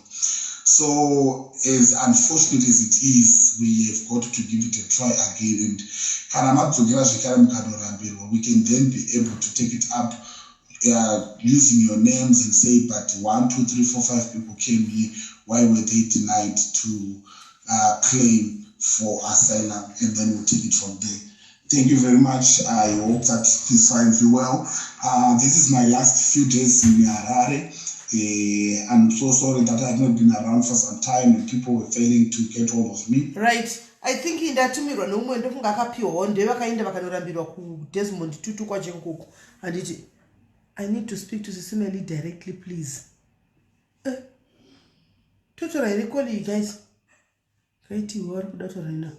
So as unfortunate as it is, we have got to give it a try again, and kana madzokera zvekare mukanorambirwa, we can then be able to take it up using your names and say, but one, two, three, four, five people came here. Why were they denied to claim for asylum? And then we'll take it from there. Thank you very much. I hope that this finds you well. This is my last few days in Harare. I'm so sorry that I have not been around for some time and people were failing to get hold of me. Right, I think ndatumirwa neumwe, ndofunga akapiwawo, ndevakaenda vakanorambirwa kuDesmond Tutu kwaJenkuku, handiti? I need to speak to Sis Melly directly, please. Totora here call iyi, guys? Kaitiwe vari kuda tora ina.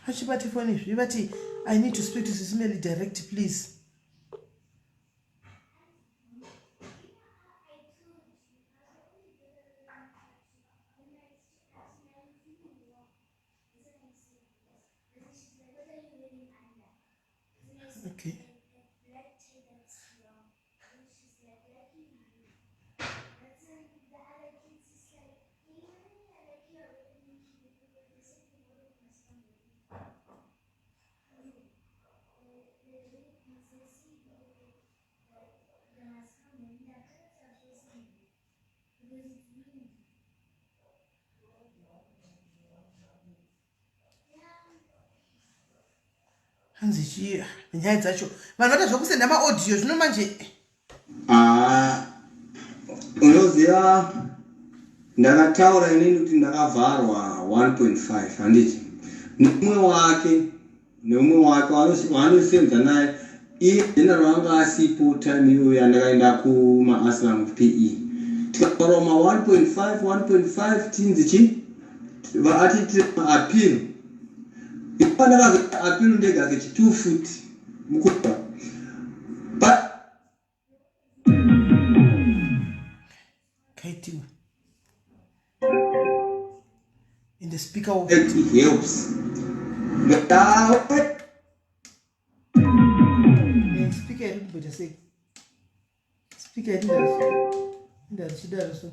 Vachibati foni izvi vati, I need to speak to Sis Melly direct, please. Okay. Hanzi chii nenyaya dzacho vanhu vata zvokusenda maaudio zvino manje. Ah, unoziva ndakataura inini kuti ndakavharwa 1.5 handiti nemumwe wake neumwe wake waanosenza naye iye general anga asipo time iyoyo yandakaenda kumaaslam pe tikavharwa ma 1.5 1.5 tinzi chi vaatiitire maappeal ndakazoita appeal ndega kechi2 futi mukuva kaitiwa in the speaker of it helps speaker iri kumboita sei speaker iri ndarichidaro so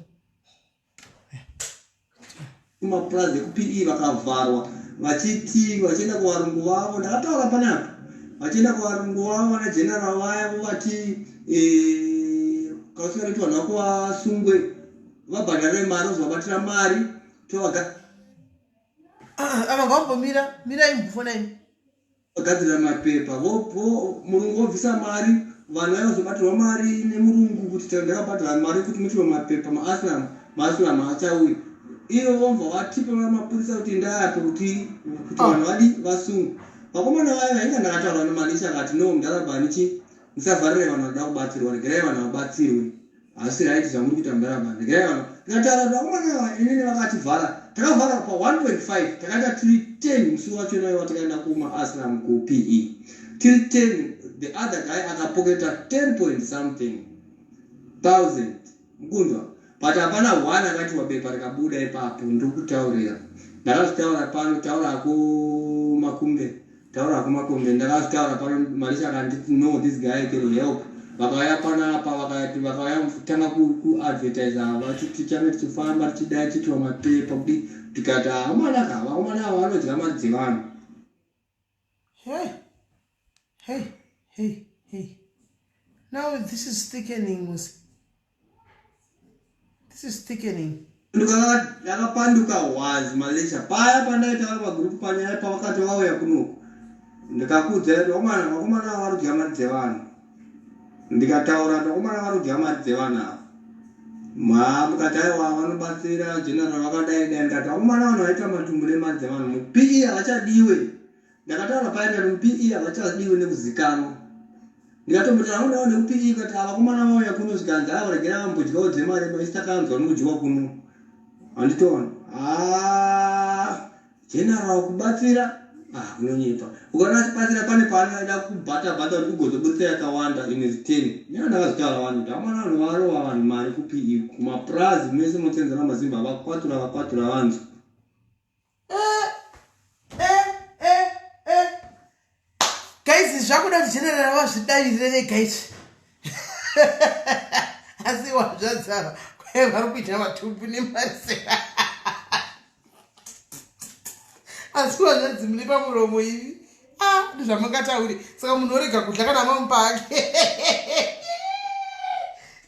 kumapurazi ekupe vakavharwa vachiti vachienda kuvarungu vavo ndakataura panapa vachienda kuvarungu vavo vana general vaya vovati eh, kausingada kuti vanhu vako vasungwe vabhadharire mari ozovabatira mari tovaga ah, ava ngavambomira mirai mbufona imi Vagadzira mapepa murungu obvisa mari vanhu vaya vazobatirwa mari nemurungu kuti ndakabhadhara mari kuti mutirwe mapepa maaslam maaslam achauya ivo vobva vatipa mapurisa kuti ndayapo kuti kuti ah. vanhu vadi vasungwe vakomana vaya vainga ndakataura nemalisha akati no mudhara chi musavharire vanhu vanoda kubatsirwa regerai vanhu vabatsirwe Hasi right zvamuri kuita mudhara baba. Regerai vanhu. Ndikataura kuti vakomana ava inini vakativhara. Takavhara pa 1.5 takaita tiri 10 musi wacho nayo watakaenda kuma asylum ku PE. Tiri 10 the other guy akapoketa 10 point something thousand. Mukunzwa? But hapana one akaitirwa bepa rikabuda ipapo ndiri kutaurira. Ndakazvitaura pano taura ko makumbe. Taura hako Makombe ndakazvitaura pano Malisha akanditi no this guy can help vakauya panapa vakati vakauya kutanga kuadvertise vati tichange tichifamba tichidai tichiitwa mapepa kudi tikati akomana ka vakomana ava vanodya mari dzevanhu. Hey, hey, hey, hey. Now this is thickening. This is thickening. Yakapanduka was Malaysia paya pandaitaura pagroup panyaya pavakati vauya kunoku ndikakuudza kuti vakomana vakomana ava varikudya mari dzevanhu ndikataura kuti vakomana varikudya mari dzevanhu ava ma mukati aiwa vanobatsira general vakadai dai ndikati vakomana vanhu vaita matumbu nemari dzevanhu mupe havachadiwe Ndakataura paya ndikati muPE havachadiwe nekuzikanwa. Ndikatomboti hangu ndaona nekuPE kati ava vakomana vauya kuno zvikanzi ava regera vambodyawo dzemari isu takanzwa nekudyiwa kuno. Handitoona. Ah, general kubatsira ah unonyepa. Ukaona achibatsira pane paanoda kubhata bhata kuti ugozoburitsa yakawanda in return. Nyaya ndakazvitaura vanhu kuti amana vanhu varova vanhu mari kuPE kumapurazi mese munotsenzera mazimba vakwatura vakwatura vanzwa. Eh, eh, eh, eh. Guys, zvakuda kuti general vazvidavirire vega izvi. Asi wazvadzara kwaye vari kuita matumbu nemarisera. Asi wazvadzi mune pamuromo ivi. Ah, ndozvamungatauri. Saka munhu orega kudya kana mamupa hake.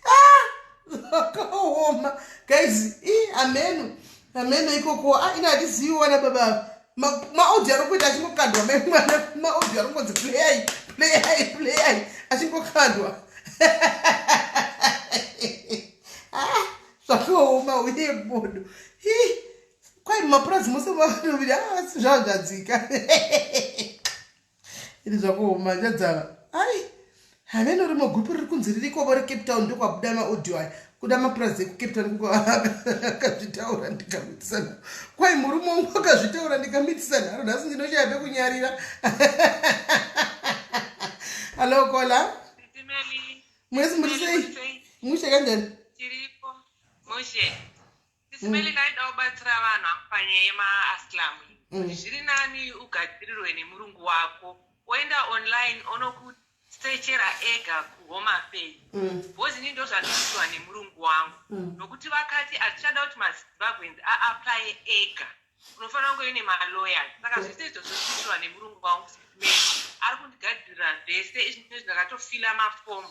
Ah, zvakaoma. Guys, i ameno. Ameno ikoko. Ah, ina hatizivi wana baba. Maaudio ari kuita achingokandwa mai mwana. Maaudio ari kungonzi playai, playai, playai. Achingokandwa. Ah, zvakaoma uye bodo. Hi. Kwai mumapurazi mose manoviri asi ah, zvazvadzika. Iri zvakaoma chadzara. Ai. Hameno rimwe gurupu riri kunzi ririkovo reCape Town ndokwabuda maaudio aya. Kuda mapurazi ekuCape Town kuko akazvitaura ndikamitisa nharo. Kwai murume wangu akazvitaura ndikamitisa nharo. Nhasi ndinoshaya pekunyarira. Hello Kola. Mwezi muri sei? Mushe kanjani? Tiripo. Mushe. Sisimeli mm. ndaida kubatsira vanhu vangu panyaya yemaaslam mm. zviri nani ugadzirirwe nemurungu wako oenda online onokusechera ega kuhome affairs mm. because ini ndozvandikuitirwa nemurungu wangu mm. nokuti vakati hatichada kuti mazimbabweans aaplaye ega unofanira kunge uine malawyers saka zvese izvo zvokuitirwa nemurungu wangu Sisimeli ari kundigadzirira zvese izvi ndakatofila mafomu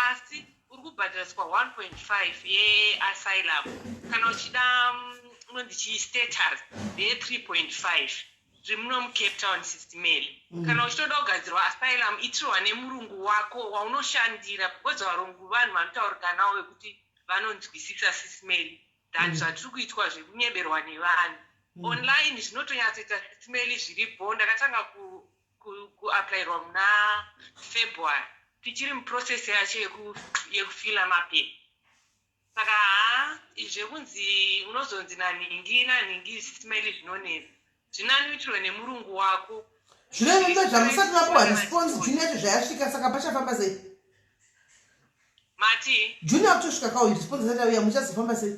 asi Uri kubhadhariswa 1.5 yeasylum. Kana uchida unonzi chii, status, ndeye 3.5. Zviri muno muCape Town, Sis Melly. Kana uchitoda kugadzirwa asylum, itirwa nemurungu wako waunoshandira, because varungu vanhu vanotaurika navo vekuti vanonzwisisa, Sis Melly, than zvatiri kuitwa zvekunyeberwa nevanhu online. Zvinotonyatsoita, Sis Melly, zviripo. Ndakatanga kuapplyirwa muna February, tichiri muprocess yacho yekufila mapepa. Saka haa, zvekunzi unozonzi nanhingi nanhingi, Sis Melly, zvinonetsa. Zvinanoitirwe nemurungu wako. Zvinoreva zvamusati mapiwa response June yacho zvayasvika, saka pachafamba sei? Mati? June akutosvika kauyu, response asati auya, muchazofamba sei?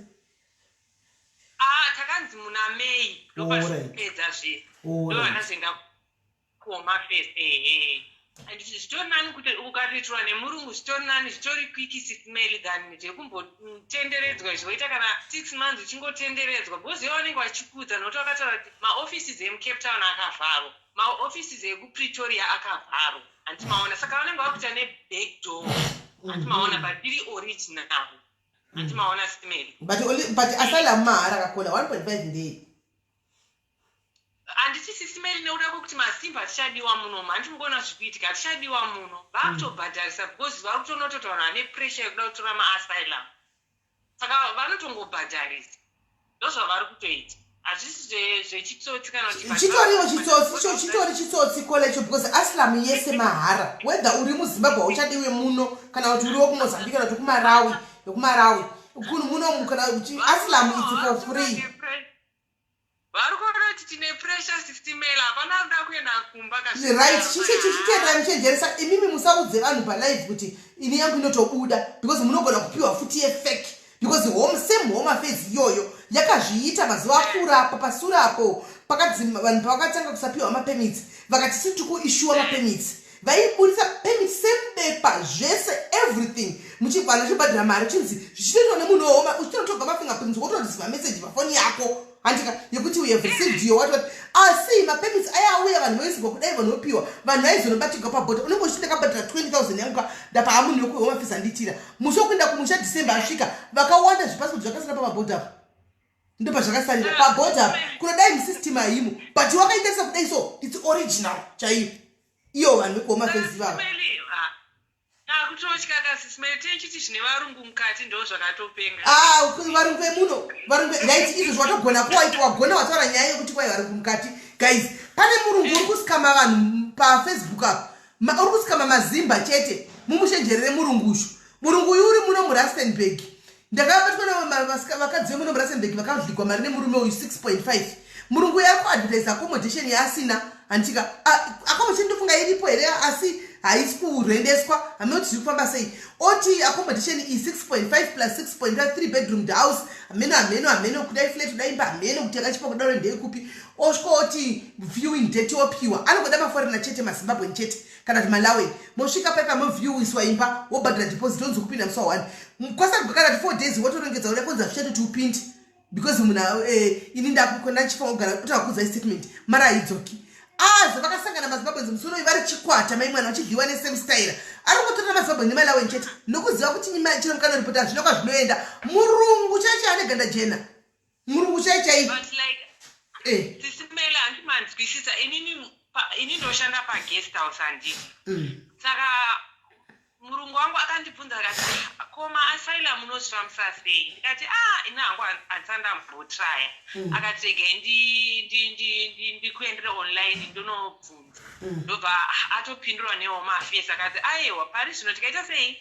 Ah, takanzi muna May ndopazvikupedza zvese. Ndo vakazoenda kuHome Affairs, ehe. And zvitori nani kuti ukatoitirwa nemurungu, zvitori nani, zvitori quick, Sis Melly, than zvekumbotenderedzwa izvi, woita kana 6 months uchingotenderedzwa, because ivo vanenge vachikudza nokuti vakataura kuti maoffices emuCape Town akavharwa, maoffices ekuPretoria akavharwa, handiti maona? Saka vanenge vakuita neback door, handiti maona? But iri original, handiti maona, Sis Melly? But asylum mahara kakola, 1.5 ndei? Handiti, Sis Melly, nekuda kwekuti masimba hatichadiwa munomu, handiti mukuona zvikuitika? Hatichadiwa muno, vakutobhadharisa because vari kutonotota vanhu vane pressure yekuda kutora maasylum, saka vanotongobhadharisa. Ndozvavari kutoita, hazvisi zvechitsotsi kana kuti Chitoriwo chitsotsi icho, chitori chitsotsi kolecho, because asylum yese mahara, whether uri muZimbabwe hauchadiwe muno, kana kuti uriwo kuMozambique, kana kuti kuMarawi, nekuMarawi kuno munomu, kana kuti asylum it's for free. Vari kuona kuti tine pressure, Sis Melly, hapana kuda kuenda kumba. Right, chichitendai muchenjeresa. Imimi musaudze vanhu palive kuti ini yangu inotobuda, because munogona kupiwa futi yefake, because home same Home Affairs iyoyo yakazviita mazuva apfuura apo. Pasure apo pakadzi vanhu pavakatanga kusapiwa mapermits, vakati tiri tikuissuwa mapermits, vaiburisa permit sebepa zvese, everything, vanhu vachibhadhira mari, chinzi zvichitoitwa nemunhu wehome, uchitonotorwa mafingerprints, wotoreceiva message pafoni yako, handika, yekuti we have received your what what. Asi mapermits aya auya, vanhu voisirwa kudai, vanhu vopiwa, vanhu vaizonobatirwa pabhodha. Unenge uchiti ndakabhadhira 20 000 yangu, ndapa hamunhu wekuHome Affairs andiitira. Musi wekuenda kumusha December asvika, vakawanda zvipasipoti zvakasara pamabhodha apo, ndopazvakasarira pabhodha apo. Kunodai musystem haimo, but wakaitarisa kudai, so it's original chaiyo iyo, vanhu vekuHome Affairs ivava. Takutotya ka, Sis Melly, tichiti zvine varungu mukati ndo zvakatopenga. Ah, varungu vemuno, varungu, right. Izvo zvatogona kuwaita, wagona wataura nyaya yekuti kwai varungu mukati. Guys, pane murungu uri kuscama vanhu paFacebook apo, uri kuscama mazimba chete. Mumushenjerere murungu ushu. Murungu uyu uri muno muRustenburg. Ndakabatwa vakadzi vemuno muRustenburg vakavhigwa mari nemurume uyu 6.5. Murungu uyu ari kuadvertise accommodation yaasina, handitika? Accommodation ndofunga iripo here, asi haisi kurendeswa, hamene kuti zviri kufamba sei. Oti accommodation iyi 6.5 plus 6.5, 3 bedroom house, hameno, hameno, hameno, kudai flat, kudai imba, hameno kuti yakachipa kudaro ndeyekupi. Osvika oti viewing date yopiwa, anongoda maforeigner chete, maZimbabwean chete kana kuti Malawi. Mosvika paipa, moviewiswa imba, wobhadhara deposit, onzi kupinda musi wa1. Kwasarwa kana kuti 4 days, wotorongedza uda kunzi hazvichatoti upinde because munhu ini ndakukona ndichifanira kugara otakakudza statement, mari haidzoki. Azo vakasangana maZimbabweans musi unoyu vari chikwata, mai mwana vachidyiwa nesame style. Ari kungotorera maZimbabwe nemaLawen chete, nokuziva kuti chero mukanoripota hazvina kwazvinoenda. Murungu chaicho ane ganda jena, murungu chai chai. But like, Sis Melly, handimanzwisisa inini. Ini ndoshanda paguest house, handiti? Saka murungu wangu akandibvunza akati, "Ko maasylum munozvifambisa sei?" Ndikati, "A, ini hangu handisati ndambotraya." Akati, "Regai ndikuendere online ndonobvunza." Ndobva atopindurwa neHome Affairs, akati, "Aiwa, pari zvino tikaita sei,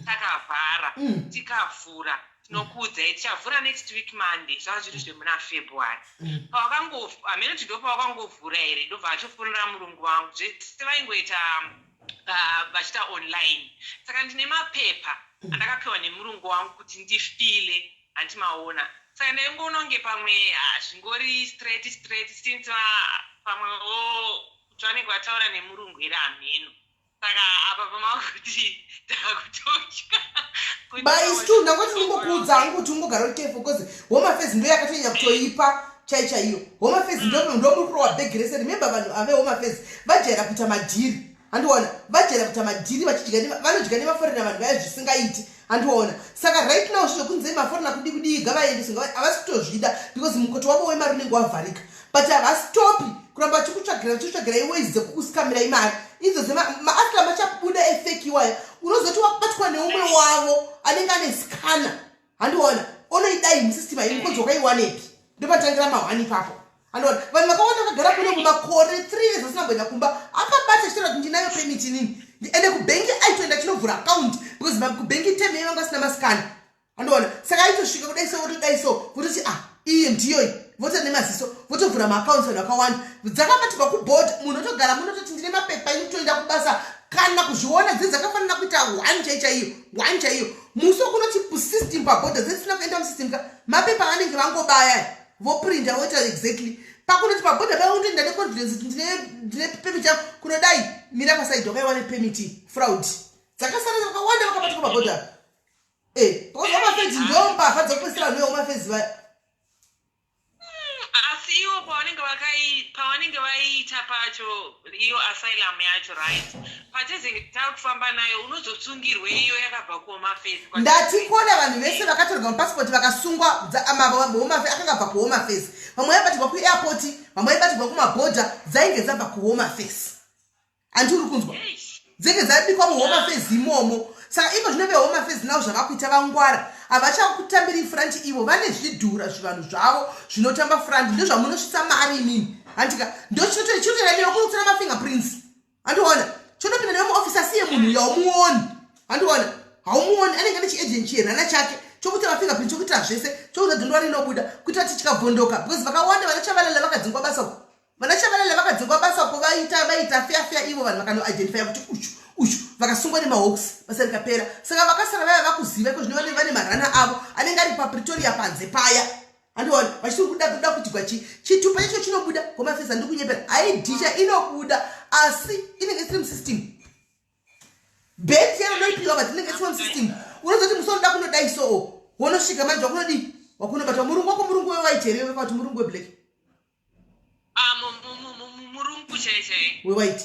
takavhara. Tikavhura tinokuudzai, tichavhura next week Monday." Zvava zviri zvemuna February. Hamene kuti ndo pavakangovhura here, ndobva atofonera murungu wangu. Zvese vaingoita vachiita online. Saka ndine mapepa andakapiwa nemurungu wangu kuti ndifile, handiti maona? Saka ndaingoona kunge pamwe zvingori straight straight, since pamwewo kuti vanenge vataura nemurungu here, hameno. Saka apa pamakuti takutotya. But true, ndangoti ndingokuudza hangu kuti ungogara uri careful, because Home Affairs ndo yakatonyanya kutoipa chai chaiyo. Home Affairs ndo muri kurohwa bhegi rese. Remember, vanhu ave Home Affairs vajaira kuita madhiri. Handiona vajaira kuita madhiri vachidya vanodya nemaforena vanhu vaya zvisingaiti. Handiona saka right now zvezvekunzi maforena kudi kudii gavaendeswe havasi kutozvida because mukoto wavo wemari unenge wavharika. But havasitopi kuramba vachikutsvagira vachikutsvagira iways dzekukusikamirai mari idzo dzemaaslam achabuda efeki iwaya unozoti wabatwa neumwe wavo anenge ane scanner. Handiona onoidai musystem ayi mukodzi wakaiwanepi ndopatangira mahwani ipapo. Handiona vanhu vakawanda vakagara kuno mumakore 3 years vasina kumboenda kumba akabata achitaura kuti ndinayo permit inini. Ende kubhengi aitoenda achinovhura account because kubhengi teme vanga vasina maskana. Handiona saka aitosvika kudai so votodai so vototi ah iyi ndiyoyi votora nemaziso votovhura maaccounts vanhu vakawanda. Dzakabatirwa kuboard munhu otogara munototi ndine mapepa ini kutoenda kubasa kana kuzviona dziri dzakafanana kuita one chai chaiyo one chaiyo. Musi wekunoti kusystem pabhodha dzisina kuenda musystem ka mapepa vanenge vangobaya voprinta voita exactly. Pakunoti pabhodha paya undoenda neconfidence kuti ndine permit yangu kunodai mira pasaidi wakaiwa nepermit fraud. Dzakasara vakawanda vakabatwa pabhodha. Because home affairs ndo mbavha dzekupedzisira vanhu vehome affairs vaya. Asi ivo pavanenge vaiita pacho iyo asylum yacho right patezenge takufamba nayo unozotsungirwe iyo yakabva kuhome affairs. Ndatikona vanhu vese vakatorwa mapasipoti vakasungwa home affairs akanga abva kuhome affairs. Vamwe vaibatirwa kuairport, vamwe vaibatirwa kumabhodha dzainge dzabva kuhome affairs. Handi uri kunzwa? Dzinenge dzabikwa muhome affairs imomo. Saka iko zvino vehome affairs navo zvavakuita vangwara. Havachakutambiri front ivo vane zvidhura zvivanhu zvavo zvinotamba front ndozvamunosvitsa mari imimi. Handika ndochinotochinotoenda newe kunotora mafingerprints. Handiona chotopinda newe muoffice asiye munhu uyo haumuoni. Handiona haumuoni anenge ane chiagent chirana chake chokuita mafingerprints chokuita zvese chokuita dhondwa rinobuda kuitira kuti chikabvondoka because vakawanda vanachavalala vakadzingwa basa uko. Vanachavalala vakadzingwa basa uko vaita vaita feya feya ivo vanhu vakanoidentifya kuti uchu uchu vakasungwa nemahawks basa rikapera. Saka vakasara vaya vakuziva iko zvino vane marana avo anenge ari paPretoria panze paya. Handiona vachiri kuda kuda kuti gwachi chitupa chacho chinobuda home affairs handiri kunyepera haidhicha inobuda asi inenge isiri musystem. Bheti yaro inoipiwa but inenge isiri musystem. Unozoti musi waunoda kunodai so wonosvika manje wakunodii wakunobatwa murungu wako murungu wewhite here wekwa kuti murungu weblack. Murungu chai chai. Wewhite.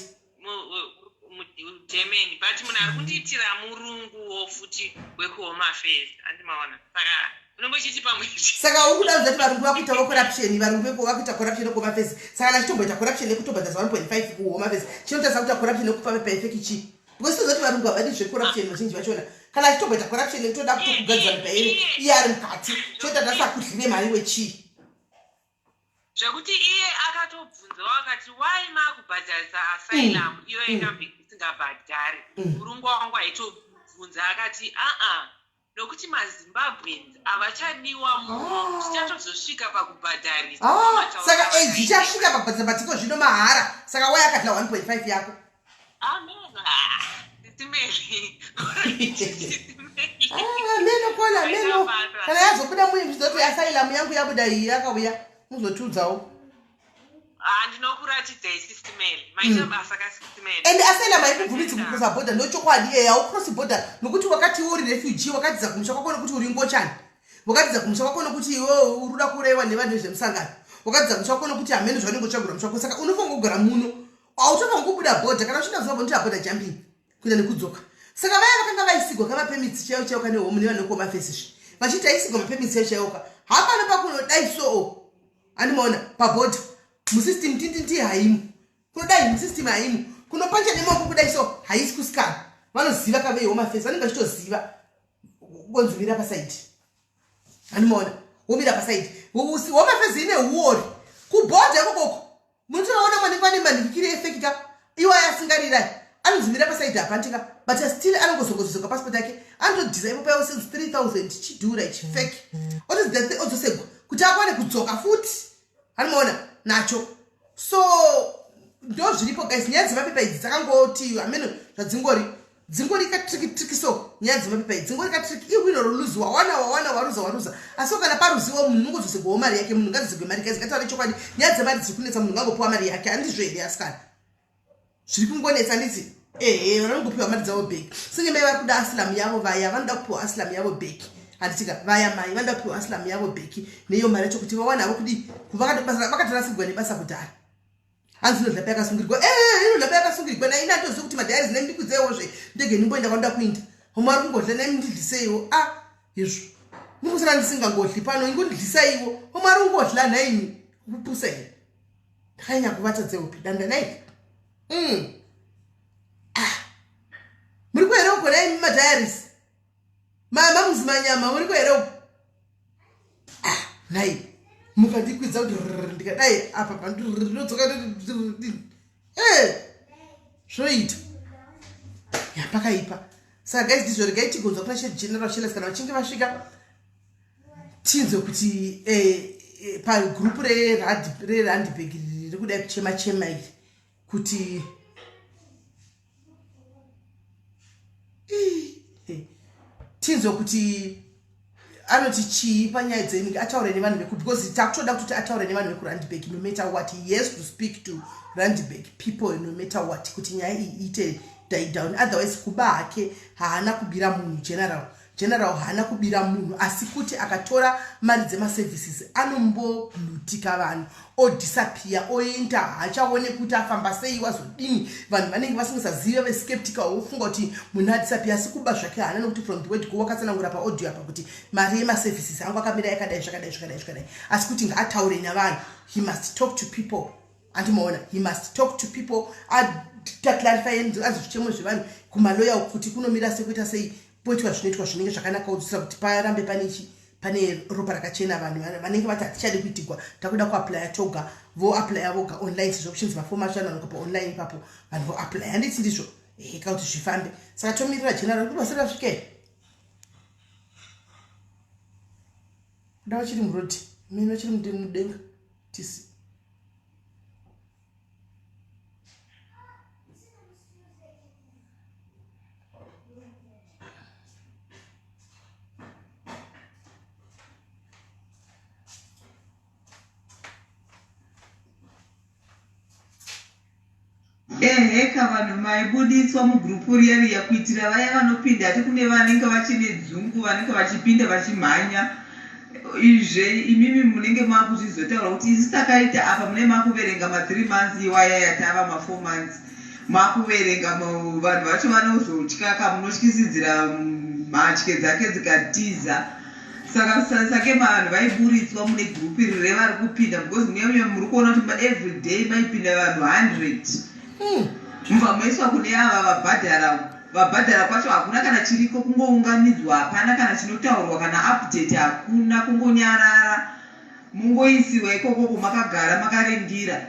German but munhu ari kundiitira murunguwo futi wekuhome affairs andimaona saka unenge uchiti pamwe saka uri kuda kuzati varungu vakuitawo corruption varungu veko vakuita corruption yekuhome affairs saka kana chitomboita corruption yekutobhadharisa 1.5 kuhome affairs chinotarisa kuita corruption yekupa pepa efeki chii because tozoti varungu havadi zvecorruption vazhinji vachona kana achitomboita corruption yekutoda kutokugadzira pepa iye ari mukati choita kudlire mari wechii zvekuti iye akatobvunzawo akati why makubhadharisa asylum iyo yakambe isingabhadhari. Murungu wangu aitobvunza akati aa nokuti maZimbabweans havachadiwa muno tichatozosvika pakubhadharisa. Saka zvichasvika pakubhadharisa patiko zvino mahara saka why akadla 1.5 yako? Amen. Meno kola meno kana yazobuda muye muchizoti asylum yangu yabuda iyi yakauya muzotiudzawo. Ndinokuratidzai Sister Mary. Maita basa ka Sister Mary. And asylum haikubvumidzi kucrossa border ndochokwadi eya haucrossi border nokuti wakati uri refugee wakatiza kumusha kwako nokuti uri ngochani. Wakatiza kumusha kwako nokuti iwe uri kuda kuuraiwa nevanhu vezvemusangano. Wakatiza kumusha kwako nokuti hameno zvaunenge uchitsvagirwa musha kwako saka unofanirwa kugara muno. Hautofanirwi kubuda border kana uchinda kuziva unoita border jumping kuenda nekudzoka. Saka vaya vakanga vaisigwa kamapermits chaiwo chaiwo kane home nevanhu vekuhome affairs izvi vachiti taisigwa mapermits chaiwo chaiwo ka hapana pakunodai so andimaona pabhodha musystem tindindi haimo kunodai musystem haimo kunopancha nemaoko kudai so haisi kusikana vanoziva kavei home affairs vanenge vachitoziva gonzumira pasaidi andimaona womira pasaidi home affairs ine huori kubhodha ikokoko munotovaona mwanenge vane manhikiri efeki ka iwo aya asingarirai anonzimira pasaidi hapantika but still anongozongozozoka passport yake anotodhiza ipo paiwo since 3000 chidhura ichi fake otozidha odzosegwa kuti akwane kudzoka futi anomaona nacho so ndo zviripo guys nyaya dzemapepa idzi dzakangoti hameno zvadzingori dzingori katriki triki so nyaya dzemapepa idzi dzingori katriki iwin or lose wawana wawana waruza waruza asi kana paruziwo munhu unongodzosegwawo mari yake munhu ngadzosegwe mari guys ngataure chokwadi nyaya dzemari dziri kunetsa munhu ngangopiwa mari yake handizvo here asikana zviri kungonetsa handiti ehe vanongopiwa mari dzavo back senge mai vari kuda asylum yavo vaya vanoda kupiwa asylum yavo back handitika vaya mai vanoda kupiwa asylum yavo back neiyo mari yacho kuti vawane havo kudii vakatorasirwa nebasa kudhara. Hanzi inodla payakasungirwa. Eh, inodla payakasungirwa. Na ina toziva kuti madiaries nendikudzeiwo zve. Ndege ndimboenda kwanoda kuinda. Homwe ari kungodla nemi ndidliseiwo. Ah, izvo. Ndingosara ndisingangodli pano, ingondidlisaiwo. Homwe ari kungodla nhaimi. Kupusa here? Ndakanyanya kuvata dzeupi danda nhai? Ah. Muri kuhere uko nhaimi madiaries? Mama muzimanyama muri kuhere uko? Ah, nhai. Mukandikwidza kuti ndikadai apa pandinodzoka eh zvoita. Ya pakaipa. Saka guys ndizvo regai tigonzwa kuna Shed General Shellas kana vachinge vasvika tinzwe kuti eh, eh, pagroup reRandburg riri kudai kuchema chema iri kuti tinzwe kuti anoti chii panyaya dzenyika ataure nevanhu veku because takutoda kutoti ataure nevanhu vekuRandburg no matter what he has to speak to Randburg people no matter what kuti nyaya iyi iite die down otherwise kuba hake haana kubira munhu general General haana kubira munhu asi kuti akatora mari dzemaservices anomboblutika vanhu odisappear oenda haachaone kuti afamba sei wazodini vanhu vanenge vasingasazive vave skeptical wofunga kuti munhu adisappear asi kuba zvake haana nokuti from the word go wakatsanangura paaudio apa kuti mari yemaservices angu akamira yakadai zvakadai zvakadai zvakadai asi kuti ngaataure navanhu he must talk to people andimaona he must talk to people ataclarify azi zvichemo zvevanhu kumaloya kuti kunomira sekuita sei poitwa zvinoitwa zvinenge zvakanaka kuitira kuti parambe pane chi pane ropa rakachena vanhu vanenge vati hatichadi kuitigwa takuda kuaplya toga voaplya voga online sezvo kuchinzi mafomu acho anowanikwa paonline ipapo vanhu voaplya handiti ndizvo eheka kuti zvifambe saka tomirira general kuti vasati vasvika here kuda vachiri muroad mene vachiri mudenga tisi Eheka vanhu maibuditswa mugroup riya riya kuitira vaya vanopinda ati kune vanenge vachine dzungu vanenge vachipinda vachimhanya izve imimi munenge makuchizotaura kuti isu takaita apa mune makuverenga ma three months iwaya yatava ma four months makuverenga vanhu vacho vanozotya ka munotyisidzira mhatye dzake dzikatiza Saka sake vanhu vaiburitswa mune group iri revari kupinda because muya muya muri kuona kuti every day maipinda vanhu 100 mubva moiswa kune ava vabhadhara vabhadhara kwacho hakuna kana chiriko kungounganidzwa hapana kana chinotaurwa kana update hakuna kungonyarara mungoisiwa ikokoko makagara makarindira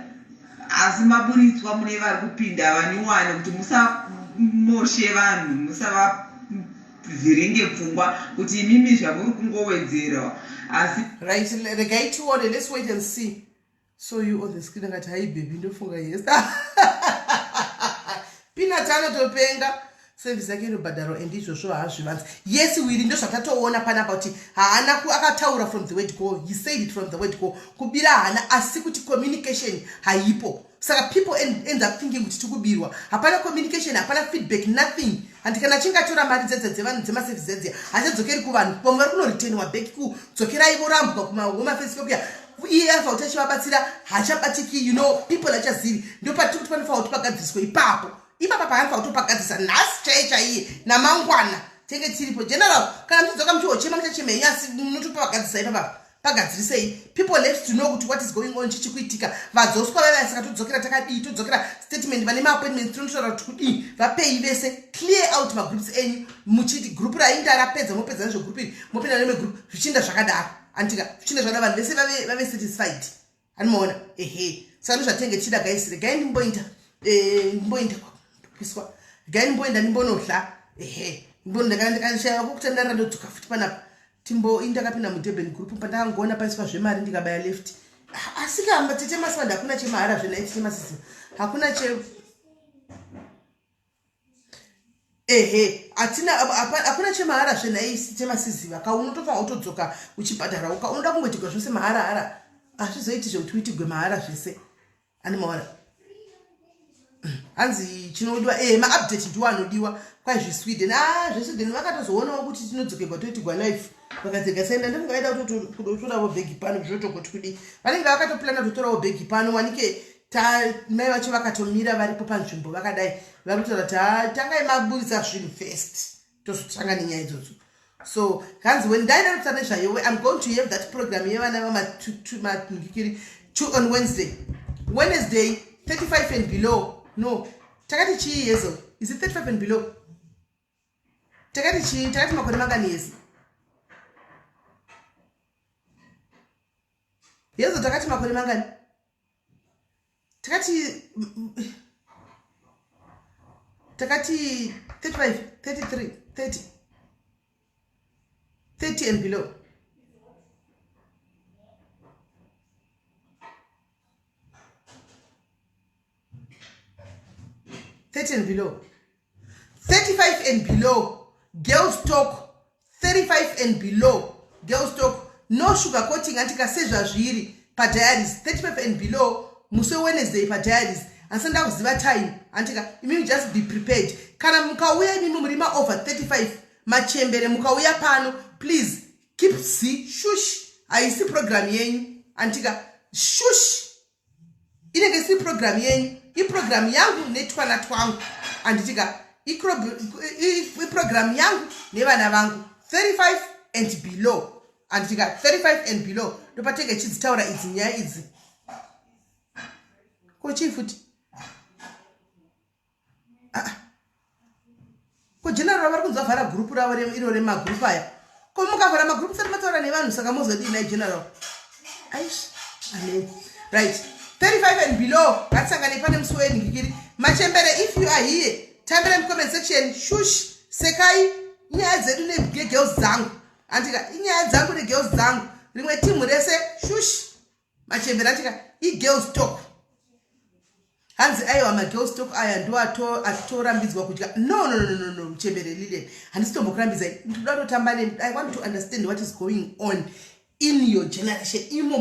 asi maburitswa mune vari kupinda vanyuwani kuti musamoshe vanhu musava vhiringe pfungwa kuti imimi zvamuri kungowedzera asi Right, regai tione, let's wait and see. So you on the screen akati hi baby ndofunga yes. Peanut anotopenga service yake inobhadharwa and izvozvo haazvivanzi. Yes Willy ndozvatatoona panapa kuti haana akataura from the word go. He said it from the word go. Kubira haana asi kuti communication haipo. Saka people end up thinking kuti tikubirwa. Hapana communication, hapana feedback, nothing. Handi kana achinge atora mari dzedza dzevanhu dzemaservice dzedziya hachadzokeri kuvanhu. Vamwe vari kunoritenwa back kudzokerai vorambwa kumahome affairs kwekuya. Iye anofanira kuti achivabatsira hachabatiki, you know, people hachazivi. Ndopatiri kuti panofanira kuti pagadziriswe ipapo. Ipapa paanofanira kutopagadzirisa nhasi chaiye chaiye namangwana tenge tiripo. General, kana muchidzoka muchihochema muchachema henyu asi munotopagadzirisa ipapa. Pagadzirisei. People left to know kuti what is going on chichikuitika. Vadzoswa vaiva saka todzokera takadii todzokera statement vane maappointments tinotaura kuti kudii vapei vese clear out magroups enyu muchiti group rainda rapedza mopedza nezvegroup iri mopinda nemwe group zvichinda zvakadaro anditika zvichinda zvakadaro vanhu vese vave, vave satisfied anomaona ehe saka ndozvatenge tichida guys regai ndimboinda eh, ndimboinda kupiswa regai ndimboinda ndimbonodla ehe ndikashaya kukutandarira ndodzoka futi panapa timbo ini ndakapinda mudurban group pandakangoona paiswa zvemari ndikabaya left asi kamba tete masivanda hakuna chemahara zvenai tete masisi hakuna che ehe hatina hakuna chemahara zvenai tete masiziva ka unotofanira kutodzoka uchibhadhara uka unoda kungoitigwa zvose mahara hara hazvizoiti zvekuti uitigwe mahara zvese Ani maona hanzi chinodiwa eh maupdate ndiwo anodiwa kwai zvesweden ah zvesweden vakatozoonawo kuti tinodzokerwa toitigwa life vakadzega saenda ndofunga vaida kutotorawo bhegi pano zvotogoti kudii vanenge vakatoplana kutotorawo bhegi pano wanike Ta mai vacho vakatomira varipo panzvimbo vakadai vari kutaura kuti ha tangai maburitsa zvinhu first tozotanga nenyaya idzodzo. So hanzi when ndaida kutaura nezvayo i'm going to have that program yevana vamangikiri two on Wednesday. Wednesday 35 and below. No, takati chii yezo? Is it 35 and below? Takati chii? Takati makore mangani yezi? Yezo takati makore mangani? Takati 35, 33, 30, 30 and below. 30 and below, 35 and below. Girls talk, 35 and below, girls talk, no sugar coating. Antika sezvazviri padiaries, 35 and below, musi weWednesday padiaries. Handisanda kuziva time, antika imimi just be prepared. Kana mukauya imimi muri maover 35, machembere, mukauya pano, please keep z shush. Haisi program yenyu, antika shush. Inenge isiri program yenyu, iprogram yangu netwana twangu, anditika iprogram yangu nevana vangu. 35 and below, anditika 35 and below, ndopatenge chidzitaura idzi nyaya idzi. Ko chii futi? Ah, ko general vari kunzi vavhara gurupu ravo iro remagurupu aya. Ko mukavhara magurupu sati mataura nevanhu, saka mozodii nai general? Aish, amen. Right, 35 and below, ngatisangane pane musi wenhikiri. Machembere, if you are here, tambira mucomment section. Shush, sekai nyaya dzedu negirls dzangu, andika inyaya dzangu negirls dzangu. Rimwe timu rese shush. Machembere, andika igirls talk. Hanzi aiwa, magirls talk aya ndo atorambidzwa kudya. No, no, no, no, no, mchembere Lilian, handisi tombokurambidzai. Ndikuda kutotamba nemi. I want to understand what is going on in your generation imo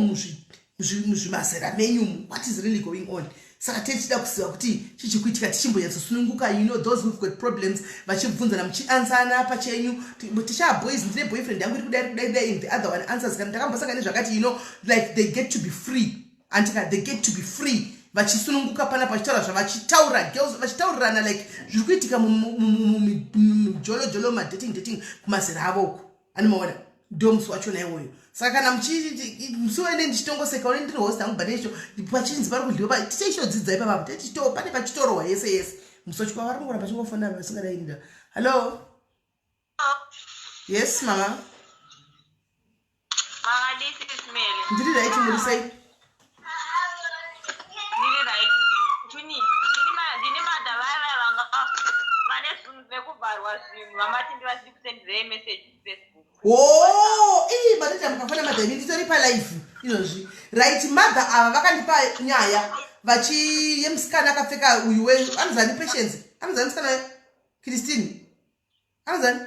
muzvimazera menyu. What is really going on? Saka tichida kuziva kuti chichikuitika, tichimbonyatsosununguka. You know those who've got problems vachibvunzana, muchiansana pachenyu. Tichaa boys, ndine boyfriend yangu iri kudai, kudai, kudai, and the other one answers, kana ndakambosanga nezvakati. Like they get to be free, antika they get to be free, vachisununguka panapa vachitaura zvavachitaura, girls vachitaurirana like zviri kuitika mujolojolo, madating dating kumazera avo uko. Animaona ndo musi wachona iwoyo. Saka kana musi wene ndichitongoseka une ndiri host hangu, but icho pachinzi pari kudyiwa, tichaichodzidza ipapapo, tichito pane pachitorohwa yese yese musi wacho. Kwavari kungoramba chingofona vasingadainda. Hallo, yes mama. Makadii Sis Melly? Ndiri right, muri sei? Ndiri right. Tuni, ndini mother vaya vaya vanga vane zvinhu vekuvharwa zvinhu vamati ndivasiri kusendirei message kuFacebook. Oh, ii matoita mukafona mother, ini nditori palive izvozvi. Right, mother ava vakandipa nyaya vachi yemusikana akapfeka uyu we anozani Patience, anozani musikana Christine, anozani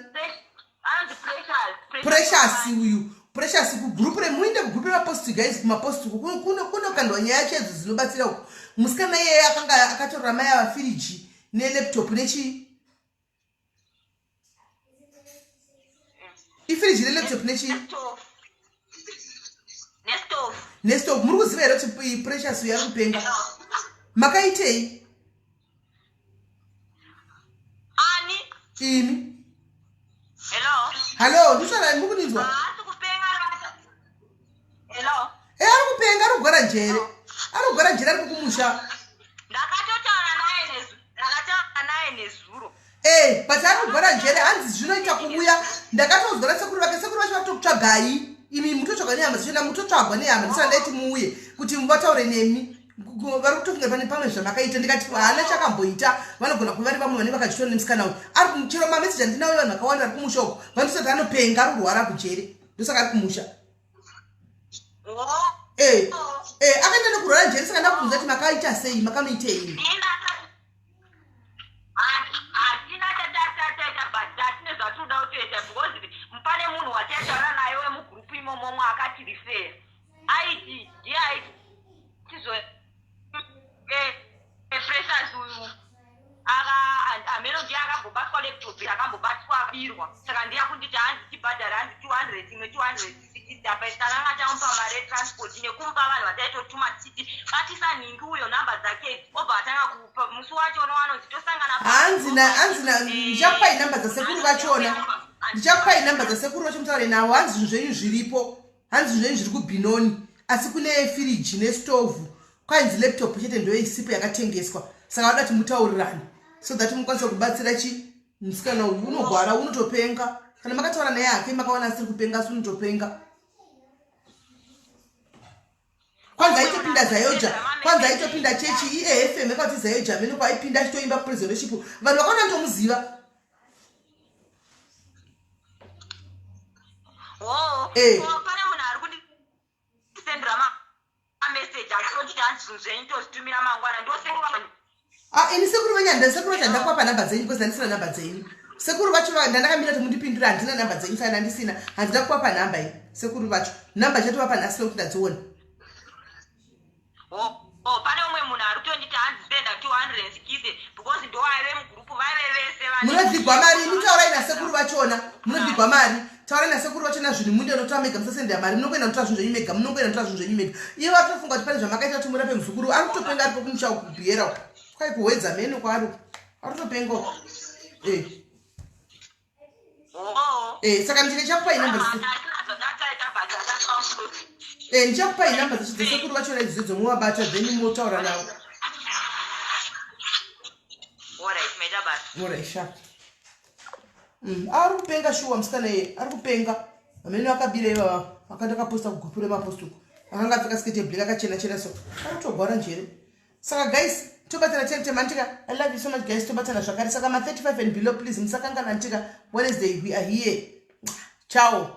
Anzi Precious. Precious uyu, Precious kugrupu remuinde, kugrupu remapost guys, kumapost uku kunokandwa nyaya chedzo dzinobatsira uku. Musikana iyeye akanga akatorera mai ava firiji nelaptop nechi ifiriji nelaptop nechi Nestove. Nestove. Muri kuziva here kuti Precious uyu ari kupenga? Makaitei? Ani? Imi. Hello. Hallo, ndisara, muri kuninzwa? Haasi kupenga. Hello. E, ari kupenga, ari kugwara njere, ari kugwara njere, ari kukumusha. Ndakataura naye nezuro. Eh, but ari kugwara njere. Hanzi zvinoita kuuya. Ndakatozwa nasekuru vake, sekuru vacho vatokutsvagai imi, mutotsvagwa nehama dzichoenda, mutotsvagwa nehama. Ndisana ndaiti muuye kuti vataure nemi. Vari kutofunga pane pamwe zvamakaita. Ndikati haana chakamboita, vanogona kuva vari vamwe vanenge vakachitora nemusikana uyu. Ari chero mameseji andinawo, vanhu vakawanda vari kumusha uko vanototi anopenga, ari kurwara kujere, ndosaka ari kumusha. Eh, akaenda nekurwara njere. Saka ndakubvunza kuti makaita sei, makamuitei? Hatina chatataita, but tatine zvatinoda kutoita because pane munhu wataitaura naye wemugurupu imomomo akati refer aiti ndiye aiti tizo Precious uyu aka ameno ndiye akambobatwa laptop, akambobatwa akabirwa. Saka ndiye akunditi hanzi tibhadhare, hanzi 200 imwe 260. 260 apa takanga tamupa mari yetransport nekumupa vanhu vataitotuma tichiti batisa nhingi uyo nhamba dzake obva atanga kupa musi wacho unowanonzi tosangana hanzi na hanzi na ndichakupai nhamba dzasekuru vachona ndichakupai nhamba dzasekuru vacho mutaure navo hanzi zvinhu zvenyu zviripo hanzi zvinhu zvenyu zviri kubinoni asi kune firiji nestovhu kwainzi laptop chete ndoisipo yakatengeswa saka vada kuti mutaurirane so that mukwanise kubatsira chi musikana uyu unogwara unotopenga kana makataura naye hake makaona asiri kupenga asi unotopenga kwanzi aitopinda zayoja kwanzi aitopinda chechi iefm ekati zayoja mene kwaipinda achitoimba presentation vanhu vakaona ndomuziva eh. pane munhu ari kundisendera mameseji achitoti hanzi zvinhu zvenyu tozvitumira mangwana ndosekuru vanhu ah, ini sekuru venyu handina sekuru vacho handina kuapa nhamba dzenyu because ndandisina nhamba dzenyu sekuru vacho ndandakamira kuti mundipindure handina nhamba dzenyu saka ndandisina handina kuapa nhamba iyi sekuru vacho nhamba chatovapa nhasi nekuti ndadziona Oh, oh, pane umwe munhu ari kutonditi hanzi senda 260 because ndoaive mugrupu vaive vese munodhigwa mari imi taurai nasekuru vachona munodhigwa mari taurai nasekuru vachona zvinhu munde unotora mega musasendera mari munongoenda notora zvinhu zvenyu mega munongoenda notora zvinhu zvenyu mega iye vatofunga kuti pane zvamakaita kuti murape muzukuru ari kutopenga aripo kumusha kubhiyera uko kwai kuhwedza mheno kwaari uko ari kutopenga uko eh. Eh, saka ndichakupai namba eh, ndichakupai namba dzacho dzesekuru vachona idzo dzomovabata then motaura navo. Alright, sharp. Ari kupenga shuwa musikana iye ari kupenga amene akabira ivava akati akaposta kugupu remapost uko akanga apfeka sketi yeblack akachena chena so ari kutogwara njere. Saka guys tobatana ten tem antika I love you so much guys tobatana zvakare saka ma 35 and below please musakangana antika Wednesday we are here ciao.